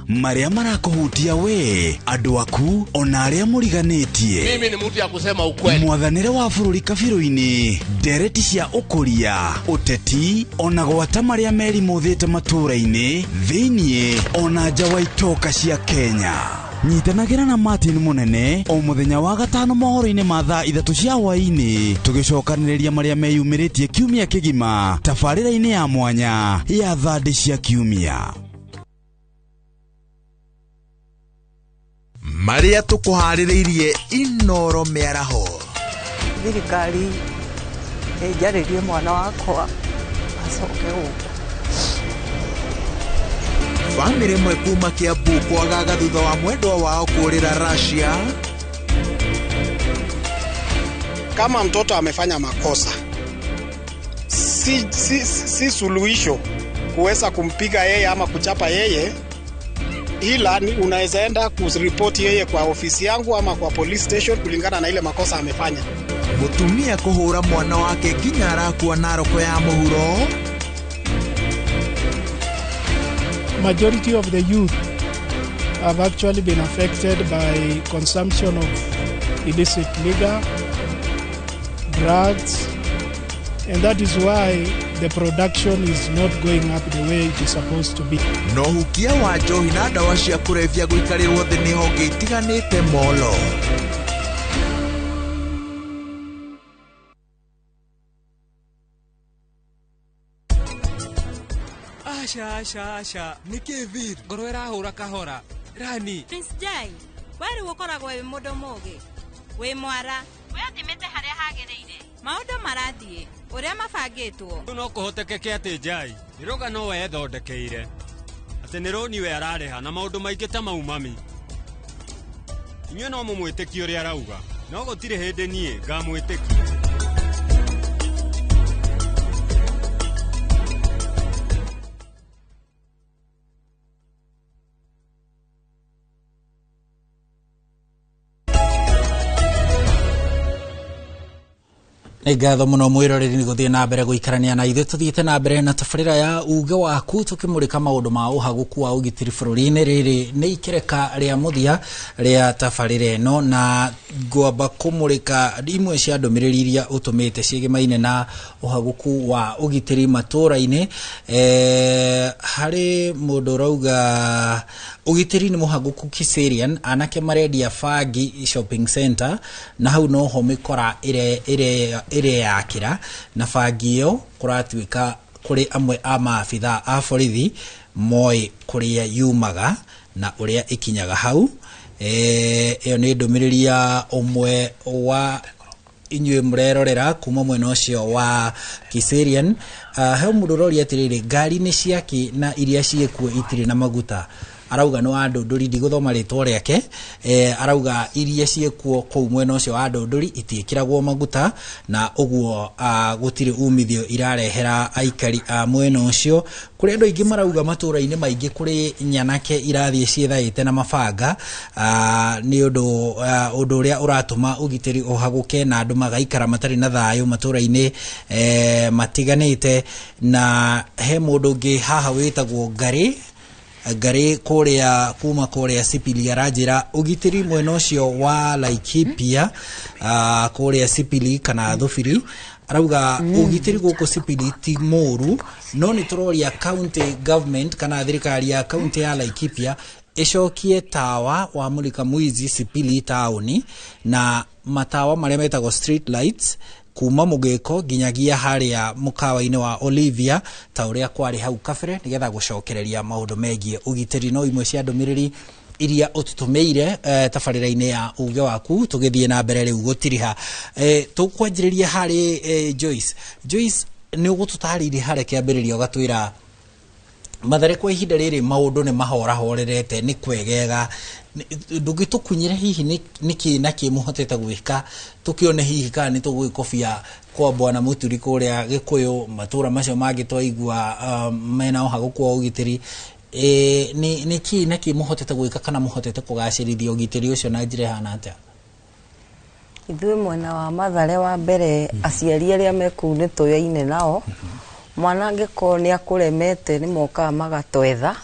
marĩa marakũhutia we, andũ aku, ona arĩa mũriganĩtie. Mimi ni mtu ya kusema ukweli. Mwathanĩre wa bũrũri kabirũ-inĩ, ndereti cia ũkũria, ũteti, ona gwata marĩa merimũthĩte matũũra-inĩ, thĩiniĩ ona nja wa itoka cia Kenya. Nyitanagĩra na Martin Mũnene o mũthenya wa gatano mohoro-inĩ ma thaa 3 cia hwaĩ-inĩ, tũgĩcokanĩrĩria marĩa meyumĩrĩtie kiumia kĩgima tabarĩra-inĩ ya mwanya ya thandĩ cia kiumia. Marĩa tũkũharĩrĩirie Inoro mĩaraho. Thirikari ĩnjarĩrie mwana wakwa acoke gũkũ. Bamĩrĩ ĩmwe kuma Kiambu kwagaga thutha wa mwendwa wao kũũrĩra Russia. Kama mtoto amefanya makosa, si suluhisho kuweza kumpiga yeye ama kuchapa yeye, ila unaweza enda kuripoti yeye kwa ofisi yangu ama kwa police station kulingana na ile makosa amefanya. Mũtumia kũhũra mwana wake nginya arakua Naroko ya mũhuro. Majority of the youth have actually been affected by consumption of illicit liquor, drugs, and that is why the production is not going up the way it is supposed to be. No hukia wa njohi na ndawa cia kũrebia gũikarĩrwo thĩ nĩ honge itiganĩte molo. Aca aca aca, nĩkĩ Vir? Ngoro ĩrahũra kahora. Rani. Prince Jai, we rĩu ũkoragwo wĩ mũndũ mũgĩ, wĩ mwara, we ũthimĩte harĩa hagĩrĩire. Maũndũ marathiĩ ũrĩa mabangĩtwo. No kũhotekeke atĩ Jai nĩ rũgano we ethondekeire, atĩ nĩ rũni we ararĩha na maũndũ maingĩ ta mau mami. Inyuĩ no mũmwĩtĩkie ũrĩa arauga, no gũtirĩ hĩndĩ niĩ ngamwĩtĩkia. Nĩ ngatho mũno mwĩroreri nĩ gũthiĩ na mbere gũikarania na ithuĩ. Tũthiĩte na mbere na tabarĩra ya Uge Waku, tũkĩmũrĩka maũndũ ma ũhagũku wa ũgitĩri bũrũri-inĩ. Rĩrĩ nĩ ikereka rĩa mũthia rĩa tabarĩra ĩno, na ngwamba kũmũrĩka imwe cia ndũmĩrĩri iria ũtũmĩte ciĩgĩmaine na ũhagũku wa ũgitĩri matũũra-inĩ. Harĩ mũndũ ũrauga ũgitĩri nĩ mũhagũku Kiserian, anake marendia bangi shopping center, na hau noho mĩkora ĩreyakĩra na bangi ĩyo. Kũratuĩka kũrĩ amwe a maabitha a borithi moĩ kũrĩa yumaga na ũrĩa ĩkinyaga hau. Ĩyo nĩ ndũmĩrĩri ya ũmwe wa inyuĩ mũrerorera kuma mwena ũcio wa Kiserian. He mũndũ ũroria atĩrĩrĩ, ngari nĩ ciaki na iria ciĩkuo itirĩ na maguta? Arauga nĩ wa Ndũndũri, ndigũthoma rĩtwa rĩake. Arauga iria ciĩkuo kũu mwena ũcio wa Ndũndũri itiĩkĩragwo maguta, na ũguo gũtirĩ umithio irarehera aikari a mwena ũcio. Kũrĩ andũ aingĩ marauga matũũra-inĩ maingĩ kũrĩ nyanake irathiĩ ciĩthaĩte na mabanga, nĩ ũndũ ũndũ ũrĩa ũratũma ũgitĩri ũhagũke na andũ magaikara matarĩ na thayũ matũũra-inĩ matiganĩte. Na he mũndũ ũngĩ haha wĩtagwo Ngarĩ Ngarĩ kũrĩa kuma kũrĩa Sipili, aranjĩra ũgitĩri mwena ũcio wa Laikipia, kũrĩa Sipili kana Thubiri. Arauga ũgitĩri gũkũ Sipili ti mũru, no nĩ tũroria county government kana thirikari ya county ya Laikipia ĩcokie tawa wa Mulika Mwizi Sipili taũni, na matawa marĩa metagwo street lights kuma mũgĩko nginyagia harĩa mũkawa-inĩ wa Olivia, ta ũrĩa kwarĩ hau kabere, nĩgetha gũcokereria maũndũ megiĩ ũgitĩri. No imwe cia ndũmĩrĩri iria ũtũtũmĩire tabarĩra-inĩ ya Uge Waku. Tũgĩthiĩ na mbere rĩu gũtiriha, tũkwanjĩrĩria harĩ Joyce. Joyce, nĩ ũgũtũtarĩirie harĩa kĩambĩrĩria, ũgatwĩra Mathare kwa ihinda rĩrĩ maũndũ nĩ mahorahorerete, nĩ kwegega. Ndũngĩtũkunyĩre hihi nĩ kĩ na kĩ mũhotete gwĩka, tũkĩone hihi kana nĩ tũgwĩkobia kwa Bwana Mũturi kũrĩa Gĩkũyũ, matũra macio mangĩ twaigua mena ũhagũku wa ũgitĩri? Nĩ kĩ na kĩ mũhotete gwĩka kana mũhotete kũgacĩrithia ũgitĩri ũcio na njĩra ĩhana atĩa? Ithuĩ mwena wa Mathare, wa mbere, aciari arĩa me kũu nĩ tũyaine nao. Mwana angĩkorwo nĩ akũremete, nĩ mokaga magatwetha,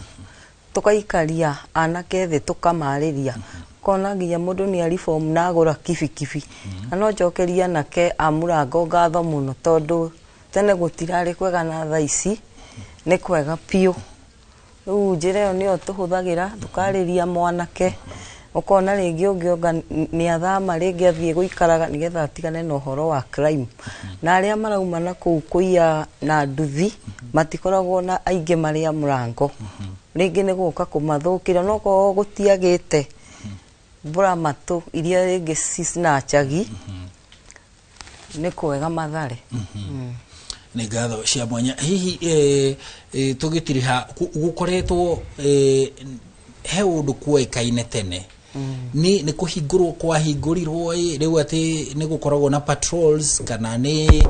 tũkaikaria anake thĩ, tũkamarĩria, kona nginya mũndũ nĩ aribomu na agũra kibikibi. Na no njokerie anake a mũrango ngatho mũno, tondũ tene gũtirarĩ kwega na thaa ici nĩ kwega biũ. Rĩu njĩra ĩyo nĩyo tũhũthagĩra, tũkarĩria mwanake, ũkona rĩngĩ ũngĩonga nĩ athama, rĩngĩ athiĩ gũikaraga nĩgetha atigane na ũhoro wa crime. Na arĩa marauma na kũu kũiya na nduthi matikoragwo na aingĩ marĩ a mũrango, rĩngĩ nĩ gũka kũmathũkĩra, no korwo gũtiagĩte mbũramatũ iria rĩngĩ cisnachagi. Nĩ kwega Mathare. Nĩ ngatho cia mwanya. Hihi tũgĩtiriha, gũkoretwo he ũndũ kuoĩkaine tene nĩ kũhingũrwo kwahingũrirwo ĩ, rĩu atĩ nĩ gũkoragwo na patrols kana nĩ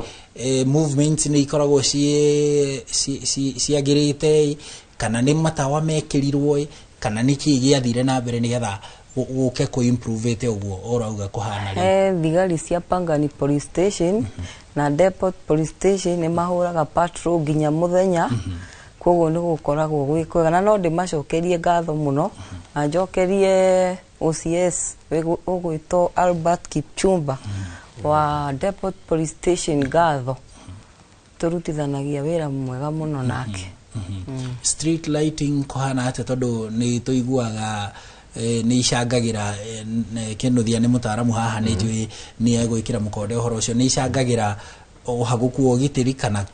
movements nĩ ikoragwo ciagĩrĩte, kana nĩ matawa mekĩrirwo ĩ, kana nĩ kĩĩ gĩathire na mbere nĩgetha gũke kũ improve ũguo ũrauga kũhana rĩu? He thigari cia Pangani Police Station na Depot Police Station nĩ mahũraga patrol nginya mũthenya, koguo nĩ gũkoragwo gwĩ kwega. Na no ndĩmacokerie ngatho mũno, na njokerie OCS ũgwĩtwo Albert Kipchumba wa Depot Police Station ngatho, tũrutithanagia wĩra mwega mũno nake. Street lighting kũhana atĩa? Tondũ nĩ tũiguaga nĩ icangagĩra, Kĩnuthia nĩ mũtaaramu haha, nĩ njũĩ nĩ egwĩkĩra mũkonde ũhoro ũcio, nĩ icangagĩra ũhagũku wa ũgitĩri kana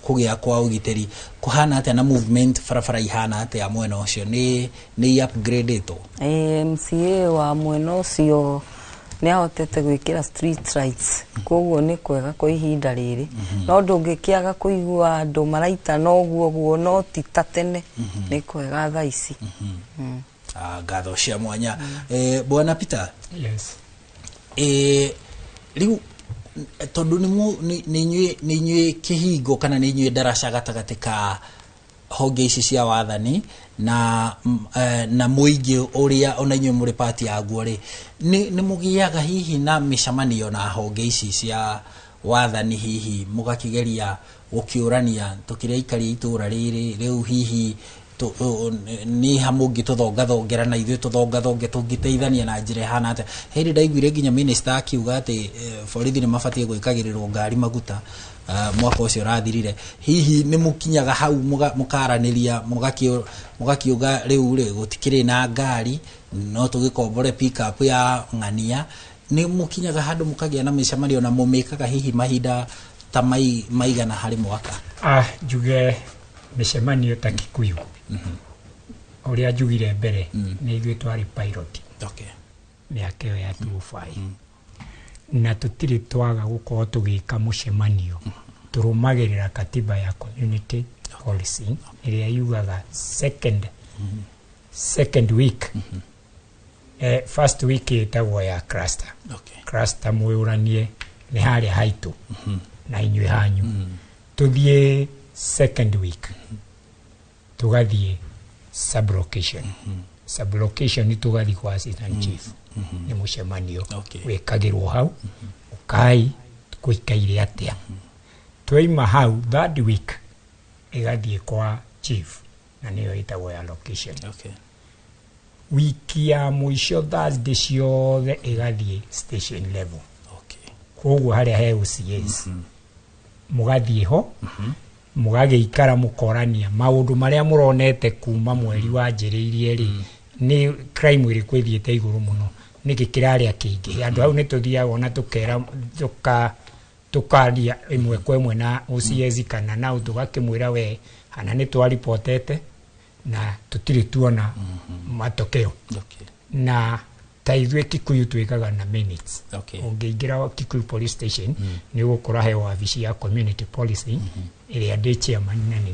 kũgĩa kwa ũgitĩri. Kũhana atĩa na movement barabara ihana atĩa mwena ũcio? Nĩ upgradĩtwo? MCA wa mwena ũcio nĩ ahotete gwĩkĩra street lights, koguo nĩ kwega kwa ihinda rĩrĩ. No ndũngĩkĩaga kũigua andũ maraitana ũguo ũguo, no ti ta tene, nĩ kwega thaa ici. Ngatho cia mwanya. Bwana Peter. Yes. Rĩu tondũ nĩ inyuĩ kĩhingo kana nĩ inyuĩ ndaraca gatagatĩ ka honge ici cia wathani na mũingĩ ũrĩa ona inyuĩ mũrĩ pati yaguo rĩ, nĩ mũgĩaga hihi na mĩcemanio na honge ici cia Wathani hihi mũgakĩgeria gũkĩũrania tũkĩrĩ aikari a itũra rĩrĩ rĩu hihi nĩ ha mũngĩtũthongathongera na ithuĩ tũthongathonge tũngĩteithania na njĩra ĩhana atĩa? Hĩndĩ ndaiguire nginya minister akiuga atĩ borithi nĩ mabatiĩ gwĩkagĩrĩrwo ngari maguta mwaka ũcio ũrathirire. Hihi nĩ mũkinyaga hau mũkaranĩria mũgakiuga rĩu rĩ gũtikĩrĩ na ngari, no tũgĩkombore pick-up ya ng'ania? Nĩ mũkinyaga handũ mũkagĩa na mĩcemanio, na mũmĩkaga hihi mahinda ta maigana harĩ mwaka? Njuge mĩcemanio ta Kikuyu, ũrĩa njugire mbere, nĩ ithuĩ twarĩ pilot mĩaka ĩyo ya 2005, na tũtirĩ twaga gũkorwo tũgĩka mũcemanio. Tũrũmagĩrĩra katiba ya community policing ĩrĩa yugaga second week, first week ĩtagwo ya cluster. Cluster mwĩũranie nĩ harĩa haitũ na inyuĩ hanyu. Tũthiĩ second week, tũgathiĩ sublocation. Sublocation tũgathiĩ kwa assistant chief, nĩ mũcemanio wĩkagĩrwo hau, ũkai kũikaire atĩa. Twaima hau, third week ĩgathiĩ kwa chief, na nĩyo ĩtagwo ya location. Wiki ya mũico, Thursday ciothe, ĩgathiĩ station level. Koguo harĩa he OCS mũgathiĩ ho, mũgagĩikara, mũkorania maũndũ marĩa mũronete kuma mweri wanjĩrĩirie rĩ, nĩ crime ĩrĩkũ ĩthiĩte igũrũ mũno, nĩkĩ kĩrarĩa kĩingĩ andũ hau. Nĩ tũthiaga ona tũkera tũkaria ĩmwe kwa ĩmwe na OCS kana nau, tũgakĩmwĩra we hana nĩ twaripotete na tũtirĩ tuona matokeo. Na ta ithuĩ Kikuyu twĩkaga na minutes. Ũngĩingĩra Kikuyu police station, nĩ ũgũkora he wabici ya community policing ĩrĩa ndĩ chairman na nĩ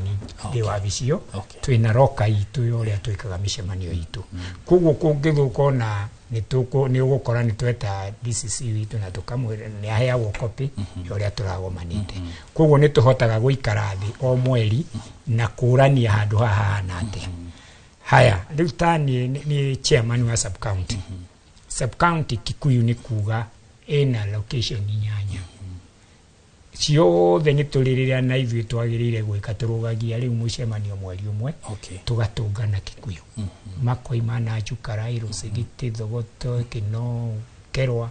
ndĩ wabici ĩyo. Twĩna roka itũ ya ũrĩa twĩkaga mĩcemanio itũ. Koguo kũngĩthũka ona nĩ ũgũkora nĩ tweta DCC witũ na tũkamwĩra, nĩ aheagwo copy ya ũrĩa tũragomanĩte. Koguo nĩ tũhotaga gũikara thĩ o mweri na kũrania handũ haha hahana atĩa. Haya, rĩu ta niĩ nĩ chairman wa sub county. Sub county Kikuyu nĩ kuga ĩna location inyanya ciothe. Nĩ tũrĩ rĩrĩa na ithuĩ twagĩrĩire gwĩka, tũrũgagia rĩu mũcemanio mweri ũmwe, tũgatũngana Kikuyu, makoima na Njukarai, Rũcigiti, Thogoto, Kĩno, Kerwa,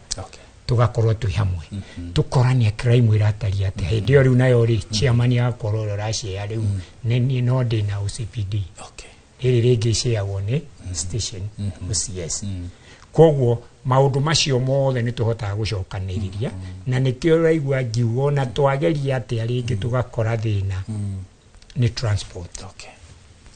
tũgakorwo twĩ hamwe, tũkorania crime ĩrataria atĩa hĩndĩ ĩyo. Rĩu nayo rĩ, chairman agakorwo ũrĩa ũracea rĩu nĩ niĩ, no ndĩna OCPD. Rĩrĩ rĩngĩ ciagwo nĩ station OCS. Koguo maũndũ macio mothe nĩ tũhotaga gũcokanĩrĩria, na nĩkĩo ũraigua ngiuga ona twageria atĩa rĩngĩ tũgakora thĩna nĩ transport.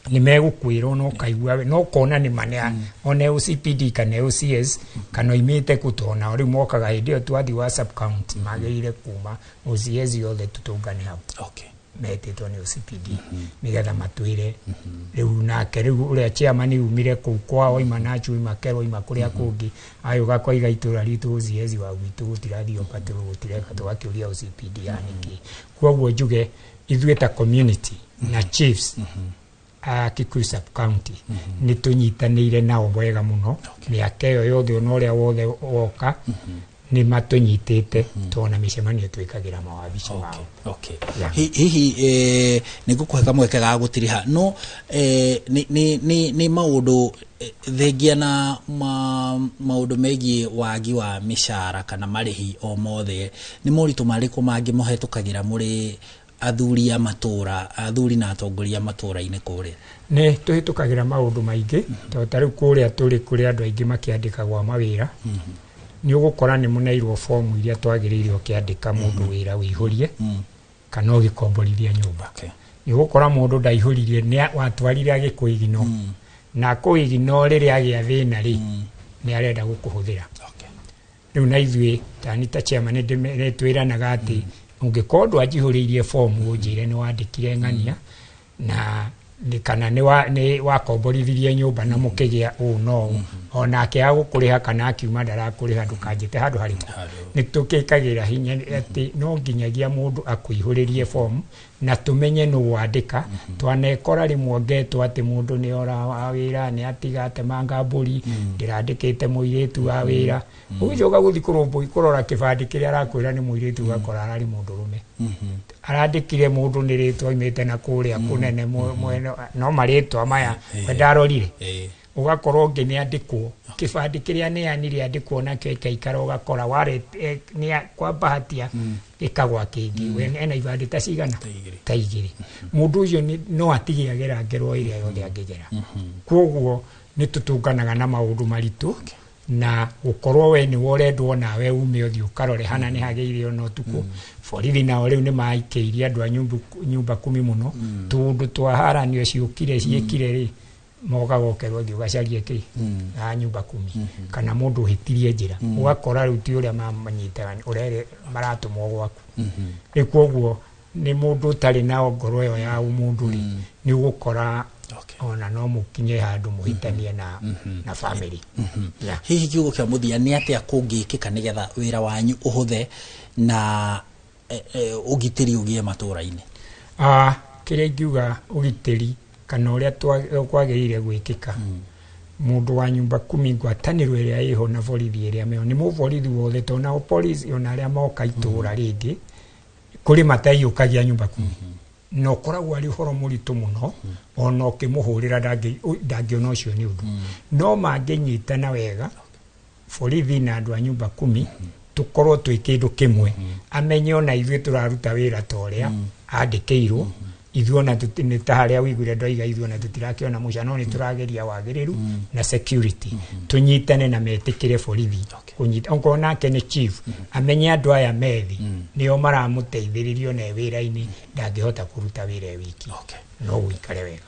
Nĩ megũkwĩra ona ũkaigua we, no ũkona nĩ ma ona OCPD kana OCS kana oimĩte kũ, tona rĩu mokaga hĩndĩ ĩyo twathiĩ wa sub county, magĩrĩire kuma OCS yothe tũtũngane hau. Metĩtwo nĩ OCPD nĩgetha matwĩre rĩu nake rĩu ũrĩa chairman umire kũu kwao, oima Nachu, oima Kerwa, oima kũrĩa kũngĩ, agĩũka koiga itũra ritũ OCS wa gwitũ gũtirathiĩ patrol, gũtireka, tũgakĩũria OCPD ya nĩkĩ. Koguo njuge ithuĩ ta community na chiefs a Kikuyu sub county nĩ tũnyitanĩire nao wega mũno mĩaka ĩyo yothe, ona ũrĩa wothe woka nĩ matũnyitĩte, tona mĩcemanio twĩkagĩra mawabici mao. Yeah. Hihi nĩ ngũkũhe kamweke ga gũtiriha, no nĩ maũndũ thengia na maũndũ megiĩ wagi wa mĩcara kana marĩhi o mothe, nĩ moritũ marĩkũ mangĩ mũhetũkagĩra mũrĩ athuri a matũra, athuri na atongoria matũra-inĩ kũrĩa? Nĩ tũhĩtũkagĩra maũndũ maingĩ, tondũ ta rĩu kũrĩa tũrĩ kũrĩ andũ aingĩ makĩandĩkagwo mawĩra. Nĩ ũgũkora nĩ mũneirwo fomu iria twagĩrĩire ũkĩandĩka mũndũ wĩra wĩihũrie kana ũgĩkomborithia nyũmba. Nĩ ũgũkora mũndũ ndaihũririe, nĩ watwarire agĩkũigino, na kũigino rĩrĩa agĩa thĩna rĩ, nĩ arenda gũkũhũthĩra. Rĩu na ithuĩ tani ta chairman nĩ twĩranaga atĩ ũngĩkorwo ndwanjihũrĩirie fomu, ũnjĩre nĩ wandĩkire ng'ania na Nĩ kana nĩ wakomborithirie nyũmba na mũkĩgĩa ũũ no ũũ, onake agũkũrĩha kana akiuma ndarakũrĩha, ndũkanjĩte handũ harĩkũ. Nĩ tũkĩkagĩra hinya atĩ no nginyagia mũndũ akũihũrĩrie fomu na tũmenye nũ wandĩka. Twanekora rĩmwe ngetwo atĩ mũndũ nĩ ora wa wĩra, nĩ atiga atemanga mbũri, ndĩrandĩkĩte mũirĩtu wa wĩra, ũgĩcoka gũthiĩ kũrora kĩbandĩ kĩrĩa arakwĩra nĩ mũirĩtu, ũgakora ararĩ mũndũrũme arandĩkire mũndũ nĩ rĩtwa oimĩte na kũrĩa kũnene mwena, no marĩtwa maya we ndarorire. Ũgakorwo ũngĩ nĩ andĩkwo kĩbandĩ kĩrĩa neanire andĩkwo nakĩo ĩkaikara, ũgakora ware nĩ kwa bahatia gĩkagwa kĩngĩ, we ena ibandĩ ta cigana ta igĩrĩ. Mũndũ ũcio no atige agera ngero ĩrĩa yothe angĩgera. Koguo nĩ tũtũnganaga na maũndũ maritũ, na gũkorwo we nĩwe ũrendwo nawe ume ũthiĩ ũkarore hana nĩ hagĩire ona ũtukũ. Borithi nao rĩu nĩ maikĩirie andũ a nyumba kumi mũno, tũndũ twa haranio ciũkire ciĩkire rĩ, moka gokerwo ũthiĩ ũgacarie kĩ a nyumba kumi kana mũndũ ũhĩtirie njĩra, ũgakora rĩu ti ũrĩa mamanyitaga ũrere maratũmwo gwaku. Rĩu koguo nĩ mũndũ ũtarĩ na ngoro ĩyo ya ũmũndũ rĩ, nĩ ũgũkora ona no mũkinye handũ mũhĩtanie na family. Hihi kiugo kĩa mũthia nĩ atĩa kũngĩkĩka nĩgetha wĩra wanyu ũhũthe na ũgitĩri ũgĩe matũũra-inĩ? Kĩrĩa ingiuga ũgitĩri kana ũrĩa kwagĩrĩire gwĩkĩka, mũndũ wa nyumba kumi ngwatanĩro ĩrĩa ĩho na borithi ĩrĩa meho nĩ mũborithi wothe, tondũ nao borithi ona arĩa moka itũũra rĩngĩ kũrĩ mataiyũkagia nyumba kumi, na ũkoragwo arĩ ũhoro mũritũ mũno, ona ũkĩmũhũrĩra ndangĩona ũcio nĩ ũndũ. No mangĩnyitana wega borithi na andũ a nyumba kumi, tũkorwo twĩ kĩndũ kĩmwe, amenye ona ithuĩ tũraruta wĩra ta ũrĩa andĩkĩirwo, ithuĩ ona nĩ ta harĩa ũiguire ndoiga ithuĩ ona tũtirakĩona mũcara, no nĩ tũrageria wagĩrĩru na security, tũnyitane na metĩkĩre borithi kũnyita. Okorwo nake nĩ chief, amenye andũ aya methi nĩo maramũteithĩrĩria ona e wĩra-inĩ, ndangĩhota kũruta wĩra e wiki, no ũikare wega.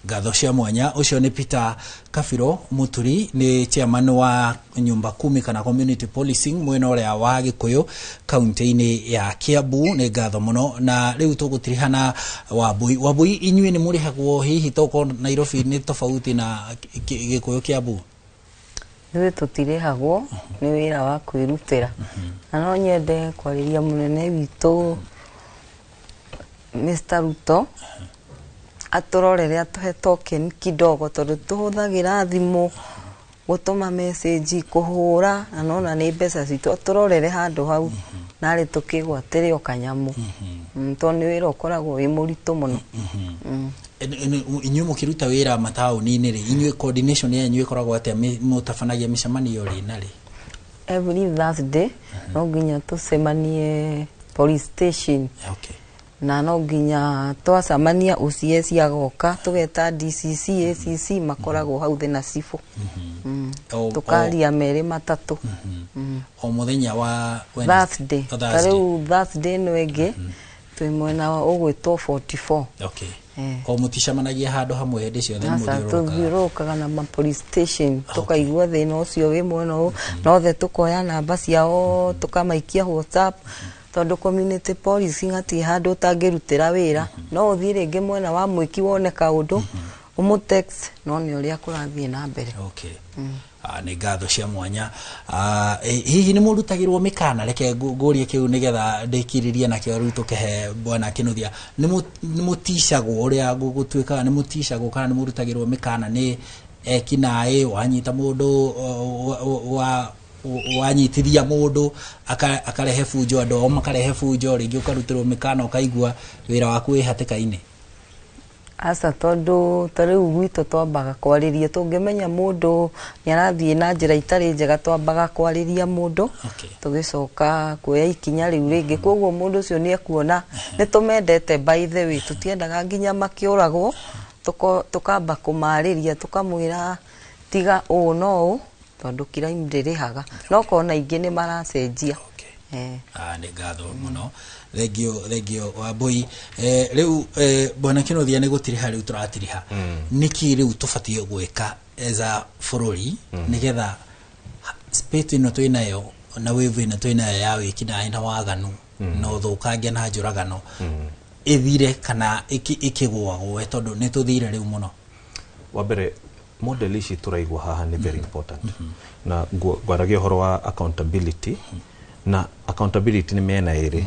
Ngatho cia mwanya. Ũcio nĩ Peter Kabiro Muturi, nĩ chairman wa nyumba kumi kana community policing mwena ũrĩa wa Gĩkũyũ kaunti-inĩ ya Kiambu. Nĩ ngatho mũno. Na rĩu tũgũtirihana Wambui. Wambui, inyuĩ nĩ mũrĩhagwo hihi tokorwo Nairobi nĩ tofauti na Gĩkũyũ Kiambu? Ithuĩ tũtirĩhagwo, nĩ wĩra wa kwĩrutĩra. Na no nyende kwarĩria mũnene witũ Mr. Ruto atũrorere, atũhe token kidogo, tondũ tũhũthagĩra thimũ gũtũma message, kũhũra, na nona nĩ mbeca citũ, atũrorere handũ hau narĩ tũkĩgwatĩre o kanyamũ, tondũ nĩ wĩra ũkoragwo wĩ mũritũ mũno. Inyuĩ mũkĩruta wĩra mataũni-inĩ rĩ, inyuĩ coordination yanyu ĩkoragwo atĩa? Mũtabanagia mĩcemanio rĩ na rĩ? Every Thursday no nginya tũcemanie police station. Na no nginya twacemania OCS agoka, tũgeta DCC, ACC makoragwo hau thĩ na cibũ, tũkaria merĩ matatũ. O mũthenya wa Thursday. Ta rĩu Thursday ĩno ĩngĩ twĩ mwena ũgwĩtwo 44. O mũticemanagia handũ hamwe hĩndĩ ciothe, nĩ Aca, tũthiũrũrũkaga na ma police station, tũkaigua thĩna ũcio wĩ mwena ũyũ, na othe tũkoya namba ciao tũkamaikia WhatsApp, tondũ community policing hatirĩ handũ ũtangĩrutĩra wĩra. No ũthiĩ rĩngĩ mwena wa mwĩki wone kaũndũ, ũmũ text, no nĩ ũrĩa kũrathiĩ na mbere. Nĩ ngatho cia mwanya. Hihi nĩ mũrutagĩrwo mĩkana? Reke ngũrie kĩu nĩgetha ndĩkirĩrie nakĩo rĩu tũkĩhe bwana Kĩnuthia. Nĩ mũticagwo ũrĩa gũtuĩkaga, nĩ mũticagwo kana nĩ mũrutagĩrwo mĩkana nĩ ekinaĩ, wanyita mũndũ wanyitithia mũndũ akarehe bunjo, andũ ao makarehe bunjo, rĩngĩ ũkarutĩrwo mĩkana ũkaigua wĩra waku wĩ hatĩka-inĩ? Aca, tondũ ta rĩu gwitũ twambaga kwarĩria, tũngĩmenya mũndũ nĩ arathiĩ na njĩra itarĩ njega, twambaga kwarĩria mũndũ, tũgĩcoka kuoya ikinya rĩu rĩngĩ. Koguo mũndũ ũcio nĩ ekuona nĩ tũmendete, by the way, tũtiendaga nginya makĩũragwo, tũkamba kũmarĩria, tũkamwĩra tiga ũũ no ũũ, tondũ crime ndĩrĩhaga, no kona aingĩ nĩ maracenjia. Nĩ ngatho mũno, thengio Wambui. Rĩu bwana Kĩnuthia, nĩ gũtiriha rĩu tũratiriha, nĩkĩ rĩu tũbatiĩ gwĩka as a bũrũri nĩgetha space ĩno twĩnayo na wave ĩno twĩnayo ya wĩkinaĩ na waganu na ũthũkangia na njũragano ĩthire kana ĩkĩgũagũe tondũ nĩ tũthire rĩu mũno? Wa mbere, model ici tũraigua haha nĩ very important, na ngwaragia ũhoro wa accountability, na accountability nĩ mĩena ĩrĩ.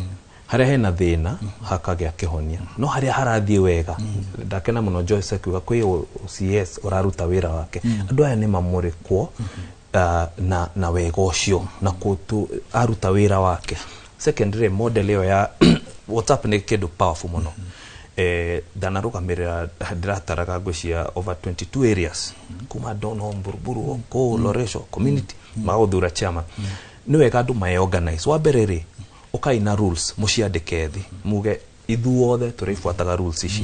Harĩa hena thĩna hakagĩa kĩhonia, no harĩa harathiĩ wega, ndakena mũno Joyce akiuga kwĩ OCS ũraruta wĩra wake. Andũ aya nĩ mamũrĩkwo na wega ũcio na kũtu aruta wĩra wake. Secondary, model ĩyo ya WhatsApp nĩ kĩndũ powerful mũno. Ndanarũgamĩrĩra, ndĩrataraga ngwĩcia over 22 areas kuma Donholm, Buruburu, Oko, Loresho community, magũthura chairman. Nĩ wega andũ mae-organize. Wa mbere rĩ, ũkai na rules, mũciandĩke thĩ, muge ithuothe tũrĩbuataga rules ici,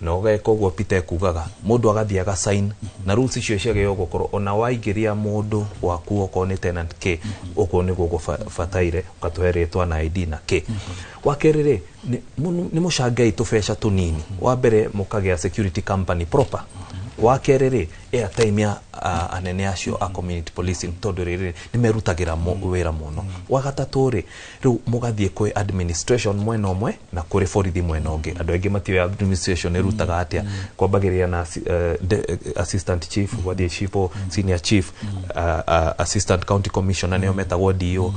na ũgeka ũguo Peter ekugaga, mũndũ agathiĩ agasign, na rules icio ciagĩrĩirwo gũkorwo ona waingĩria mũndũ waku, okorwo nĩ tenant k, ũguo nĩguo gũbataire, ũgatũhe rĩtwa na ID na k. Wa kerĩ rĩ, nĩ mũcangei tũbeca tũnini. Wa mbere, mũkagĩa security company proper. Wa kerĩ rĩ, airtime ya anene acio a community policing, tondũ rĩrĩ nĩ merutagĩra wĩra mũno. Wa gatatũ rĩ, rĩu mũgathiĩ kwĩ administration mwena ũmwe na kũrĩ borithi mwena ũngĩ. Andũ aingĩ matiũĩ administration ĩrutaga atĩa. Kwambagĩrĩria na assistant chief, gwathiĩ chief, senior chief, assistant county commissioner nĩo metagwo DO,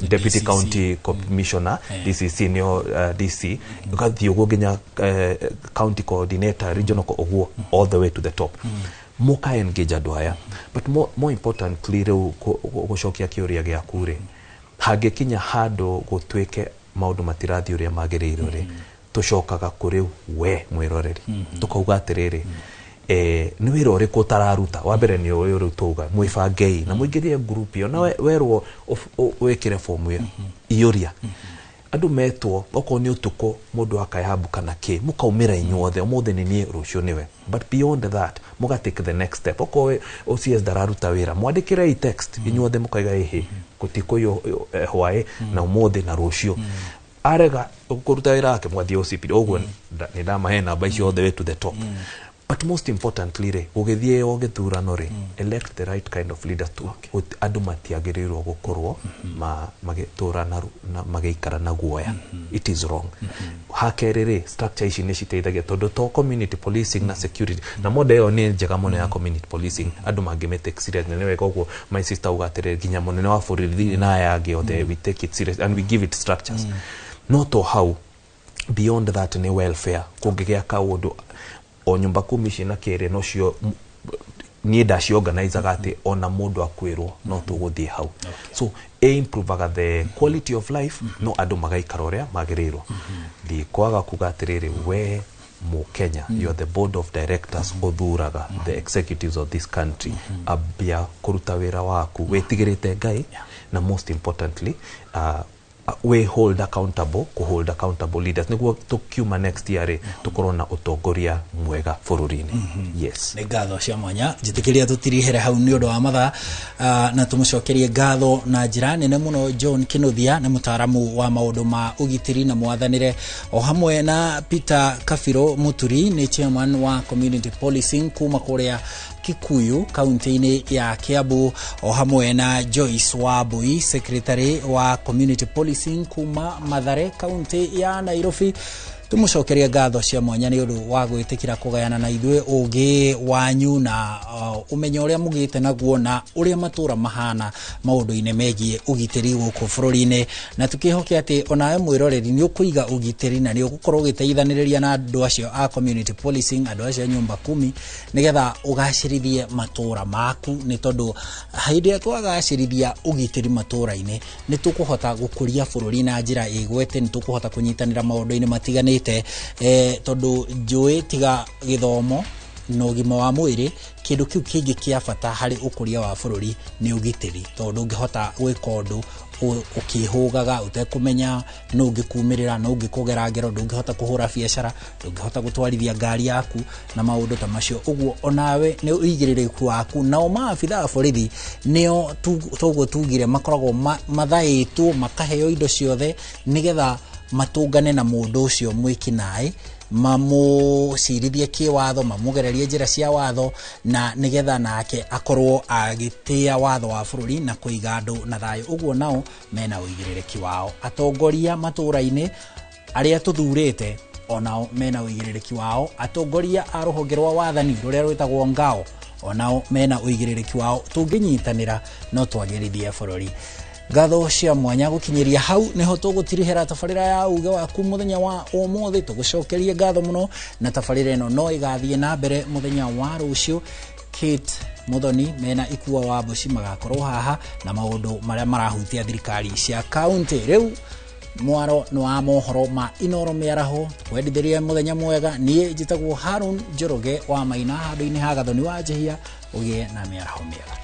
deputy DCC. County commissioner, DCC nĩo, DC, ũgathiĩ ũguo nginya county coordinator, regional, ũguo all the way to the top. Mũka engage andũ aya. But more importantly, rĩu gũcokia kĩũria gĩaku rĩ, hangĩkinya handũ gũtuĩke maũndũ matirathiĩ ũrĩa magĩrĩirwo rĩ, tũcokaga kũrĩ we mwĩroreri, tũkauga atĩrĩrĩ, nĩ wĩra ũrĩkũ ũtararuta? Wa mbere nĩ ũyũ rĩu tauga mwĩbangei na mũingĩrie group ĩyo, na werwo wĩkĩre fomu ĩyo, iyũria. Andũ metwo, okorwo nĩ ũtukũ, mũndũ akayambu kana kĩ, mũkaumĩra inyuothe, ũmũthĩ nĩ niĩ, rũciũ nĩwe. But beyond that, mũga take the next step. Okorwo OCS ndararuta wĩra, mwandĩkĩrei text inyuothe, mũkaiga ĩhĩ gũtikũiywo hwaĩ na ũmũthĩ na rũciũ. Arega kũruta wĩra wake, mwathiĩ OCPD ũguo. Nĩ ndamahe namba icio all the way to the top. But most importantly rĩ, gũgĩthiĩ o gĩthurano rĩ, elect the right kind of leaders. Tu andũ matiagĩrĩirwo gũkorwo magĩtũra na magĩikara na guoya. It is wrong. Hakerĩ rĩ, structure ici nĩ citeithagia, tondũ to community policing na security na model ĩyo nĩ njega mũno ya community policing, andũ mangĩmĩtake serious. Na nĩ wega ũguo my sister uga atĩrĩrĩ, nginya mũnene wa bũrũri na aya angĩ othe, we take it serious and we give it structures. No to hau, beyond that nĩ welfare. Kũngĩgĩa kaũndũ o nyumba kumi ici na kĩrĩ nocio niĩ ndaciorganizaga atĩ ona mũndũ akwĩrwo no tũgũthiĩ hau. So ĩ improvaga the quality of life, no andũ magaikara ũrĩa magĩrĩirwo. Ndikwaga kuga atĩrĩrĩ, we Mũkenya, you're the board of directors ũthuraga the executives of this country. Ambia kũruta wĩra waku wĩtigĩrĩte Ngai, na most importantly, we hold accountable, kũ hold accountable leaders, nĩguo tũkiuma next year rĩ, tũkorwo na ũtongoria mwega bũrũri-inĩ. Yes. Nĩ ngatho cia mwanya. Njĩtĩkĩria tũtirihere hau nĩ ũndũ wa mathaa, na tũmũcokerie ngatho na njĩra nene mũno John Kinuthia, nĩ mũtaaramu wa maũndũ ma ũgitĩri na mwathanĩre, o hamwe na Peter Kabiro Muturi, nĩ chairman wa community policing kuma kũrĩa Kikuyu kaunti-inĩ ya Kiambu, o hamwe na Joyce Wambui, secretary wa community policing kuma Mathare, kaunti ya Nairobi. Tumucokerie ngatho cia mwanya nĩ ũndũ wa gwĩtĩkĩra kũgayana na ithuĩ ũgĩ wanyu na ũmenyo ũrĩa mũgĩte naguo na ũrĩa matũra mahana maũndũ-inĩ megiĩ ũgitĩri gũkũ bũrũri-inĩ, na tũkĩhoke atĩ onawe mwĩroreri nĩ ũkũiga ũgitĩri na nĩ ũgũkorwo ũgĩteithanĩrĩria na andũ acio a community policing, andũ acio a nyumba kumi, nĩgetha ũgacĩrithie matũra maku, nĩ tondũ hĩndĩ ĩrĩa twagacĩrithia ũgitĩri matũra-inĩ, nĩ tũkũhota gũkũria bũrũri na njĩra ĩgwete, nĩ tũkũhota kũnyitanĩra maũndũ-inĩ matiganĩte, tondũ njũĩ tiga gĩthomo na ũgima wa mwĩrĩ, kĩndũ kĩu kĩngĩ kĩa bata harĩ ũkũria wa bũrũri nĩ ũgitĩri, tondũ ndũngĩhota gwĩka ũndũ ũkĩhũgaga ũtekũmenya nũ ũngĩkumĩrĩra, nũ ũngĩkũgera ngero, ndũngĩhota kũhũra biacara, ndũngĩhota gũtwarithia ngari yaku na maũndũ ta macio. Ũguo onawe nĩ ũigĩrĩrĩku waku. Nao maabitha a borithi nĩo toguo tugire makoragwo mathaĩtwo, makaheo indo ciothe nĩgetha matũngane na mũndũ ũcio mwĩkinaĩ, mamũcirithie kĩwatho, mamũgererie njĩra cia watho, na nĩgetha nake akorwo agĩtĩa watho wa bũrũri na kũiga andũ na thayũ. Ũguo nao mena ũigĩrĩrĩki wao. Atongoria matũra-inĩ, Arĩa tũthurĩte onao mena ũigĩrĩrĩki wao, atongoria a rũhonge rwa wathani rũrĩa rwĩtagwo ngao onao mena ũigĩrĩrĩki wao. Tũngĩnyitanĩra no twagĩrithie bũrũri. Ngatho cia mwanya gũkinyĩria hau niho tũgũtirihĩra tabarĩra ya uge waku mũthenya wa ũmũthĩ. Tũgũcokerie ngatho mũno, na tabarĩra ĩno no ĩgathiĩ na mbere mũthenya wa rũciũ. Kate Muthoni mena Ikua wa Mbuci magakorwo haha na maũndũ marĩa marahutia thirikari cia kaunti. Rĩu mwaro nĩ wa mohoro ma Inoro mĩaraho. Kwendithĩria mũthenya mwega. Niĩ njĩtagwo Harun Njoroge wa Maina, handũ-inĩ ha Gathoni wa Njihia. Ũgĩe na mĩaraho mĩega.